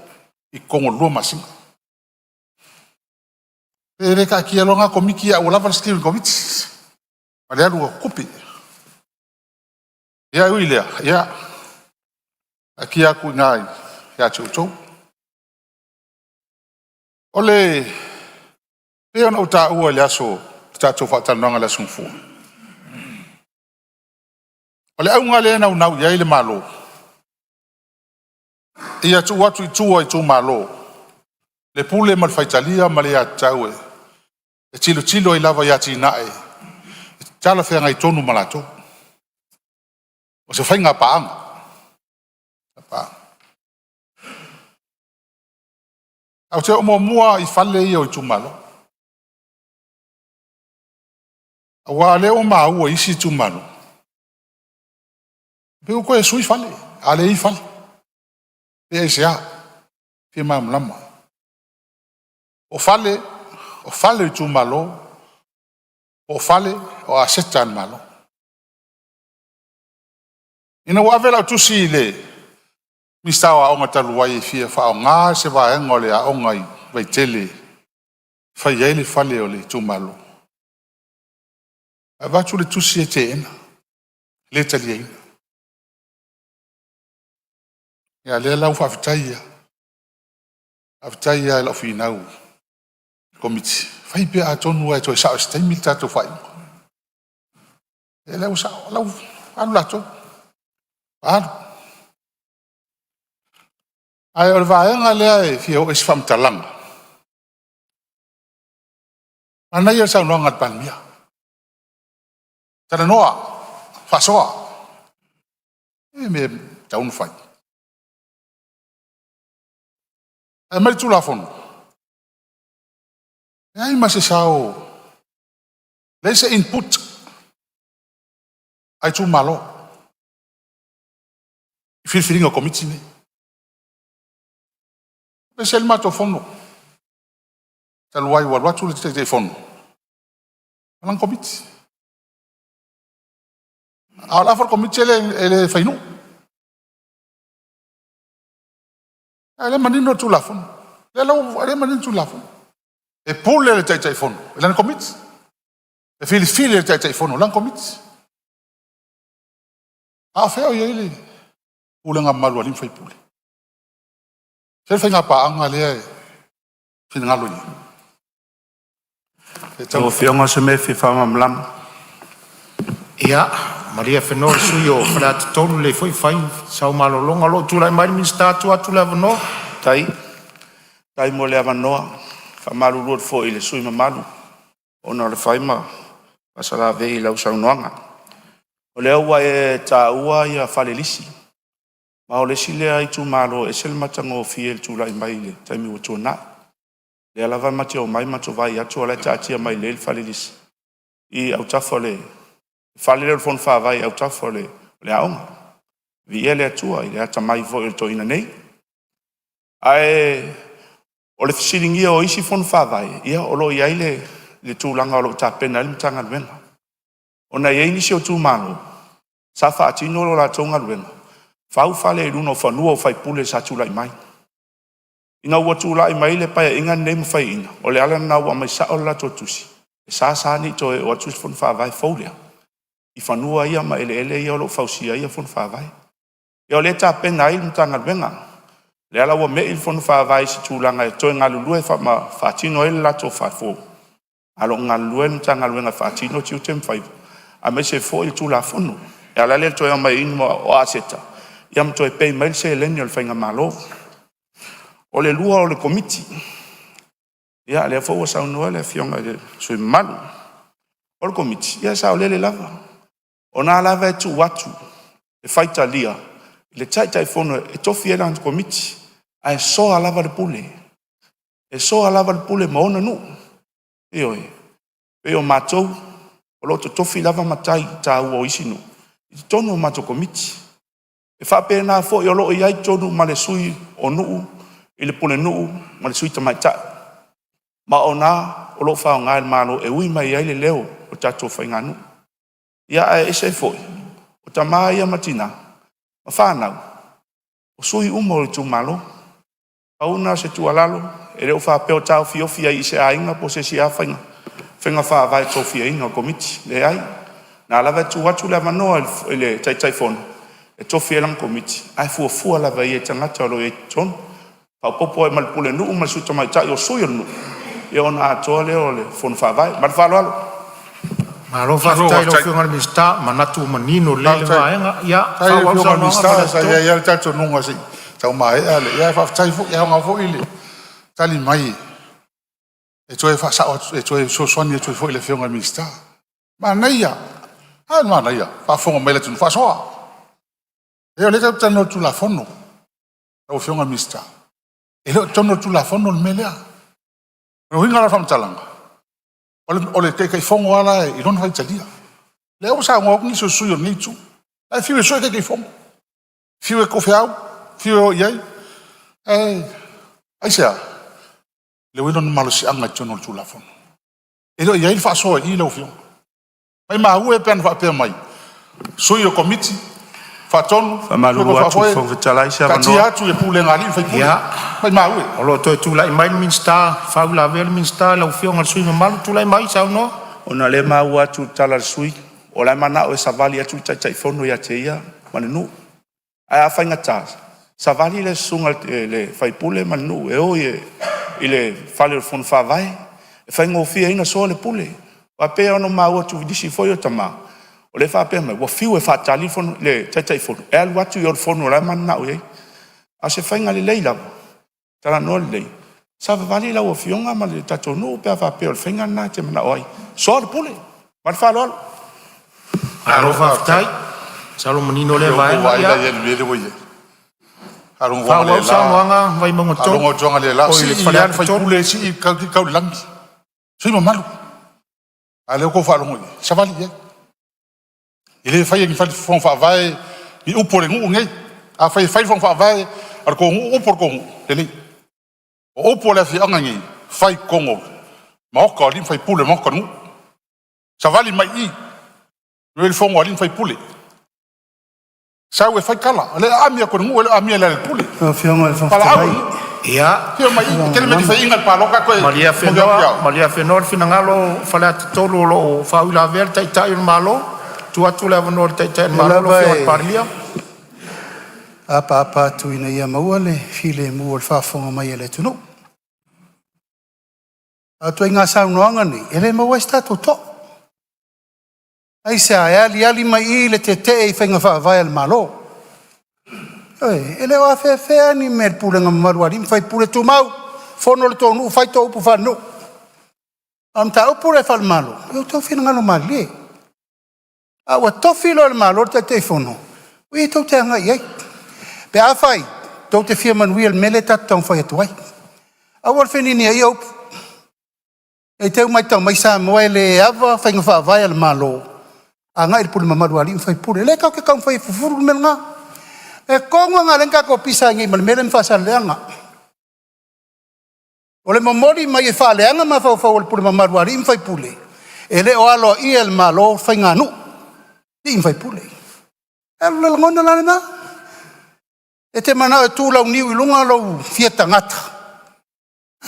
i totonu o le 2 masina. Pe le taatia loa lena Komiti ae ua lava le steering committee ma le alu o tupe. Ia ae ui i lea, ia taatia atu i ina ia te outou. E pei ona ou taua i le aso le tatou faatalanoaga i le aso Gafua, o le auga lea e naunau i ai le Malo, ia tuu atu i tua i itumalo le pule ma le faitalia ma le aiatatau e tilotilo ai lava i atinae e talafeagai tonu ma latou. O se faiga paaga. Ae ou te oo muamua lava i fale ia o itumalo, aua o lea ua maua i isi itumalo, pei ua toe sui fale, a o lea e i ai fale. Pe aisea? E fia malamalama. O fale o itumalo, o fale o aseta a le Malo. Ina ua ave lau tusi i le Minisita o Aoga talu ai e fia faaaoga se vaega o le aoga i Vaitele e fai ai le fale o le itumalo, ae avatu le tusi e teena, le taliaina. A o lea la ua faafetai lava, faafetai lava i lau finau i le Komiti, fai pea atonu lava e toe sao i se taimi le tatou faaiuga. Ia lea ua sao, o la ua alu latou, ua alu. Ae o le vaega lea e fia oo i ai se faamatalaga, manaia le saunoaga a le Palemia, talanoa, faasoa, o le mea e tatau ona fai. Ae aumai le Tulafono, leai ma se sao, leai se input a itumalo i filifiliga o Komiti nei. E ese le matou fono talu ai ua alu atu le Taitaifono ma lana Komiti, a o le afa o le Komiti e le fai nuu. A o lea e manino le Tulafono, o lea e manino le Tulafono, e pule le Taitaifono i lana Komiti, e filifili e le Taitaifono lana Komiti. A o fea o i ai le pulega mamalu a alii ma faipule? Fea le faiga paaga lea e finagalo i ai? Lau Afioga o se mea e fia faamalamalama. Ia malie afenoa le sui usufono mo Faleata 3, o lelei foi fai sau malologa o lo o tulai mai le Minisita e tuu atu le avanoa. Faafetai mo le avanoa. E faamalulu atu foi i le sui usufono mamalu ona o le fai ma faasalavei i lau saunoaga. O lea ua e taua fale lisi, ma o le isi lea itumalo e ese le matagofie i le tulai mai i le taimi ua tuanai. O lea lava matou te omai matou vaai atu o la e taatia mai lelei le fale lisi i autafa o le fale lea o le Fono Faavae i autafa o le aoga. Viia le Atua i le atamai foi o le toeaina nei. Ae o le fesiligia o isi Fono Faavae, ia o lo o i ai le tulaga o lo o tapena ai le Matagaluega, ona e i ai nisi o itumalo sa faatino le latou galuega, fau fale i luga o fanua o faipule sa tulai mai. Ina ua tulai mai le Paeaiga lenei ma faiaina, o le ala lena ua aumai sao le latou tusi, e sa sa ne i toe oo atu se Fono Faavae fou lea i fanua ia ma eleele ia o lo o fausia ai Fono Faavae. Ia o lea e tapena ai le Matagaluega, lea la ua mei le Fono Faavae i se tulaga e toe galulue ma faatino ai le latou fale fou, ae o lo o galulue le Matagaluega e faatino tiute ma faiva aemaise foi le Tulafono. E ala lea o le toe aumaiina o aseta ia ma toe pay mai le seleni a le faigamalo. O le lua o le Komiti, ia lea foi ua saunoa le Afioga i le sui usufono mamalu. O le Komiti, ia e saolele lava, o lena lava e tuu atu e faitalia i le Taitaifono e tofi ai lana Komiti, ae soa lava le pule, e soa lava le pule ma ona nuu. Ioe. E pei o matou, o lo o totofi lava matai taua o isi nuu i totonu o matou komiti. E faapena foi o lo o i ai i totonu ma le sui o nuu i le pulenuu ma le sui tamaitai, ma o i ina o lo o faaaoga e le Malo e ui mai ai le leo o tatou faiganuu. Ia ae ese ai foi o tama ia ma tina ma fanau, o sui uma o itumalo. Pau lena o se tuualalo, e le faapea o taofiofi ai i se aiga po o se isi faiga faavae i le tofiaina o komiti. Leai, o lena lava e tuu atu le avanoa i le Taitaifono e tofi ai lana komiti, ae fuafua lava i ai i tagata o lo o i ai i totonu, faaopoopo i ai ma le pulenuu ma le sui tamaitai o sui o le nuu, ia ona atoa lea o le fono faavae. Ma le faaaloalo. Malo faafetai i lau Afioga i le Minisita, manatu ua manino lelei lea vaega. Ia Faafetai i faaauau le le Afioga i le saunoaga Minisita, Faleata sa i 3. ai lava le talitonuga se i tau maea le… ae faafetai foi, e aoga foi le tali mai e toe faasao atu, e toe fesoasoani atu ai foi i le Afioga i le Minisita. Manaia, a le manaia o le faafofoga mai a le atunuu, faasoa. Leai o lea tatou te talanoa i le Tulafono lau Afioga i le Minisita, e le o i totonu o le Tulafono le mea lea. O le uiga la o le faamatalaga, o le Taitaifono lava la i lona faitalia. O lea ua saunoa atu nisi o sui usufono o lenei itu, la e fiu e sue Taitaifono, fiu e toofeau, fiu e o i ai. Ae aisea? Lea ua i ai lona malosiaga i totonu o le Tulafono. E le o i ai le faasoa i i lau Afioga. Maimau e pe ana faapea mai, sui o Komiti Faatonu, Faamalulu atu lau Faafoe, Afioga i le Fofoga Fetalai, se taatia avanoa. atu i le pulega a alii ma faipule. Ia, Maimau e. o lo o toe tulai mai le Minisita, faauilavea le Minisita lau Afioga i le sui usufono mamalu, tulai mai saunoa. Ona o lea e maua atu i le tala a le sui usufono, o la e manao e savali atu le Taitaifono ia te ia ma le nuu. Ae a faigata, savali le susuga i le faipule ma le nuu e o i le fale o le Fono Faavae e faigofie ai ona soa le pule. Aua e pei lava ona maua atu i nisi foi o tama, o lea e faapea mai ua fiu e faatali le Taitaifono e alu atu i o i le fono o la e mananao i ai. A o se faiga lelei lava, talanoa lelei, savavali lau afioga ma le tatou nuu pe a faapea o le faiga lena e te manao ai, soa le pule. Ma le faaaloalo. Malo faafetai, masalo ua manino Se lea ua tou vaega. vaai la Ia i ai i le mea lea ua i ai? faaauau le saunoaga Vaimauga 3. Faalogo atu analeila, Oi le sii lava le Faleata sui 3. usufono sii tau i le lagi. Sui usufono mamalu, a o lea ua outou faalogo i ai, savali i ai. E le faia e ni fono faavae ni upu a le nuu lenei. Afai e fai le fono faavae a le tou nuu upu a le tou nuu, lelei. O upu a le afioaga lenei, fai i totonu o le maota o alii ma faipule o le maota o le nuu. Savali mai i i, o lea e i ai le fono a alii ma faipule, sau e fai tala, o lea e aami atu e le nuu, e le o aamia e Lealailepule. Lau Afioga i le Fofoga Valaau Fetalai. le nuu, Ia, afio mai i i, e tele mea e te faiaina i le palota ae toe malie momoli atu ia Afenoa, oe. malie Afenoa le finagalo o Faleata 3 o lo o faauilavea le Taitai o le Malo. Tuu atu le avanoa i le Taitai o le O lea Malo, lau lava Afioga i le e Palemia. apaapa atu ina ia maua le filemu o le faafofoga mai a le atunuu. A o ituaiga saunoaga nei, e le maua ai se tatou toa. Aisea? E aliali mai i i le tetee i faiga faavae a le Malo. Ioe, e le o afea ni mea i le pulega mamalu a alii ma faipule, tumau, fono le tou nuu fai tou upu faalenuu. A o le mataupu lea faale-Malo, ia outou finagalo malilie. A ua tofi loa e le Malo le Taitaifono, o i tou te agai i ai pe afai tou te fia manuia i le mea lea tatou te taumafai atu ai. Aua le feniniaia upu, ne i te i ua matau mai Samoa e le ava faiga faavae a le Malo agai i le pule mamalu a alii ma faipule. O lea tatou te taumafai e fufulu le mea lena. O le mea tonu lava lena o lea na tatou pisa ai nei ma le mea lea ma Faasaleleaga. O le momoli mai e faaleaga mafaufau o le pule mamalu a alii ma faipule, e le o aloaia e le Malo faiganuu a alii ma faipule. O le lagona la lena, e te manao e tu launiu i luga lou fia tagata,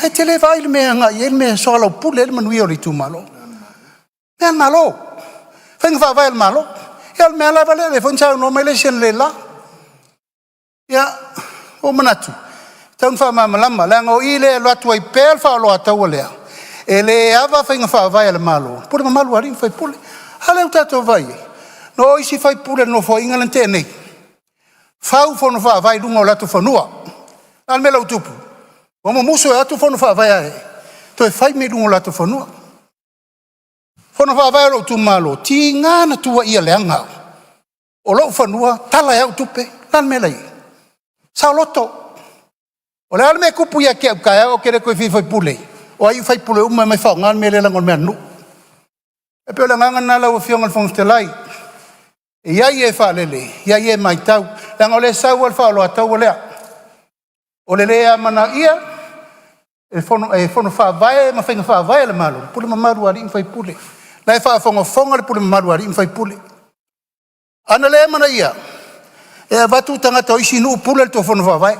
ae e te le vaai i le mea e agai i ai le mea e soalaupule ai le manuia o le itumalo. Mea a le Malo, faiga faavae a le Malo. Ia o le mea lava lea, o lea foi na saunoa mai le isi analeila. Ia, ua ou manatu, e tatau ona faamalamalama, leaga o i lea e alu atu ai pea le faaoloataua lea, e le ava faiga faavae a le Malo i le pule mamalu a alii ma faipule. A lea ua tatou vaai i ai, na o isi faipule o le Nofoaiga lea na tea nei, fau fono faavae i luga o latou fanua. O le a le mea ua tupu? Ua mumusu e o atu fono faavae e toe fai mea i luga o latou fanua. Fono faavae a lou itumalo, tiga na tuuaia leaga au, o lou fanua tala e au tupe. O le a le mea la e i ai? Saoloto. O le a le mea e tupu ia te au taeao ou te le toe fia faipule, o ai faipule uma e omai e faaaoga le mea lea leaga o le mea a le nuu. E pei o le agaga lena lau Afioga i le Fofoga Fetalai, e i ai e faalele, e i ai e matau, leaga o lea e sau lava le faaoloataua lea. O le le amanaia e Fono Faavae ma Faiga Faavae a le Malo, pule mamalu a alii ma faipule. O la e faafogafoga le pule mamalu a alii ma faipule. Ana le amanaia, e avatu tagata o isi nuu pule le tou fono faavae.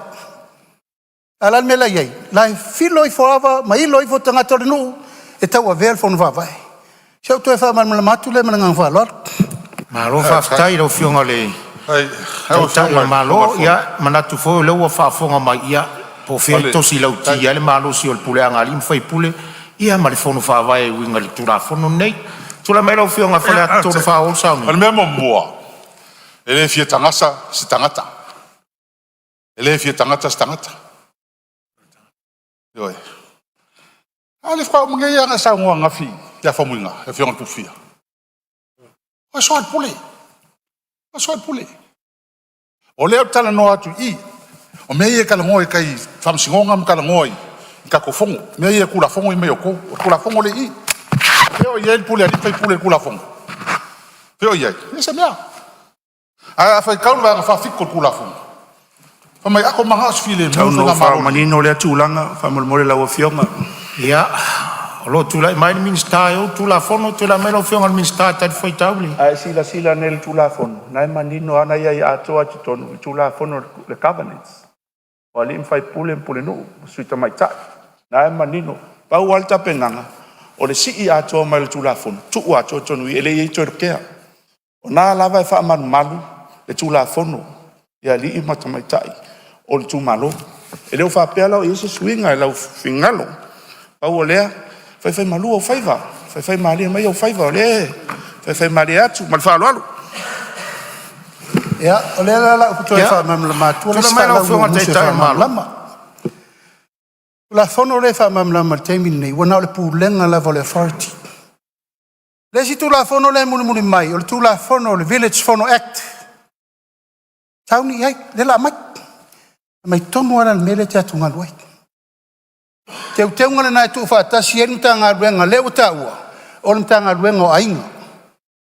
A o le a le mea la e i ai? O la e filo ifo lava ma ilo ifo tagata o le nuu e tauavea le fono faavae. O si au toe faamalamalama atu lea ma le agaga faaaloalo. Malo faafetai i lau Afioga i le Taitai o le Malo. Ia manatu foi o lea ua faafofoga mai, ia po o fea e tosi lauti ai le malosi o le puleaga a alii ma faipule ia ma le fono faavae e uiga i le Tulafono lenei. Tulai mai lau Afioga i Faleata 3 e faaauau le O le saunoaga. Mea muamua, e le fia tagasa se tagata, e le fia tagata se tagata. Ioe. A lea faatoa uma nei lava ona e saunoa ananafi ia Faumuina, le afioga i le Tupufia. Ua soalaupule, ua soalaupule. O lea ou te talanoa atu i i, o mea ia e talanoa i tai i faamasinoga ma talanoa i tatou fono, mea ia o Tulafono ia e aumai e outou. O le Tulafono lea e i i. O fea o i ai le pule a alii ma faipule i le Tulafono? O fea o i ai? E leai se mea. Ae a faitau le Vaega 47 o le Tulafono, fai mai a outou mananao e filemu Tau le ina ou faigamalo lenei. faamanino lea tulaga faamolemole lau Afioga. Ia, o lo o tulai mai le Minisita e ou le Tulafono. Tulai mai lau Afioga i le Minisita e talifuaitau i le A e silasila nei i le Tulafono, o lena e manino lava na i ai atoa i totonu i le Tulafono o le Governance o alii ma faipule ma pulenuu ma sui tamaitai, o lena e manino. Pau lava le tapenaga, o le sii atoa mai o le Tulafono tuu atoa i totonu i i, e le toe lotea. O lena lava e faamalumalu le Tulafono i alii ma tamaitai o itumalo. E le faapea la o i ai se suiga i lou finagalo. Pau o lea, faifaimalu ou faiva, faifaimalie mai ou faiva o lea e faifaimalie atu. Ma le faaaloalo. Ia, o lea la o le a ou toe Ia, faamalamalama atua le tulai isi mai lau faalau Afioga i le musu e Taitai o le Malo. faamalamalama. Tulafono lea e faamalamalama i le taimi lenei, ua na o le pulega lava o le Authority. O le isi Tulafono lea e mulimuli mai, o le Tulafono o le Village Fono Act, sauni i ai lea o le a aumai. Aumai tonu lava la i le mea lea e te atugalu ai. Teuteuga lena e tuufaatasi ai le Matagaluega lea ua taua o le Matagaluega o Aiga.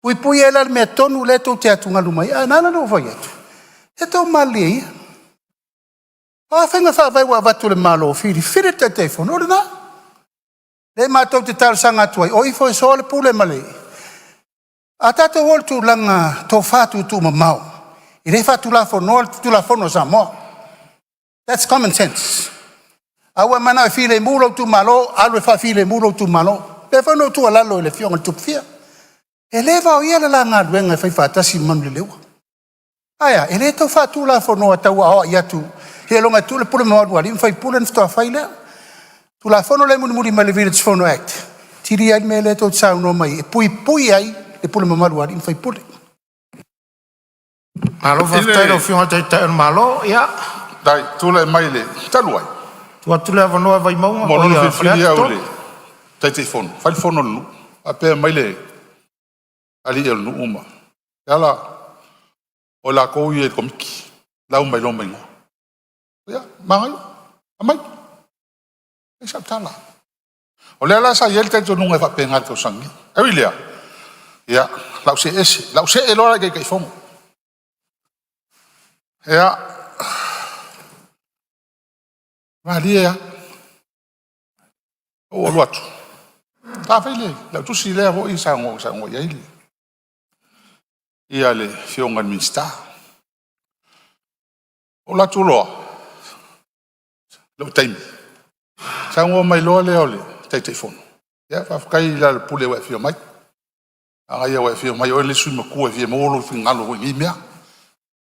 Puipui ai la i le mea tonu lea tou te atugalu mai ai. Ae ala ona ou fai atu, se tou malilie ia. O a faiga faavae ua avatu e le Malo e filifili le Taitaifono, o lena. O lea matou te talosaga atu ai, o ifo e soa le pule ma le… A tatou o i le tulaga tofa tuutuumamao, e le faatulafonoa le Tulafono a Samoa. That's common sense. A ua e manao e filemu lou itumalo, alu e faafilemu lou itumalo. O lea foi na ou tuualalo i le Afioga i le Tupufia, e le vaoia le la galuega e faifaatasi ma Manuleleua. Ae a? E le tau faatulafonoina e tau aoai atu seiloga e tuu le pule mamalu a alii ma faipule ona faatoa fai lea. Tulafono lea e mulimuli mai le Village Fono Act, e atili ai le mea lea tou te saunoa mai ai e puipui ai le pulemamalu a alii ma faipule. Malo I faafetai i lau le Afioga i le Taitai o le Malo. Ia, tulai mai le talu ai, tuu atu le avanoa i Vaimauga mo oi lona filifili Faleata au i 3. le Taitaifono, fai le fono a le nuu. Faapea mai le alii o le nuu ma Leala, o i latou ia i le komiti, lau mai loa ma igoa. Ia, manaia, aumai. Leai sau tala. O lea la sa i ai le talitonuga e faapena i le tausaga nei. Ae ui i lea, ia, o le a ou see ese, o le a ou see loa la i Taitaifono. Ia, malie lava, ou alu atu, ta fai lau tusi lea foi na saunoa i ai le Afioga i le Minisita. Ou alu atu loa i lou taimi, saunoa mai loa lea o le Taitaifono, “Ia faafetai Lealailepule ua e afio mai. Manaia ua e afio mai o oe le isi sui usufono matua e fia maua lou finagalo foi i nei mea.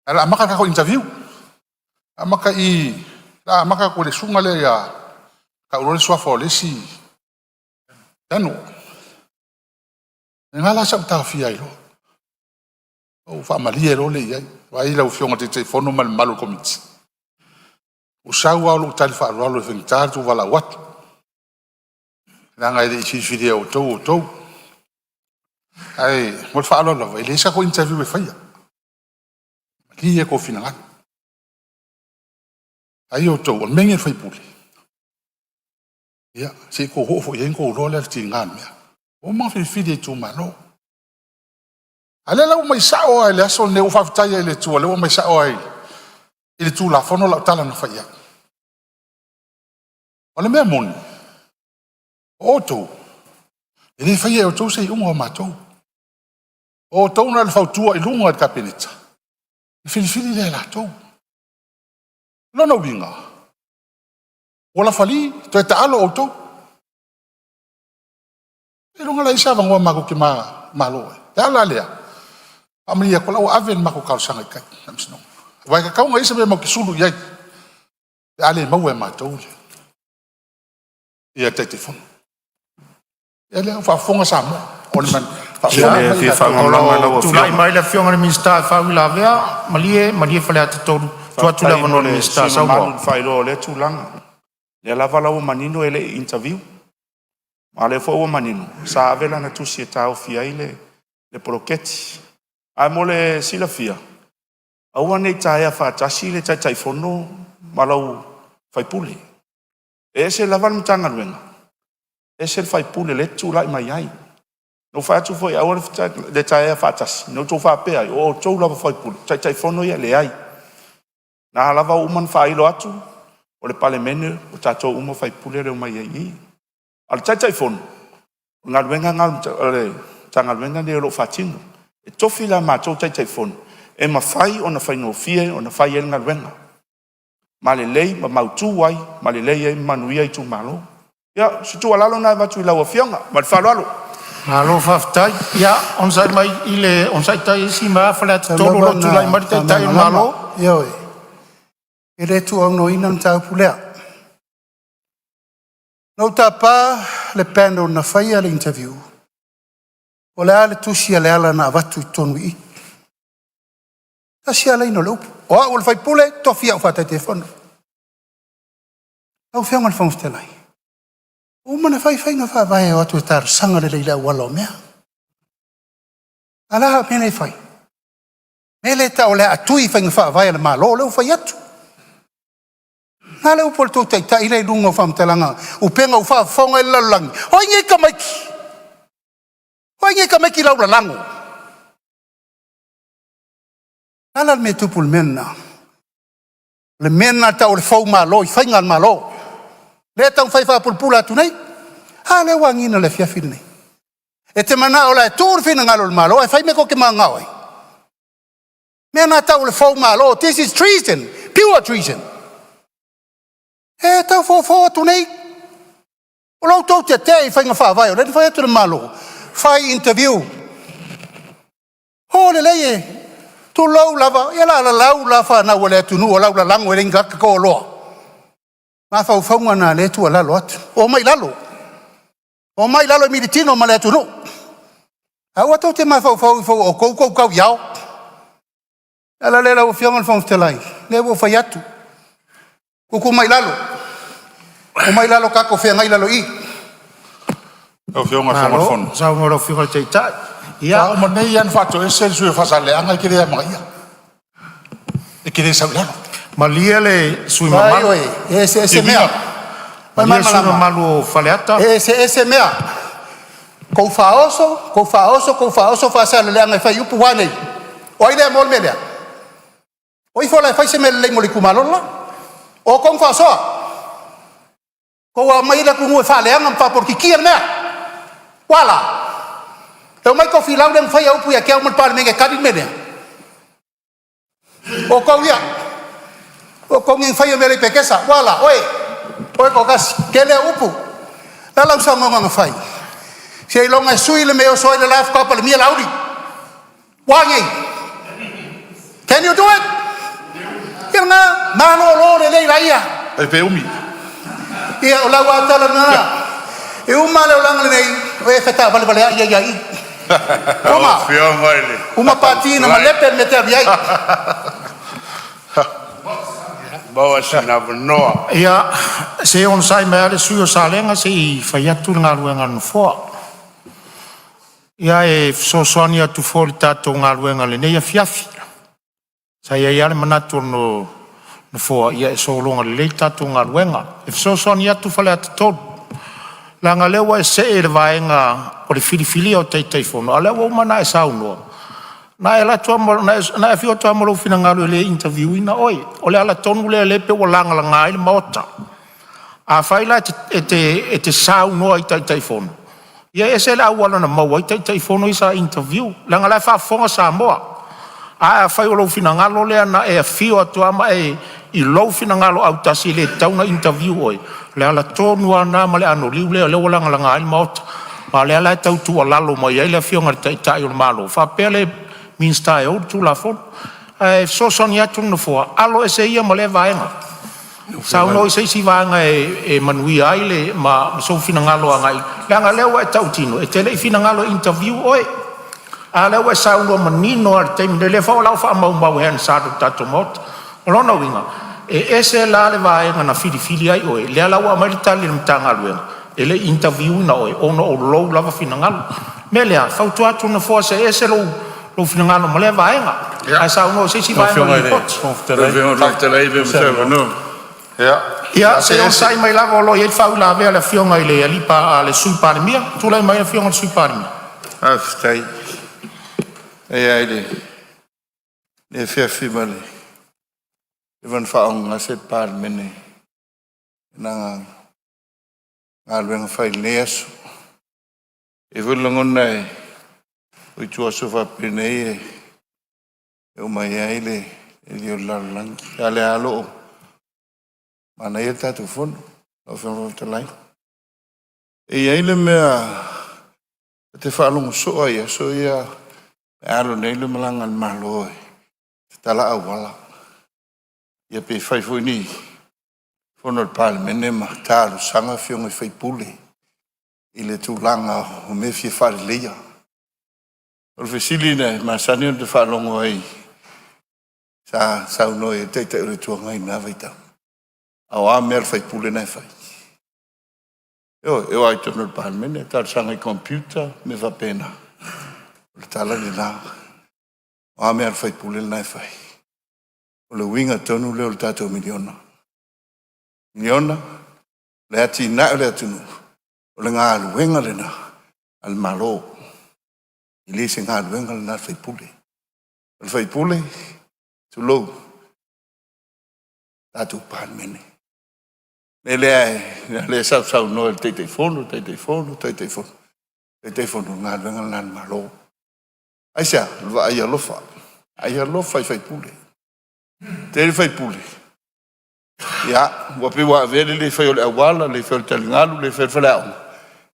Ae o le a amata le tatou interview, amata i o le a amata atu i le susuga lea ia tau loa le suafa o le isi Daniel.” O lena la sa ou taofia ai loa, ou faamalie loa lea i ai, vaai lau Afioga i le Taitaifono ma le mamalu o le Komiti, ua sau lava o lou tali faaaloalo e faigata le tou valaau atu, leaga e le i filifilia e outou outou. Ae ma le faaaloalo lava, e leai se tatou interview e faia, malie outou finagalo. Ai outou o le mea lenei o le sui usufono, ia se i tou oo foi i ai ona outou iloa lea o le tiga o le mea. Ua uma ona filifili e itumalo. A o lea la ua aumai sao lava i le aso lenei, ua ou faafetai ai i le Atua o lea ua aumai sao lava i le Tulafono lau tala na fai i ai. O le mea moni, o outou, e le faia e outou se iuga o matou. O outou na o le fautua i luga i le Kapeneta, ona filifili lea e latou. O lona uiga, ua lafali, toe taalo outou. Seiloga lava e i ai se avanoa matou te manumalo ai. O le ala lea, e faamalie atu, o la ua ave le matou talosaga i tai i le faamasinoga. Aua e tatau ona i ai se mea matou te sulu i ai pe a le maua e matou le Taitaifono. Ia lea ua faafofoga Samoa, o le O faafofoga mai a lo i latou. o tulai mai le Afioga i le Minisita e faauilavea. Malie, malie Faleata 3, tuu atu le Faafetai avanoa mo i le le Minisita. sui usufono mamalu Saunoa. i le faailoa o lea tulaga. O lea lava la ua manino e le i interview, a o lea foi ua manino sa ave lana tusi e taofi ai le poloketi. Ae mo le silafia, aua ne i taea faatasi le Taitaifono ma lou sui usufono. E ese lava le Matagaluega, ese le sui usufono o lea e te tulai mai ai. Na ou fai atu foi aua le taea faatasi, na outou faapea ai, o outou lava o sui usufono, o Taitaifono ia e leai. O lena lava ua uma ona faailo atu, o le Palemene o tatou uma o sui usufono e omai ai i i. A o le Taitaifono, o le galuega lena a le Matagaluega lenei o lo o faatino. E tofi la e matou Taitaifono e mafai ona faigofie ona fai ai le galuega, ma lelei ma mautu ai ma lelei ai ma manuia itumalo. Ia, o se tuualalo lena e avatu i lau Afioga ma le faaaloalo. Malo faafetai. Ia, onosai mai Faleata Tau 3 o lava lo o ina tulai mai le Taitai o le faamalamalama, Malo. ioe, e le tuuaunoaina le mataupu lea. Na ou tapa le panel na faia le interview, o le a le tusi a Leala na avatu i totonu i i? Tasi lava laina o le upu, o au o le sui usufono e tofia au faa-Taitaifono. Lau Afioga i le Fofoga Fetalai, ua uma ona fai faiga faavae e o atu e talosaga lelei i le auala o mea. A o le a le mea lea e fai? Le mea lea e tau o le a tui faiga faavae a le Malo, lea ua fai atu. O le a le upu a le tou taitai la e i luga o faamatalaga upega ua faafofoga i ai le lalolagi? O ai nei tamaiti? O ai nei tamaiti laulalago? O le a la le mea e tupu i le mea lena? O le mea lena e tau o le foumalo i faiga a le Malo, lea e taumafai e faapulapula atu nei. A lea ua agiga i le afiafi lenei. E te manao o le a tuu le finagalo o le Malo ae fai mea tou te mananao ai? O le mea lena e tau o le foumalo. This is treason, pure treason. E tau fofo atu nei, o lo outou tetee i faiga faavae o lea na fai atu e le Malo, fai interview. O lelei e tulou lava, ia o le a lalau la fanau a le atunuu o laulalago e le ni tagata toaloa. Mafaufauga na o lea e tuualalo atu, omai i lalo, omai i lalo e militino ma le atunuu. Aua tou te mafaufau ifo ua outou tou tau i ao. O le ala lea lau Afioga i le Fofoga Fetalai, lea ua ou fai atu, tuutuu mai i lalo, omai i lalo tatou feagai i lalo i i. Lau Afioga i le Fofoga o le Malo Fono, saunoa i lau Afioga i le Taitai. Ia, faatoa uma nei lava ona faatoese le sui usufono o Faasaleleaga, e te le amanaia. E te le sau i lalo. Malie le sui usufono mamalu, Ioe, e eseese mea. malie le sui usufono Malamalama, mamalu o Faleata. e eseese mea. Tou faaoso, tou faaoso, tou faaoso Faasaleleaga e fai upu, ua a nei? O ai lea mo le mea lea? O ifo la e fai se mea lelei mo le itumalo le la. O outou na faaosoa, tou aumai le atunuu e faaleaga ma faapolokikia le mea. Ua a la? E omai Tofilau lea na faia upu ia te au ma le Palemene e tali le mea lea? O outou ia, o outou nei na faia mea le i Petesa. Ua a la? Oe, oe toatasi, tele au upu. O le a lau saunoaga na fai? Seiloga e sui le mea e oso ai le la faatoa palemia Laauli. Ua a nei? Can you do it? Ia lena, malolo lelei laia. E pe umi. Ia o lau lava tala lena. E uma le olaga lenei, o e fetalevaleai ai lava i i. Uma, Afioga i le uma pati na malepe le mea e te alu i ai. Maua sina avanoa. Ia, se i onosai mai lava le sui usufono mo Salega se i fai atu le galuega a le Nofoa. Ia, e fesoasoani atu foi i le tatou galuega i lenei afiafi. Sa i ai lava le manatu o le Nofoa, ia e sologa lelei le tatou galuega. E fesoasoani atu Faleata 3, leaga o lea ua e see i le vaega o le filifilia o Taitaifono, a o lea ua uma ona e saunoa, na e alu atu lava ma, na e afio atu lava ma lou finagalo e le interview ina oe. O le ala tonu lea o lea e pei ua lagalaga ai le Maota. Afai la e te saunoa i Taitaifono, Ia e ese le auala na maua ai Taitaifono ia sa interview, leaga o la e faafofoga Samoa. Ae afai o lou finagalo lea na e afio atu lava ma e i lou finagalo autasi e le tatau ona interview oe, o le ala tonu lava lena ma le anoliu lea ua lagalaga ai le Maota. Ma o lea la e tau tuualalo mai ai le Afioga i le Taitai o le Malo faapea le Minisita e ou le Tulafono. Ae fesoasoani atu le Nofoa, alo ese ia ma lea vaega, saunoa i se isi vaega e manuia ai le ma sou finagalo agai, leaga o lea ua e tautino e te le i finagalo e interview oe. A o lea ua e saunoa manino lava i le taimi nei, o lea foi o lo o faamaumau e le Hansard o le tatou Maota. O lona uiga, e ese la le vaega na filifili ai oe, lea la ua aumai le tali a le Matagaluega, e le i interview ina oe ona o lou lava finagalo. O le mea lea, e fautua atu le Nofoa, see ese lou finagalo ma lea vaega, ae saunoa i se isi vaega o le Lipoti. Ia se i onosai mai lava o lo o i ai le faauilavea a le Afioga i le Sui Palemia. Tulai mai lau Afioga i le Sui Palemia. Faafetai. E i lenei afiafi ua leva ona faaaaogagase le Palemene i lana galuega fai i lenei aso. E i ai foi le lagona o ituaso faapenei e omai ai le alii o le lalolagi, a o lea lava o lo o manaia le tatou Fono lau Afioga i le Fofoga Fetalai. E i ai le mea ou te faalogo soo lava i aso ia e alo nei le malaga a le Malo e tatala auala, ia pe fai foi ni fono a le Palemene ma talosaga afioga i sui usufono i le tulaga o mea e fia faaleleia. O le fesili na masani ona faalogo ai sa saunoa i ai le Taitai o le Itu Agai i lena vaitau, a o a mea a le sui usufono na e fai? Ioe, e o lava i totonu o le Palemene talosaga i computer ma mea faapena. O le tala lena. O a mea a le sui usufono lena e fai? O le uiga tonu lea o le tatou miliona. O le miliona, o le atinae o le atunuu, o le galuega lena a le Malo, e le o se galuega lena a le sui usufono. O le sui usufono, tulou, tatou Palemene. O le mea lea, o lea sa sausaunoa i le Taitaifono, Taitaifono, Taitaifono, Taitaifono, o le galuega lena a le Malo. Aisea? O le vaai alofa, vaai alofa i sui usufono. E toatele sui usufono, ia, ua pei ua avea le le faia o le auala, le fai o le taligalu, le fai o le faleaoga,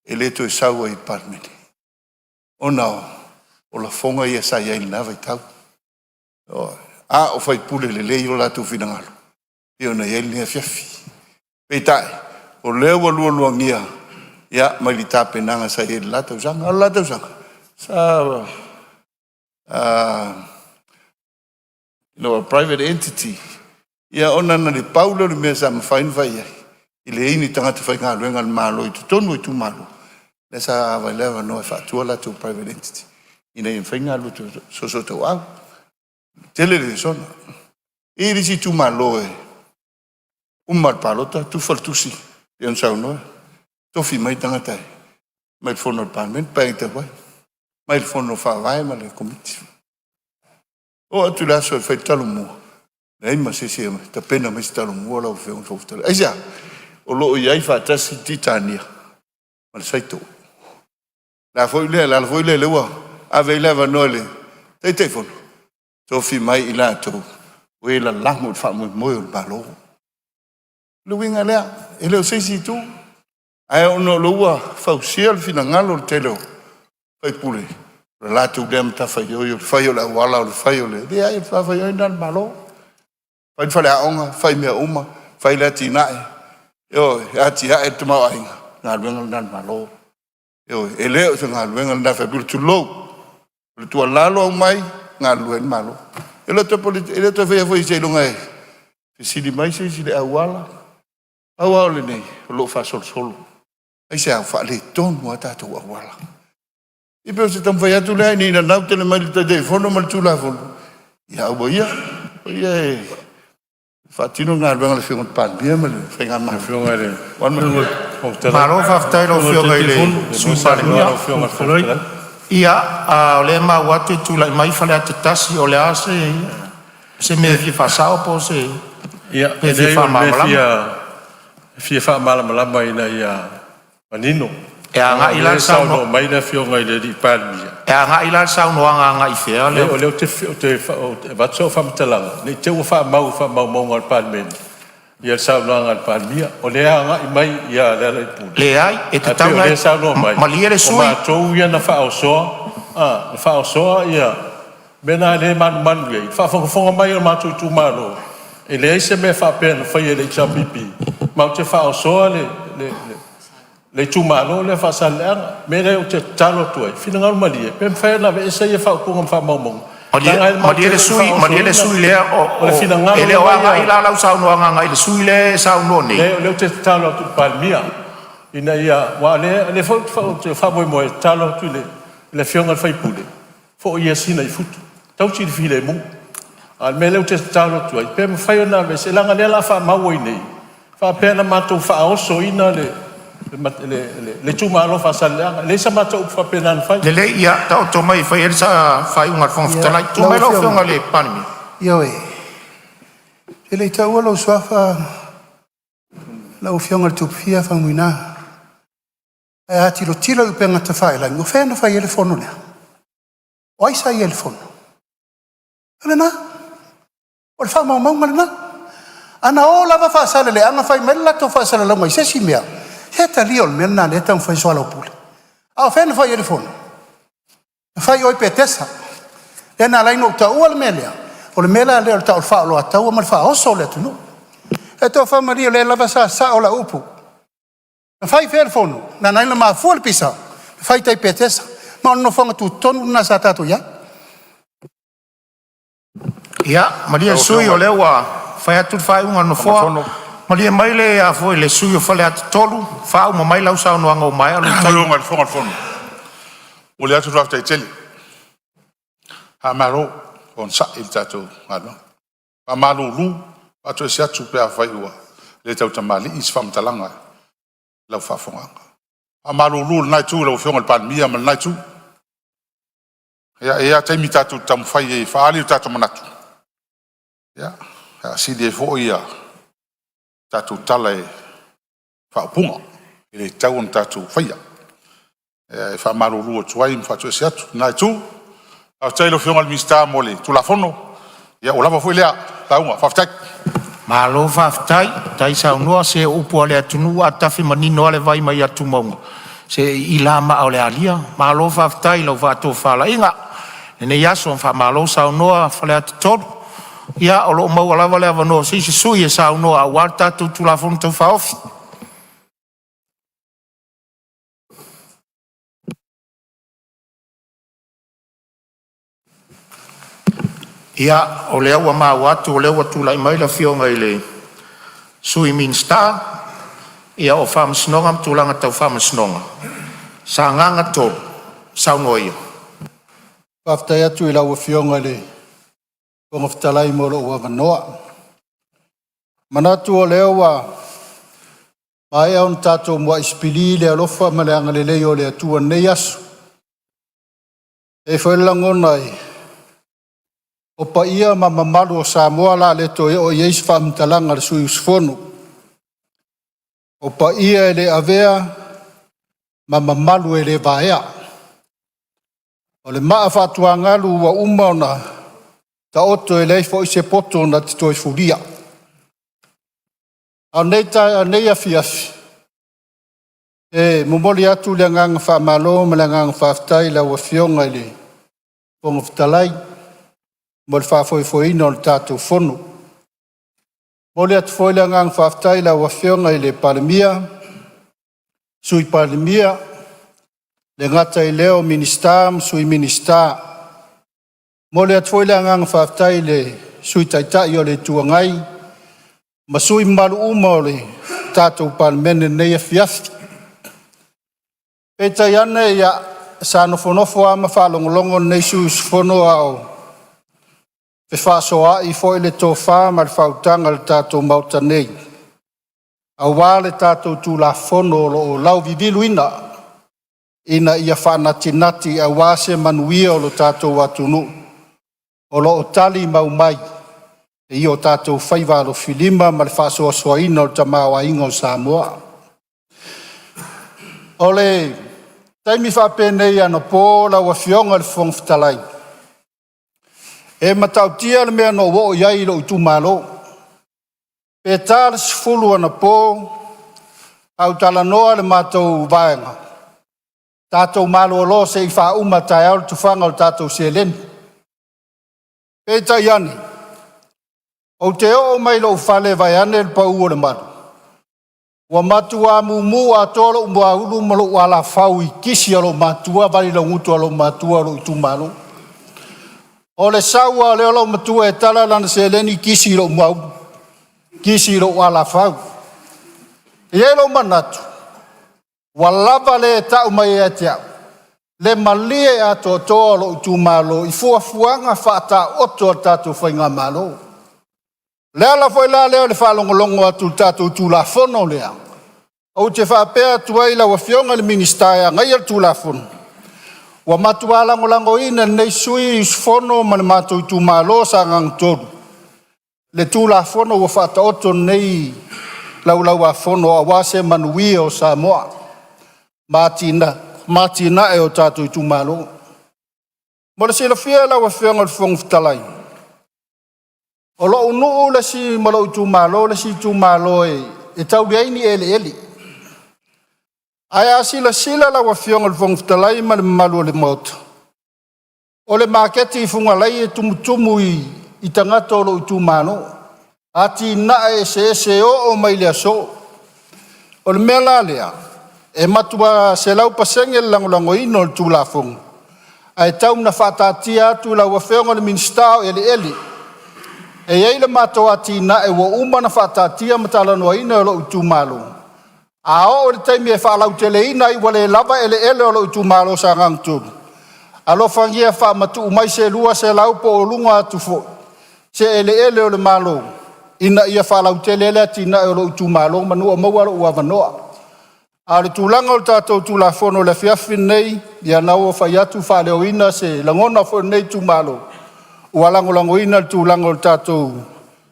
e le toe sau ai i le Palemene ona o lafoga ia sa i ai i lena vaitau. A o sui usufono lelei o latou finagalo e pei ona i ai lenei afiafi. Peitai, o lea ua lualuagia mai le tapenaga sa i ai i le la tausaga. A o le la tausaga, sa private entity, ia ona na o le pau lea o le mea sa mafai ona fai i ai, e leai ni tagata faigaluega a le Malo i totonu o itumalo, lea sa ave ai le avanoa e faatu a latou private entity ina ia mafai ona galulue soosootauau. Tele le lesona. E i ai le isi itumalo e uma le palota tufa le tusi pei ona saunoa, tofi mai tagata e omai i le fono a le Palemene, Paeaiga talu ai, mai le Fono Faavae ma le Komiti. Oo atu i le aso e fai le talomua, leai ma se isi e tapena mai se talomua lau Afioga i le Fofoga Fetalai. Aisea? O lo o i ai faatasi le Titania ma le Saito. O le a foi lea, le ala foi lea lea ua ave ai le avanoa i le Taitaifono, tofi mai i latou o e lalago i le faamoemoe o le Malo. O le uiga lea, e le o se isi itu, ae ona o lea ua fausia le finagalo o le tele o sui usufono, o le latou lea matafaioi o le fai o le auala, o le fai o le… Leai, o le matafaioi lena a le Malo, fai le faleaoga, fai mea uma, fai le atinae, ioe, e atiae le tamaoaiga, o le galuega lena a le Malo. Ioe, e le o se galuega lena a sui usufono, tulou. O le tuualalo aumai, galulue ai le Malo. E le o toe faia foi seiloga e fesili mai se isi i le auala. Pau lava o lenei, o lo o faasolosolo. Aisea? Ua faaletonu lava tatou auala. Ia pei o se taumafai atu lea ina ne i nanau tele mai i le Taitaifono ma le Tulafono, ia aua ia, aua ia e faatino le galuega a le Afioga i le Palemia ma le Faigamalo. Malo faafetai i lau Afioga i le Sui Palemia. Ia, o lea e maua atu e tulai mai Faleata 1, o le a se mea e fia faasao po o se mea e fia Leai o le mea faamalamalama? e fia faamalamalama ina ia manino. E agai la le le saunoa saunoaga mai le Afioga i le Palemia. E agai la le saunoaga agai i fea? Le o lea ou te avatu sau faamatalaga ne i te i ua faamau i faamaumauga a le Palemene ia le saunoaga a le Palemia. O lea e agai mai ia Lealailepule, Leai, e ae tatau pei o ona lea e saunoa mai, malie le o sui usufono. matou ia na faaosoa, na faaosoa ia mea na o lea e manumanu i ai, le faafogafoga mai a le matou itumalo, e leai se mea faapea na faia e le HRPP matou te faaosoa le itumalo lea o Faasaleleaga. O le mea lea ou te tatalo atu ai, finagalo malie, pe mafai ona aveese ia faaupuga ma faamaumauga, leaga matou Malie te le le i sui usufono, malie le sui usufono faaosoina. lea, O le e finagalo le o lava agai ia la lau saunoaga agai i le sui usufono lea e saunoa nei. Leai, o lea ou te tatalo atu i le Palemia ina ia, aua o lea foi ou te faamoemoe e tatalo atu i le Afioga i le sui usufono, foi ia Sina i futu, tausi le filemu. A o le mea lea ou te tatalo atu ai, pe mafai ona aveese, leaga o lea o le a faamau ai i inei, faapea na matou faaosoina le itumalo o Faasaleleaga. E leai se matou upu faapena na fai. Lelei, ia taoto mai e fai ai le faaiuga a le Fofoga Ia, Fetalai. Tulai lau mai lau Afioga, Afioga i le Palemia. Ioe, e le i taua lou suafa lau Afioga i le Tupufia Faumuina. Ae a tilotilo i upega tafailagi, o fea na fai ai le fono lea? O ai sa i ai i le fono? O lena, o le faamaumauga lena. A na o lava Faasaleleaga fai mai le latou faasalalauga i se isi mea, se talia o le mea lena o lea e taumafai e soalaupule. A o fea na fai ai le fono? Na fai i o i Petesa. Lea na ala ai ona ou taua le mea lea, o le mea la lea o le tau o le faaoloataua ma le faaoso o le atunuu. Ia toafamalie o lea lava sa sao lau upu. Na fai i fea le fono? Na ala ai ona mafua le pisa, na fai i tai i Petesa, ma o le nofoaga tutonu lena sa tatou i ai. Ia, malie le Lau sui usufono Afioga o i le lea ua fai atu le faaiuga a le Nofoa. Malie mai le sui usufono mo Faleata 3, faauma mai lau saunoaga ua maea lou taimi. Lau Afioga i le Fofoga o le Fono, e momoli atu le faafetai tele, faamalo onosai i le tatou galuega. E faamalulu faatoese atu pe afai ua le tautamalii se faamatalaga i lau faafofogaaga. E faamalulu i lena itu i lau Afioga i le Palemia ma lena itu. E i ai lava taimi tatou te taumafai ai e faaali o tatou manatu, e faasili ai foi tatou tala i faaupuga e le tatau ona tatou faia. E faamalulu atu ai ma faatoese atu i lena itu. Faafetai i lau Afioga i le Minisita mo le Tulafono. Ua lava foi lea lauga. Faafetai. Malo faafetai, faafetai saunoa. Se o upu a le atunuu a tafe manino a le vai mai atumauga, se e iila lava maa o le alia. Malo faafetai i lau faatofalaiga i lenei aso, faamalo saunoa Faleata 3. Ia o lo o maua lava le avanoa o se isi sui usufono e saunoa aua le tatou Tulafono Tau Faaofi. Ia, o lea ua maua atu o lea ua tulai mai le Afioga i le Sui Minisita o Faamasinoga ma Tulaga Tau Faamasinoga Sagaga 3, saunoa ia. Faafetai atu i lau Afioga i le Fofoga Fetalai mo lou avanoa. E manatu o lea ua maea ona tatou muai sipili le alofa ma le agalelei o le Atua i lenei aso. E i ai foi le lagona o paia ma mamalu o Samoa o le a le toe oo i ai se faamatalaga a le sui usufono. O paia e le avea ma mamalu e le vaea. O le maa faatuagalu ua uma ona taoto e leai foi se poto na te toe fulia. A o lenei taeao, lenei afiafi, e momoli atu le agaga faamalo ma le agaga faafetai i lau Afioga i le Fofoga Fetalai mo le faafoefoeina o le tatou Fono. E momoli atu foi le agaga faafetai i lau Afioga i le Palemia, Sui Palemia, e le gata i lea o Minisita ma Sui Minisita. E momoli atu foi le agaga faafetai i le Sui Taitai o le Itu Agai ma sui usufono mamalu uma o le tatou Palemene i lenei afiafi. Peitai ane, ia, sa nofonofo lava ma faalogologo lenei sui usufono a o fefaasoaai foi le tofa ma le faautaga i le tatou Maota nei, aua le tatou Tulafono o lo o lauiviina ina ia faanatinati aua se manuia o lo tatou atunuu o lo o tali mau mai i o tatou faiva alofilima ma le faasoasoaina o le tamaoaiga o Samoa. O le Taimi faapenei anapo lau Afioga i le Fofoga Fetalai, e matautia le mea na ou oo i ai i lou itumalo. Pe ta le 10 anapo a ou talanoa i le matou vaega, tatou malolo se i faauma taeao le tufaga o le tatou seleni. Peitai ane, ou te oo mai i lou fale vaeane le pau o le malu, ua matua mumu atoa lou muaulu ma lou alafau i kisi a loomatua, valilagutu a loomatua o lou itumalo. O le sau lava o lea o loomatua e tala lana seleni kisi i lou muaulu, kisi i lou alafau. E i ai lou manatu, ua lava le tau mai ia te au le malie atoatoa o lou itumalo i fuafuaga faataoto a le tatou faigamalo. O le ala foi la lea o le faalogologo atu i le tatou Tulafono lea, ou te faapea atu ai i lau Afioga i le Minisita e ana le Tulafono, ua matua lagolagoina e lenei sui usufono ma le matou itumalo o Sagaga 3 le Tulafono ua faataoto nei i le Laulau-a-Fono aua se manuia o Samoa ma atinae o tatou itumalo. Mo le silafia e lau Afioga i le Fofoga Fetalai, o lou nuu le isi ma lou itumalo le isi itumalo e tau leai ni eleele. Ae a silasila lau Afioga i le Fofoga Fetalai ma le mamalu o le Maota, o le maketi i Fugalei e tumutumu i tagata o lou itumalo, atinae eseese e oo mai le aso. O le mea la lea, e matua 100% le lagolagoina o le Tulafono, ae tau ina faataatia atu i lau Afioga i le Minisita o Eleele. E i ai le matou atinae ua uma ona faataatia ma talanoaina e lou itumalo, a oo i le taimi e faalauteleina ai ua le lava eleele o lou itumalo o Sagaga 3, alofagia faamatuu mai se 200 po o luga atu foi se eleele o le Malo ina ia faalautele ai le atinae o lou itumalo manu o maua lou avanoa. A o le tulaga o le tatou Tulafono i le afiafi lenei, ia lena ua fai atu faaleoina se lagona foi o lenei itumalo ua lagolagoina le tulaga o le tatou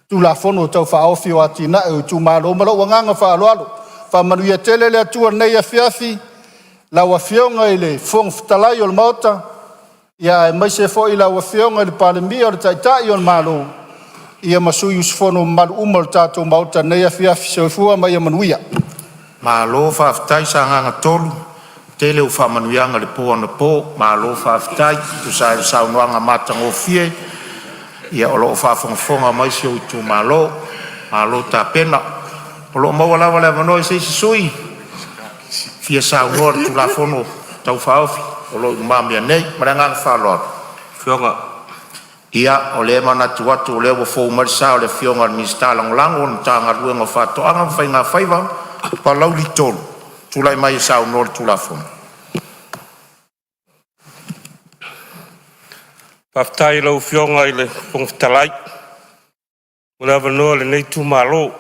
Tulafono Tau Faaofi o Atinae o Itumalo. Ma lou agaga faaaloalo. Faamanuia tele le Atua i lenei afiafi, lau Afioga i le Fofoga Fetalai o le Maota, aemaise foi lau Afioga i le Palemia o le Taitai o le Malo, ia ma sui usufono mamalu uma o le tatou Maota i lenei afiafi. Soifua ma ia manuia. Malo faafetai Sagaga 3, tele au faamanuiaga i le po anapo, malo faafetai e tusa ai o le saunoaga matagofie, ia o lo o faafogafoga mai si ou itumalo, malo tapena. O lo o maua lava le avanoa i se isi sui usufono e fia saunoa i le Tulafono Tau Faaofi o lo o i lumamea nei. Ma le agaga faaaloalo. Ia, o lea e manatu atu o lea ua fou mai le sa o le Afioga i le Minisita Lagolago o le Matagaluega o Faatoaga ma Faiga Faiva, Palauli 3, e tulai mai e saunoa i le Tulafono. Faafetai i lau Afioga i le Fofoga Fetalai mo le avanoa o lenei itumalo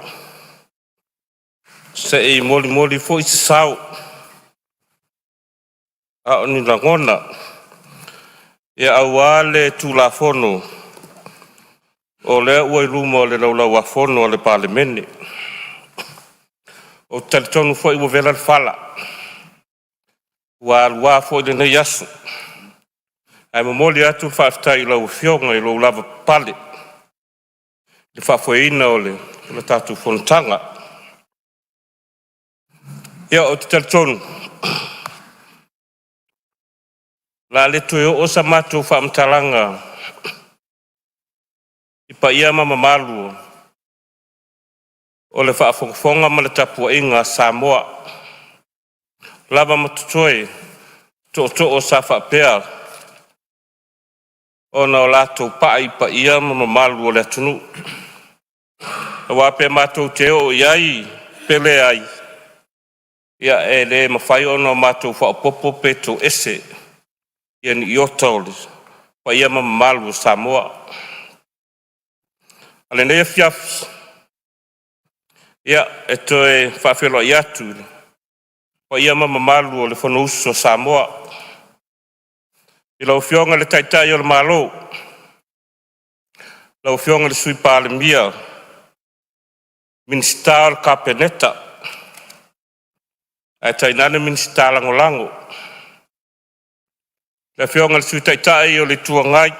se i molimoli foi se sao a o ni lagona aua le Tulafono o lea ua i luma o le Laulau a Fono a le Palemene. Ou te talitonu foi ua vela le fala, ua alua foi lenei aso, ae momoli atu le faafetai i lau Afioga i lou lavapapale i le faafoeina o le tatou fonotaga. Ia, ou te talitonu o le a le toe oo sa matou faamatalaga i paia ma mamalu o le faafogafoga ma le tapuaiga a Samoa, o lava ma totoe tootoo sa faapea ona o latou pai i paia ma mamalu o le atunuu. Aua pe matou te oo i ai pe leai, ia e le mafai ona matou faaopoopo pe toese ia ni iota o le paia ma mamalu o Samoa. A o lenei afiafi, ia, e toe faafeiloai atu i le paia ma mamalu o le Fonousu a Samoa i lau Afioga i le Taitai o le Malo, lau Afioga i le Sui Palemia, Minisita o le Kapeneta ae tainane Minisita Lagolago. Le Afioga i le Sui Taitai o le Itu Agai,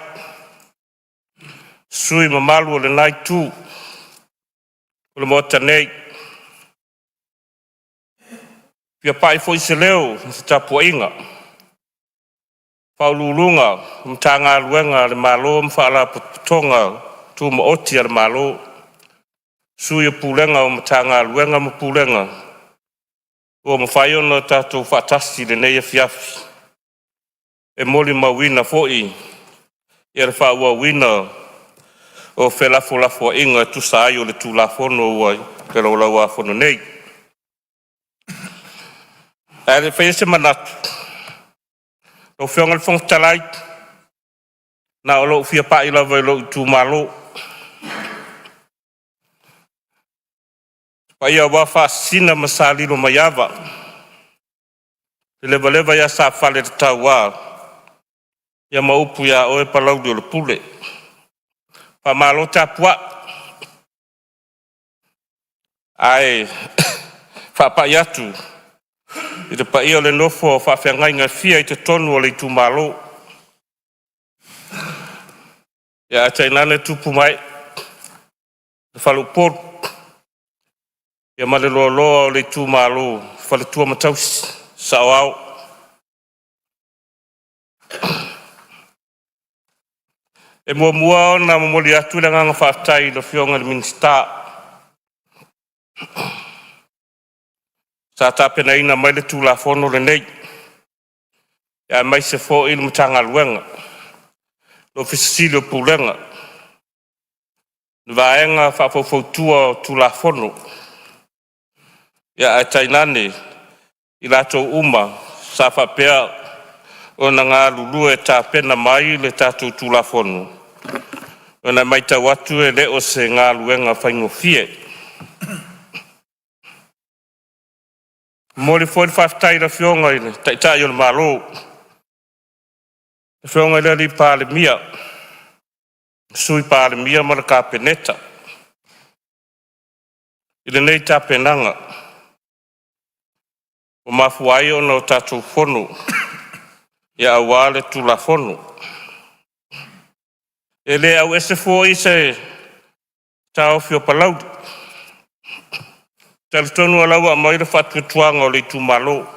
sui usufono mamalu o lena Itu o le Maota nei. E fia pai foi se leo i se tapuaiga a Ofisa Sili o Pulega o Matagaluega a le Malo ma Faalapotopotoga Tumaoti a le Malo, Sui o Pulega o Matagaluega ma Pulega ua mafai ona tatou faatasi i lenei afiafi e molimauina foi le faaauauina o felafolafoaiga e tusa ai o le Tulafono ua i le Laulau a Fono nei. Ae le i faia se manatu lau Afioga i le Fofoga Fetalai, na o lou fia pai lava i lou itumalo, paia aua Faasisina ma Salilomaiava, le levaleva ia Safaleletaua ma upu ia oe Palauliolepule. Faamalo tapuai, ae faapai atu i le paia o le nofo a faafeagaiga e fia i totonu o le itumalo, ae tainane tupu ma ee o le faleupolu ma le loaloa o le itumalo, faletua ma tausi, saoao. E muamua ona momoli atu le agaga faafetai i le Afioga i le Minisita sa tapenaina mai le Tulafono lenei, aemaise foi le Matagaluega, le Ofisa Sili o Pulega, le Vaega Faufautua o Tulafono, ae tainane i latou uma sa faapea ona galulue e tapena mai le tatou Tulafono, ona e matau atu e le o se galuega faigofie. E momoli foi le faafetai i le Afioga i le Taitai o le Malo, le Afioga i le Palemia, le Sui Palemia ma le Kapeneta i lenei tapenaga ua mafua ai ona tatou fono aua le Tulafono. E le auese foi se taofi o Palauli, e talitonu o la ua aumai le faatuatuaga o le itumalo,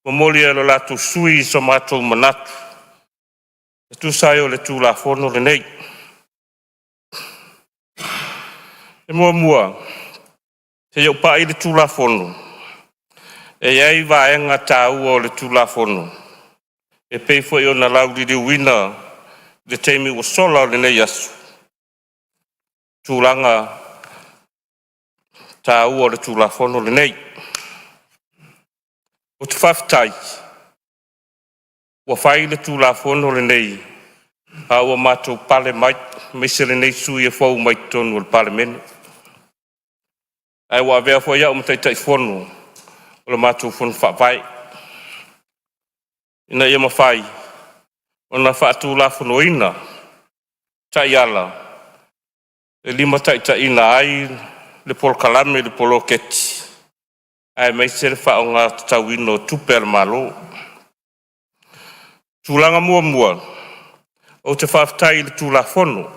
momoli e lo latou sui usufono so matou manatu e tusa ai o le Tulafono lenei. E muamua, se i ou pai i le Tulafono, e i ai vaega taua o le Tulafono e pei foi ona lauliliuina i le taimi ua sola o lenei aso, tulaga taua o le Tulafono lenei. Ou te faafetai ua fai le Tulafono lenei a ua matou pale mai, aemaise lenei sui usufono e fou mai totonu o le Palemene, ae ua avea foi au ma Taitaifono o le matou Fono Faavae ina ia mafai ona faatulafonoina taiala e limataitaiina ai le polokalame le poloketi aemaise le faaaoga tatauina o tupe a le Malo. Tulaga muamua, ou te faafetai i le Tulafono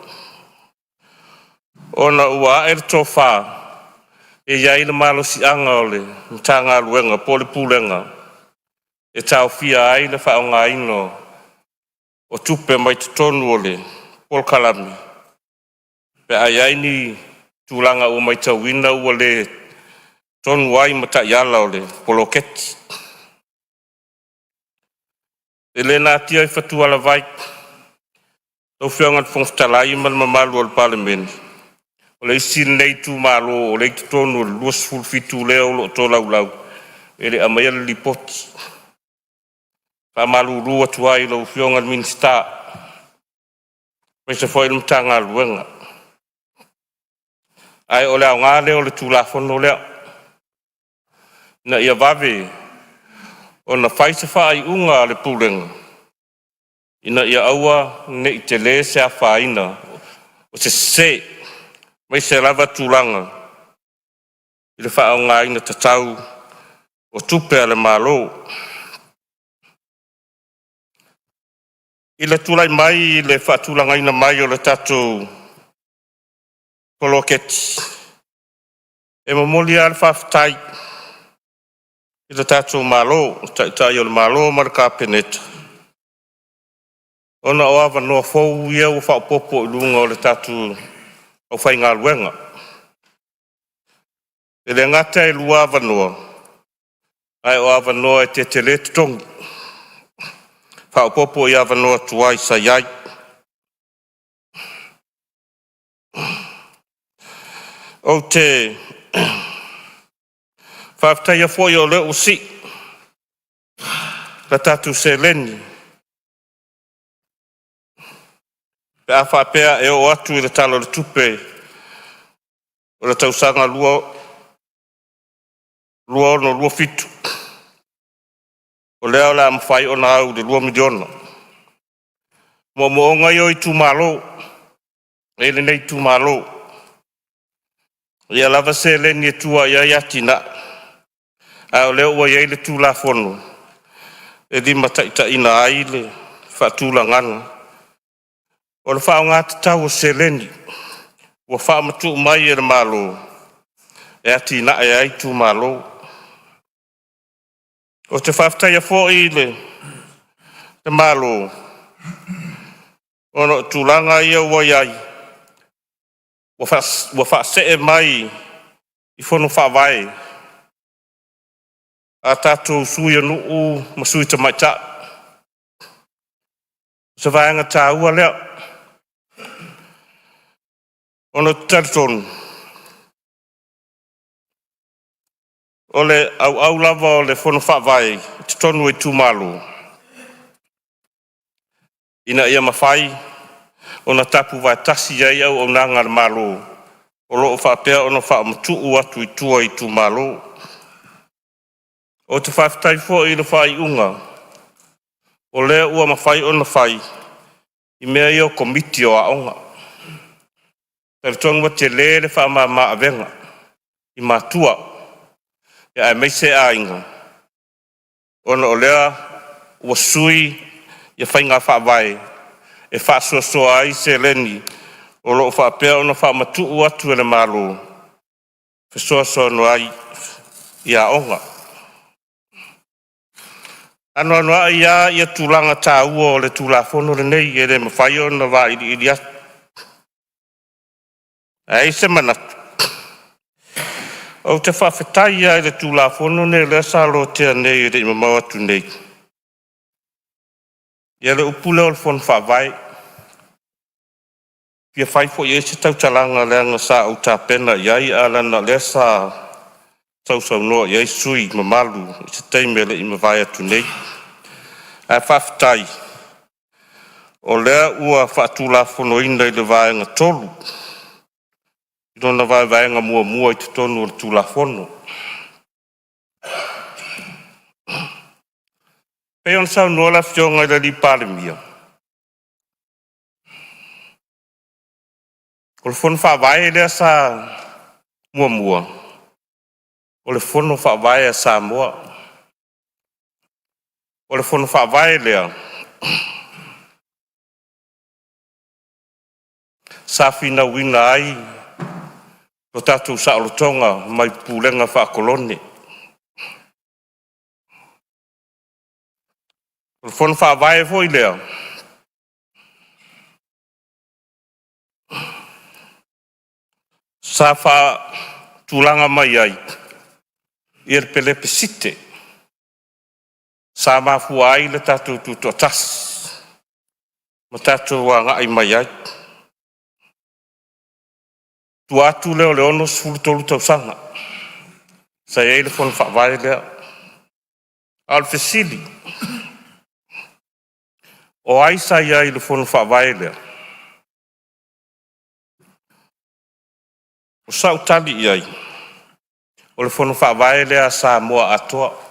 ona ua ae le tofa, e i ai le malosiaga o le Matagaluega po o le Pulega e taofia ai le faaaogaina o tupe mai totonu o le polokalame pe a i ai ni tulaga ua matauina ua le tonu ai ma taiala o le poloketi. E le natia i fatualavai lau Afioga i le Fofoga Fetalai ma le mamalu o le Palemene, o le isi lenei itumalo o lea e i totonu o le 27 lea o lo o tolaulau e le i aumaia le lipoti. E faamalulu atu ai i lau Afioga i le Minisita aemaise foi le Matagaluega, ae o le aoga lea o le Tulafono lea, ina ia vave ona fai se faaiuga a le Pulega ina ia aua ne i tele se afaina o se sese, aemaise lava tulaga i le faaaogaina tatau o tupe a le Malo. I le tulai mai i le faatulagaina mai o le tatou poloketi, e momoli lava le faafetai i le tatou Malo, le Taitai o le Malo ma le Kapeneta, ona o avanoa fou ia ua faaopoopo i luga o le tatou aufaigaluega. E le gata e lua avanoa, a o avanoa e tetele totogi, faaopoopo i avanoa tuai sa i ai. Ou te faafetaia foi o lea ua sii le tatou seleni pe a faapea e oo atu i le Tala o le Tupe o le tausaga 2026/2027, o lea o le a mafai ona au i le $2 miliona. O moomooga ia o itumalo, e i ai lenei itumalo, ia lava seleni e tua i ai atinae, a o lea ua i ai le Tulafono e limataitaiina ai le faatulagaga o le faaaoga tatau o seleni ua faamatuu mai e le Malo e atiae ai itumalo. Ou te faafetaia foi le Malo ona o tulaga ia ua i ai, ua faasee mai i fono faavae a tatou sui o nuu ma sui tamaitai. O se vaega taua lea, ona ou te talitonu o le auau lava o le fono faavae i totonu o itumalo, ina ia mafai ona tapuvaetasi i ai auaunaga a le Malo o lo o faapea ona faamatuu atu i tua i itumalo. Ou te faafetai foi i le faaiuga o lea ua mafai ona fai i mea ia o Komiti o Aoga. E talitonu ua tele le faamama avega i matua aemaise aiga ona o lea ua sui ia faiga faavae e faasoasoa ai seleni o lo o faapea ona faamatuu atu e le Malo e fesoasoani ai i aoga. E anoanoai lava tulaga taua o le Tulafono lenei e le mafai ona vailiili atu. Ae i ai se manatu, ou te faafetai lava i le Tulafono lenei o lea sa lotea nei e le i mamao atu nei, ia le upu lea o le Fono Faavae. E fia fai foi i ai se tautalaga leaga sa ou tapena i ai, ae leaga o lea sa sausaunoa i ai sui usufono mamalu i se taimi e le i mavae atu nei. Ae faafetai o lea ua faatulafonoina i le Vaega 3 i lona vaevaega muamua i totonu o le Tulafono. E pei ona saunoa le Afioga i le Palemia, o le Fono Faavae lea sa muamua, o le Fono Faavae a Samoa. O le Fono Faavae lea sa finauina ai lo tatou saolotoga mai pulega faa-kolone. O le Fono Faavae foi lea sa faatulaga mai ai le Pelesite sa mafua ai le tatou tutoatasi ma tatou agai mai ai. O tua atu lea o le 63 tausaga sa i ai le Fono Faavae lea. A o le fesili, o ai sa i ai i le Fono Faavae lea? O sau tali i ai, o le Fono Faavae lea a Samoa atoa.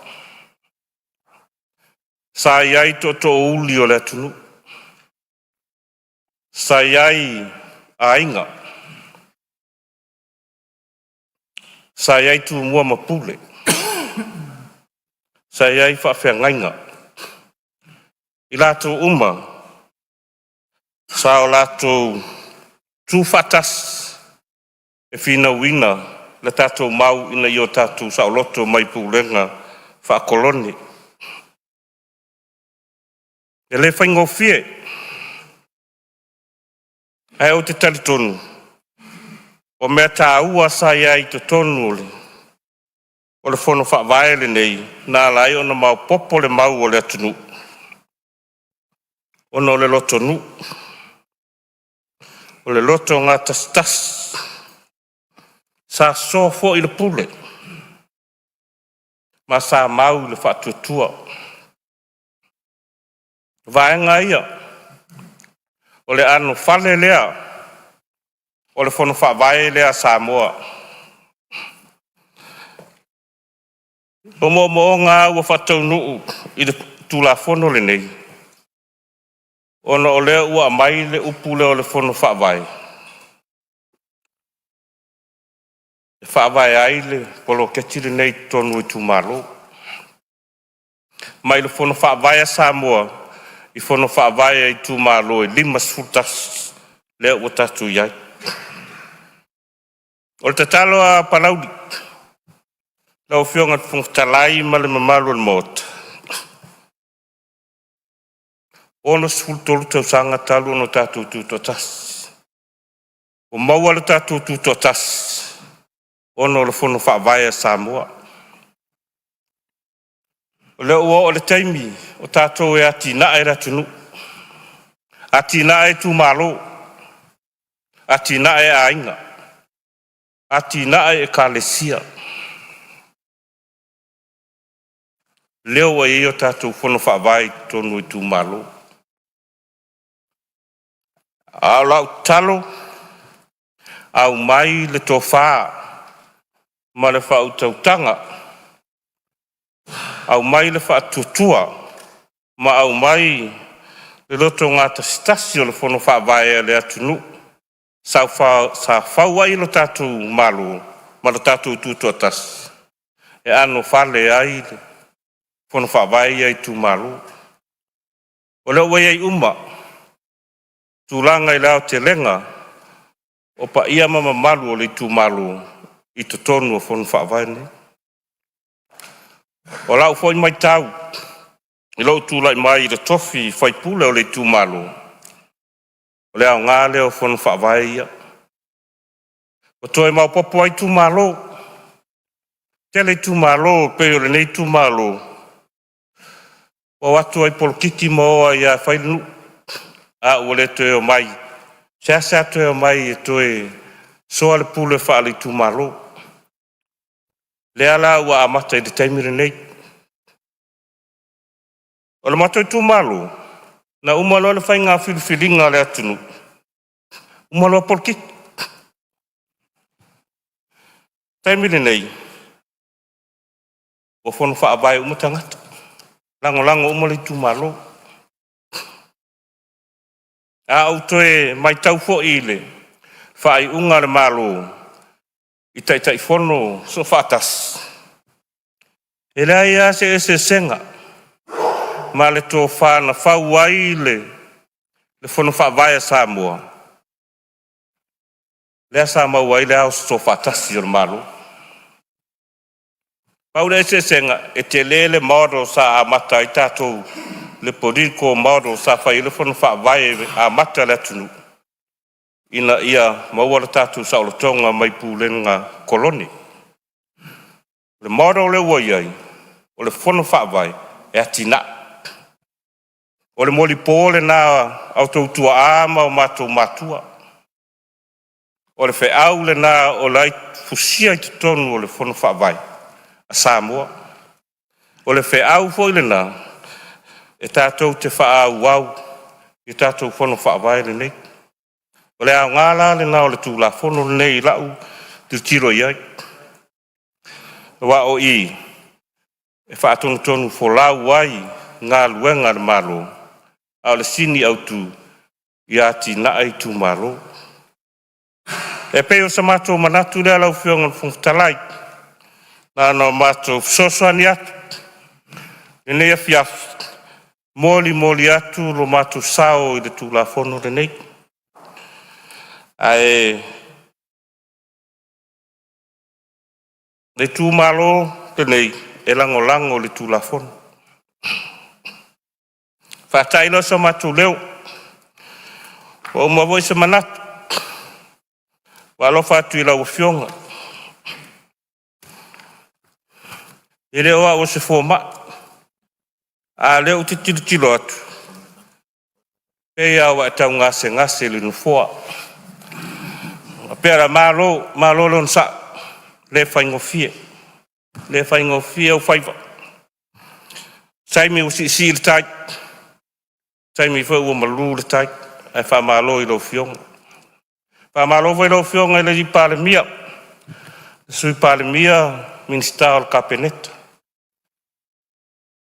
Sa i ai tootoouli o le atunuu, sa i ai aiga, sa i ai Tumua ma Pule, sa i ai faafeagaiga, i latou uma Sa o latou tu faatasi e finauina le tatou mau ina ia o tatou saoloto mai pulega faakolone. E le faigofie, ae ou te talitonu o mea taua sa i ai i totonu o le Fono Faavae lenei na ala ai ona maopoopo le mau a le atunuu ona o le lotonuu, o le loto gatasitasi, sa soa foi le pule ma sa mau le faatuatua. O vaega ia o le anofale lea o le Fono Faavae lea a Samoa. O moomooga lava ua faataunuu i le Tulafono lenei, ona o lea ua aumai le upu lea o le Fono Faavae e faavae ai le poloketi lenei i totonu o itumalo. Mai le Fono Faavae a Samoa i Fono Faavae a itumalo e 51 lea ua tatou i ai. O le tatalo a Palauli lau Afioga i le Fofoga Fetalai ma le mamalu o le Maota, 63 tausaga talu ona tatou tutoatasi. Ua maua lo tatou tutoatasi ona o le Fono Faavae a Samoa. O lea ua oo i le taimi o tatou e atinae le atunuu, atinae itumalo, atinae aiga, atinae ekalesia. Lea ua i ai a tatou Fono Faavae i totonu o itumalo. A o lau tatalo, aumai le tofa ma le faautautaga, aumai le faatuatua ma aumai le loto gatasitasi o le Fono Faavae a le atunuu sa fau ai lo tatou Malo ma lo tatou Tutoatasi, e anofale ai le Fono Faavae ia a itumalo. O lea ua i ai uma tulaga i le aotelega o paia ma mamalu o le itumalo i totonu o Fono Faavae nei. O lau foi matau i lou tulai mai i le tofi faipule o le itumalo, o le aoga lea o Fono Faavae ia, ua toe maopoopo ai itumalo. Tele itumalo e pei o lenei itumalo, ua o atu lava i polokiki ma o ai lava e fai le nuu, a ua le toe omai, seasea toe omai e toe soa le pule faale-itumalo. Lea la ua amata i le taimi lenei. O le matou itumalo, na uma loa le faiga filifiliga a le atunuu, uma loa polokiki. Taimi lenei, ua fono faavae uma tagata, lagolago uma le itumalo. A ou toe matau foi i le faaiuga a le Malo i Taitaifono Soofaatasi, e leai lava se eseesega ma le tofa na fau ai le Fono Faavae a Samoa, lea sa maua ai le ao sosoofaatasi o le Malo. Pau le eseesega, e tele le model sa amata ai tatou, le political model sa fai ai le fono faavae e amata le atunuu ina ia maua le tatou saolotoga mai pulega kolone. O le model lea ua i ai, o le fono faavae e atinae. O le molipo lena a outou tuaa ma o matou matua. O le feau lena o la e fusia i totonu o le Fono Faavae a Samoa. O le feau foi lena e tatou te faaauau i tatou Fono Faavae lenei. O le aoga la lena o le Tulafono lenei i lau tilotilo i ai, aua o i e faatonutonu folau ai galuega a le Malo, a o le sini autu ia atinae itumalo. E pei o se matou manatu lea lau Afioga i le Fofoga Fetalai, na ona matou fesoasoani atu i lenei afiafi molimoli atu lo matou sao i le Tulafono lenei. Ae o le itumalo lenei e lagolago i le Tulafono. Ona faatai lea o so matou leo, ua uma foi se manatu, ua alofa atu i lau Afioga, e le o au o se fomai, a o lea ou te tilotilo atu, e pei lava ua e tau gasegase i le nofoa. E faapea la, malo, malo le onosai, e le faigofie, e le faigofie ou faiva. O se taimi ua siisii le tai, taimi foi ua malu le tai, ae faamalo i lau Afioga. Faamalo foi i lau Afioga i le Palemia, le Sui Palemia, Minisita o le Kapeneta,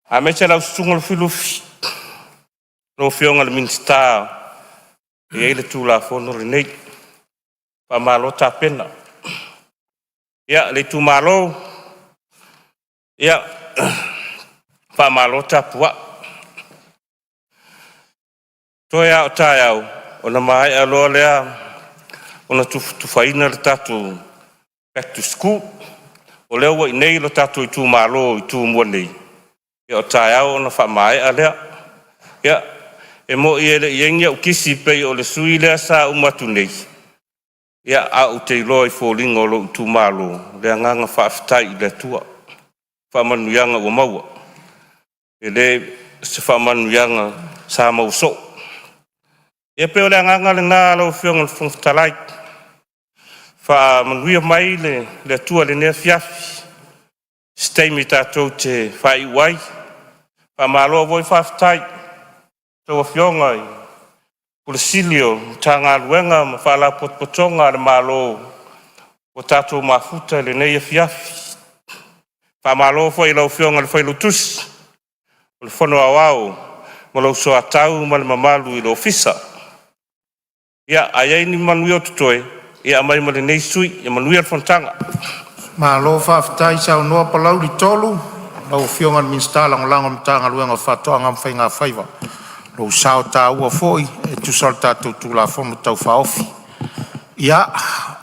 aemaise lau Susuga Lufilufi, lau Afioga i le Minisita e i ai le Tulafono lenei. Faamalo tapena. Ia, le itumalo, ia faamalo tapuai. Toe lava o taeao ona maea loa lea ona tufatufaina le tatou back to school. O lea ua i inei lo tatou itumalo i Tumua nei, ia o taeao ona faamaea lea. Ia, e moni e le i i ai ni au kisi pei o le sui usufono lea sa uma atu nei, ae ou te iloa i foliga o lou itumalo le agaga faafetai i le Atua i faamanuiaga ua maua. E le o se faamanuiaga sa maua soo. Ia pei o le agaga lena lau Afioga i le Fofoga Fetalai, faamanuia mai le Atua i lenei afiafi, se taimi tatou te faaiu ai. Faamalo foi faafetai i a outou afioga i Ofisa Sili o Pulega o Matagaluega ma Faalapotopotoga a le Malo ua tatou mafuta i lenei afiafi. Faamalo foi i lau Afioga i le Failautusi o le Fono Aoao ma lou soatau ma le mamalu o le Ofisa. Ia, a i ai ni manuia o totoe, ia aumai mo lenei sui usufono. Ia manuia le fonotaga. Malo faafetai saunoa Palauli 3, lau Afioga i le Minisita Lagolago o le Matagaluega o Faatoaga ma Faigafaiva. Lou sao taua foi e tusa o le tatou Tulafono Tau Faaofi. Ia,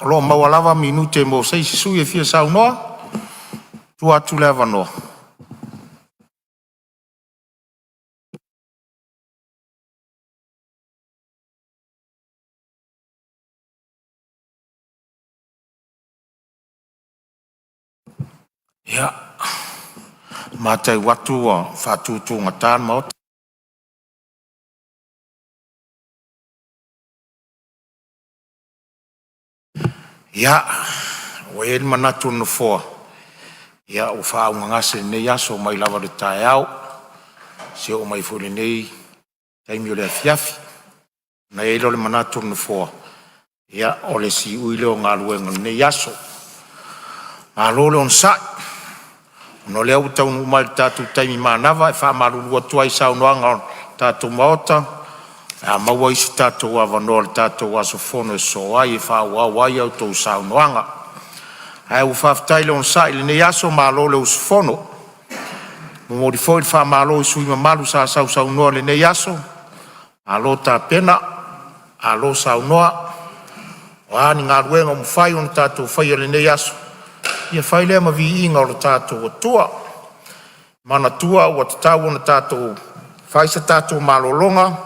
o lo o maua lava minute mo se isi sui usufono e fia saunoa. E tuu atu le avanoa. Ia, e matau atu ua faatutugata le Maota. Ia, ua i ai le manatu o le Nofoa, ia ua faaaugagase lenei aso mai lava i le taeao seia oo mai foi i lenei taimi o le afiafi. Ona i ai lea o le manatu o le Nofoa, ia o le siui lea o galuega o lenei aso. Malo le onosai, ona o lea ua taunuu mai i le tatou taimi manava, e faamalulu atu ai i saunoaga o le tatou Maota, o le a maua isi tatou avanoa i le tatou aso fono e sosoo ai e faaauau ai a outou saunoaga. Ae ua faafetai le onosai i lenei aso, malo le usufono. E momoli foi le faamalo i sui usufono mamalu sa sausaunoa i lenei aso, malo tapena, malo saunoa. O a ni galuega ua mafai ona tatou faia i lenei aso, ia fai lea ma viiga o lo tatou Atua. E manatua ua tatau ona tatou fai se tatou malologa,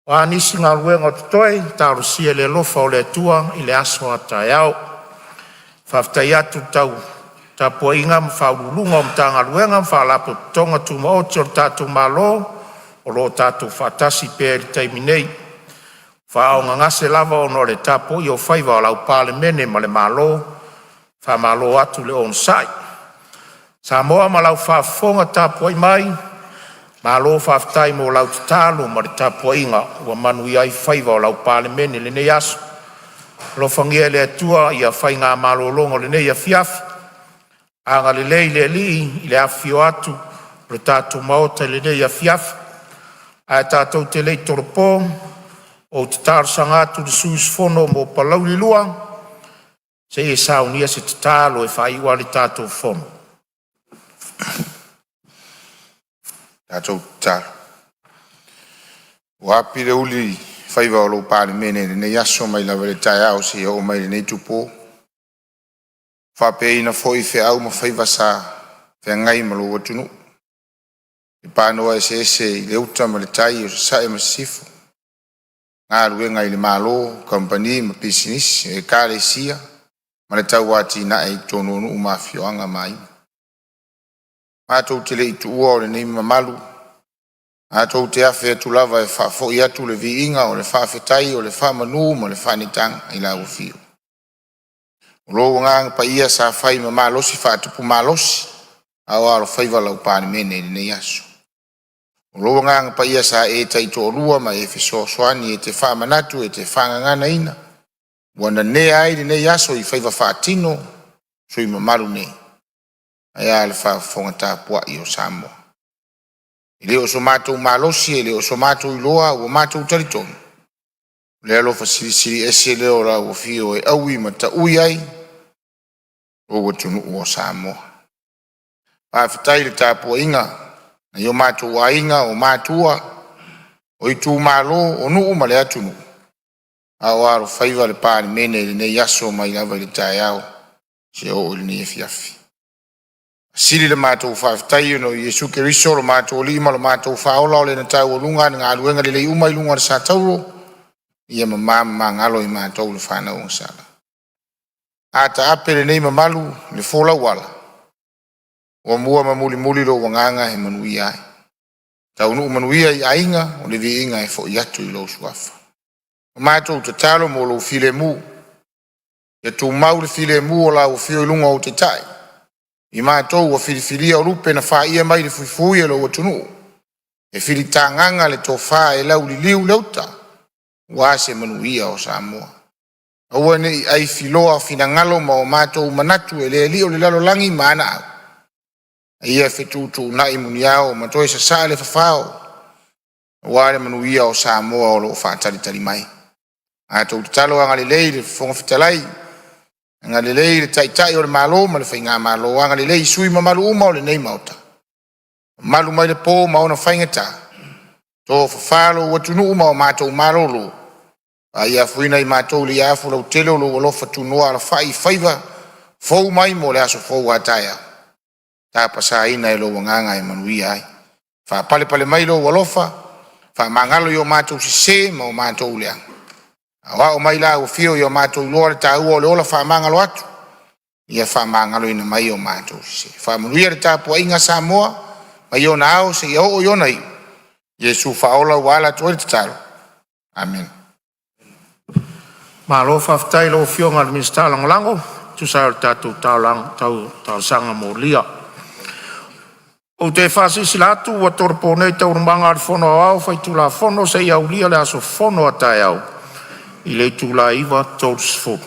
o a nisi galuega o totoe, talosia i le alofa o le Atua i le aso a taeao. E faafetai atu i le tapuaiga a Ofisa Sili o Pulega o Matagaluega ma Faalapotopotoga Tumaoti a lo tatou Malo o lo o tatou faatasi pea i le taimi nei. Ua faaaaogagase lava ona o le tapuaia o faiva o lau Palemene ma le Malo, faamalo atu le onosai. Samoa ma lau faafofoga tapuai mai, malo faafetai mo lau tatalo ma le tapuaiga ua manuia ai faiva o lau Palemene i lenei aso. Alofagia e le Atua ia faiga malologa o lenei afiafi, agalelei le Alii i le afifio atu o le tatou Maota i lenei afiafi. Ae tatou te le i tolopo, ou te talosaga atu i le sui usufono mo Palauli 2 se i e saunia se tatalo e faaiu ai le tatou fono. Tatou tatalo. Ua api le uli i faiva o lou Palemene i lenei aso mai lava i le taeao seia oo mai i lenei utupo, ua faapeaina foi feau ma faiva sa feagai ma lou atunuu i panoa eseese i le uta ma le tai o sasae ma sisifo, galuega i le malo, kamupani ma pisinisi, ekalesia ma le tauatiae i totonu o nuu ma afioaga ma aiga. Matou te le i tuua lenei mamalu, matou te afe atu lava e faafoi atu le viiga o le faafetai o le faamanu ma le faaneetaga i lau afio. O lou agaga paia sa fai ma malosi faatupu malosi a o alofaiva lau Palemene i lenei aso. O lou agaga paia sa e taitoalua ma e fesoasoani e te faamanatu e te faagaganaina, ua nanea ai lenei aso i faiva faatino sui usufono mamalu nei, ae a le faafofoga tapuai o Samoa. E le o so matou malosi e le o so matou iloa a ua matou talitonu o le alofa silisili ese lea o lau afio e aui ma taui ai lou atunuu o Samoa. Faafetai i le tapuaiga nai o matou aiga, o matua, o itumalo, o nuu ma le atunuu a o alofaiva le Palemene i lenei aso mai lava i le taeao seia oo i lenei afiafi. E sili la matou faafetai ona o Iesu Keriso o lo matou Alii ma lo matou Faaola, o Lena taualuga a galuega lelei uma i luga o le satauro, ia mama ma magalo i matou le fanau agasala. A taape lenei mamalu i le folau ala, muamua ma mulimuli lou agaga e manuia ai, taunuu manuia i aiga, o le viiga e foi atu i lou suafa. O matou tatalo mo lou filemu, ia tumau le filemu o lau afio i luga o ou taitai, i matou ua filifilia o lupe na faia mai le fuifui e lou atunuu, e filitagaga le tofa e lauliliu le uta aua se manuia o Samoa. Aua ne i aifiloa finagalo ma o matou manatu e le alii o le lalolagi ma ana au, a ia fetuutuunai muniao ma toe sasaa le fafao aua le manuia o Samoa o lo o faatalitali mai. Matou tatalo, agalelei i le Fofoga Fetalai, agalelei i le Taitai o le Malo ma le Faigamalo, agalelei i sui usufono mamalu uma o lenei Maota, mamalu mai le po ma ona faigata, tofafa lou atunuu ma o matou malolo, a ia afuina i matou i le iaafu lautele o lou alofa tunoa alafai i faiva fou mai mo le aso fou a taeao, tapasaina e lou agaga e manuia ai. Faapalepale mai lou alofa, faamagalo i o matou sese ma o matou leaga, aoao mai lau afio ina ia matou iloa le taua o le ola faamagalo atu, ia faamagaloina mai o matou sese. Faamanuia le tapuaiga a Samoa mai ona ao seia oo i ona iu, Iesu Faaola ua ala atu ai le tatalo. Amene. Malo faafetai i lau Afioga i le Minisita Lagolago e tusa ai o le tatou talosaga molia. Ou te faasilasila atu ua tolopo nei Taualumaga a le Fono Aoao Faitulafono seia aulia le aso fono a taeao i le itula e 9:30.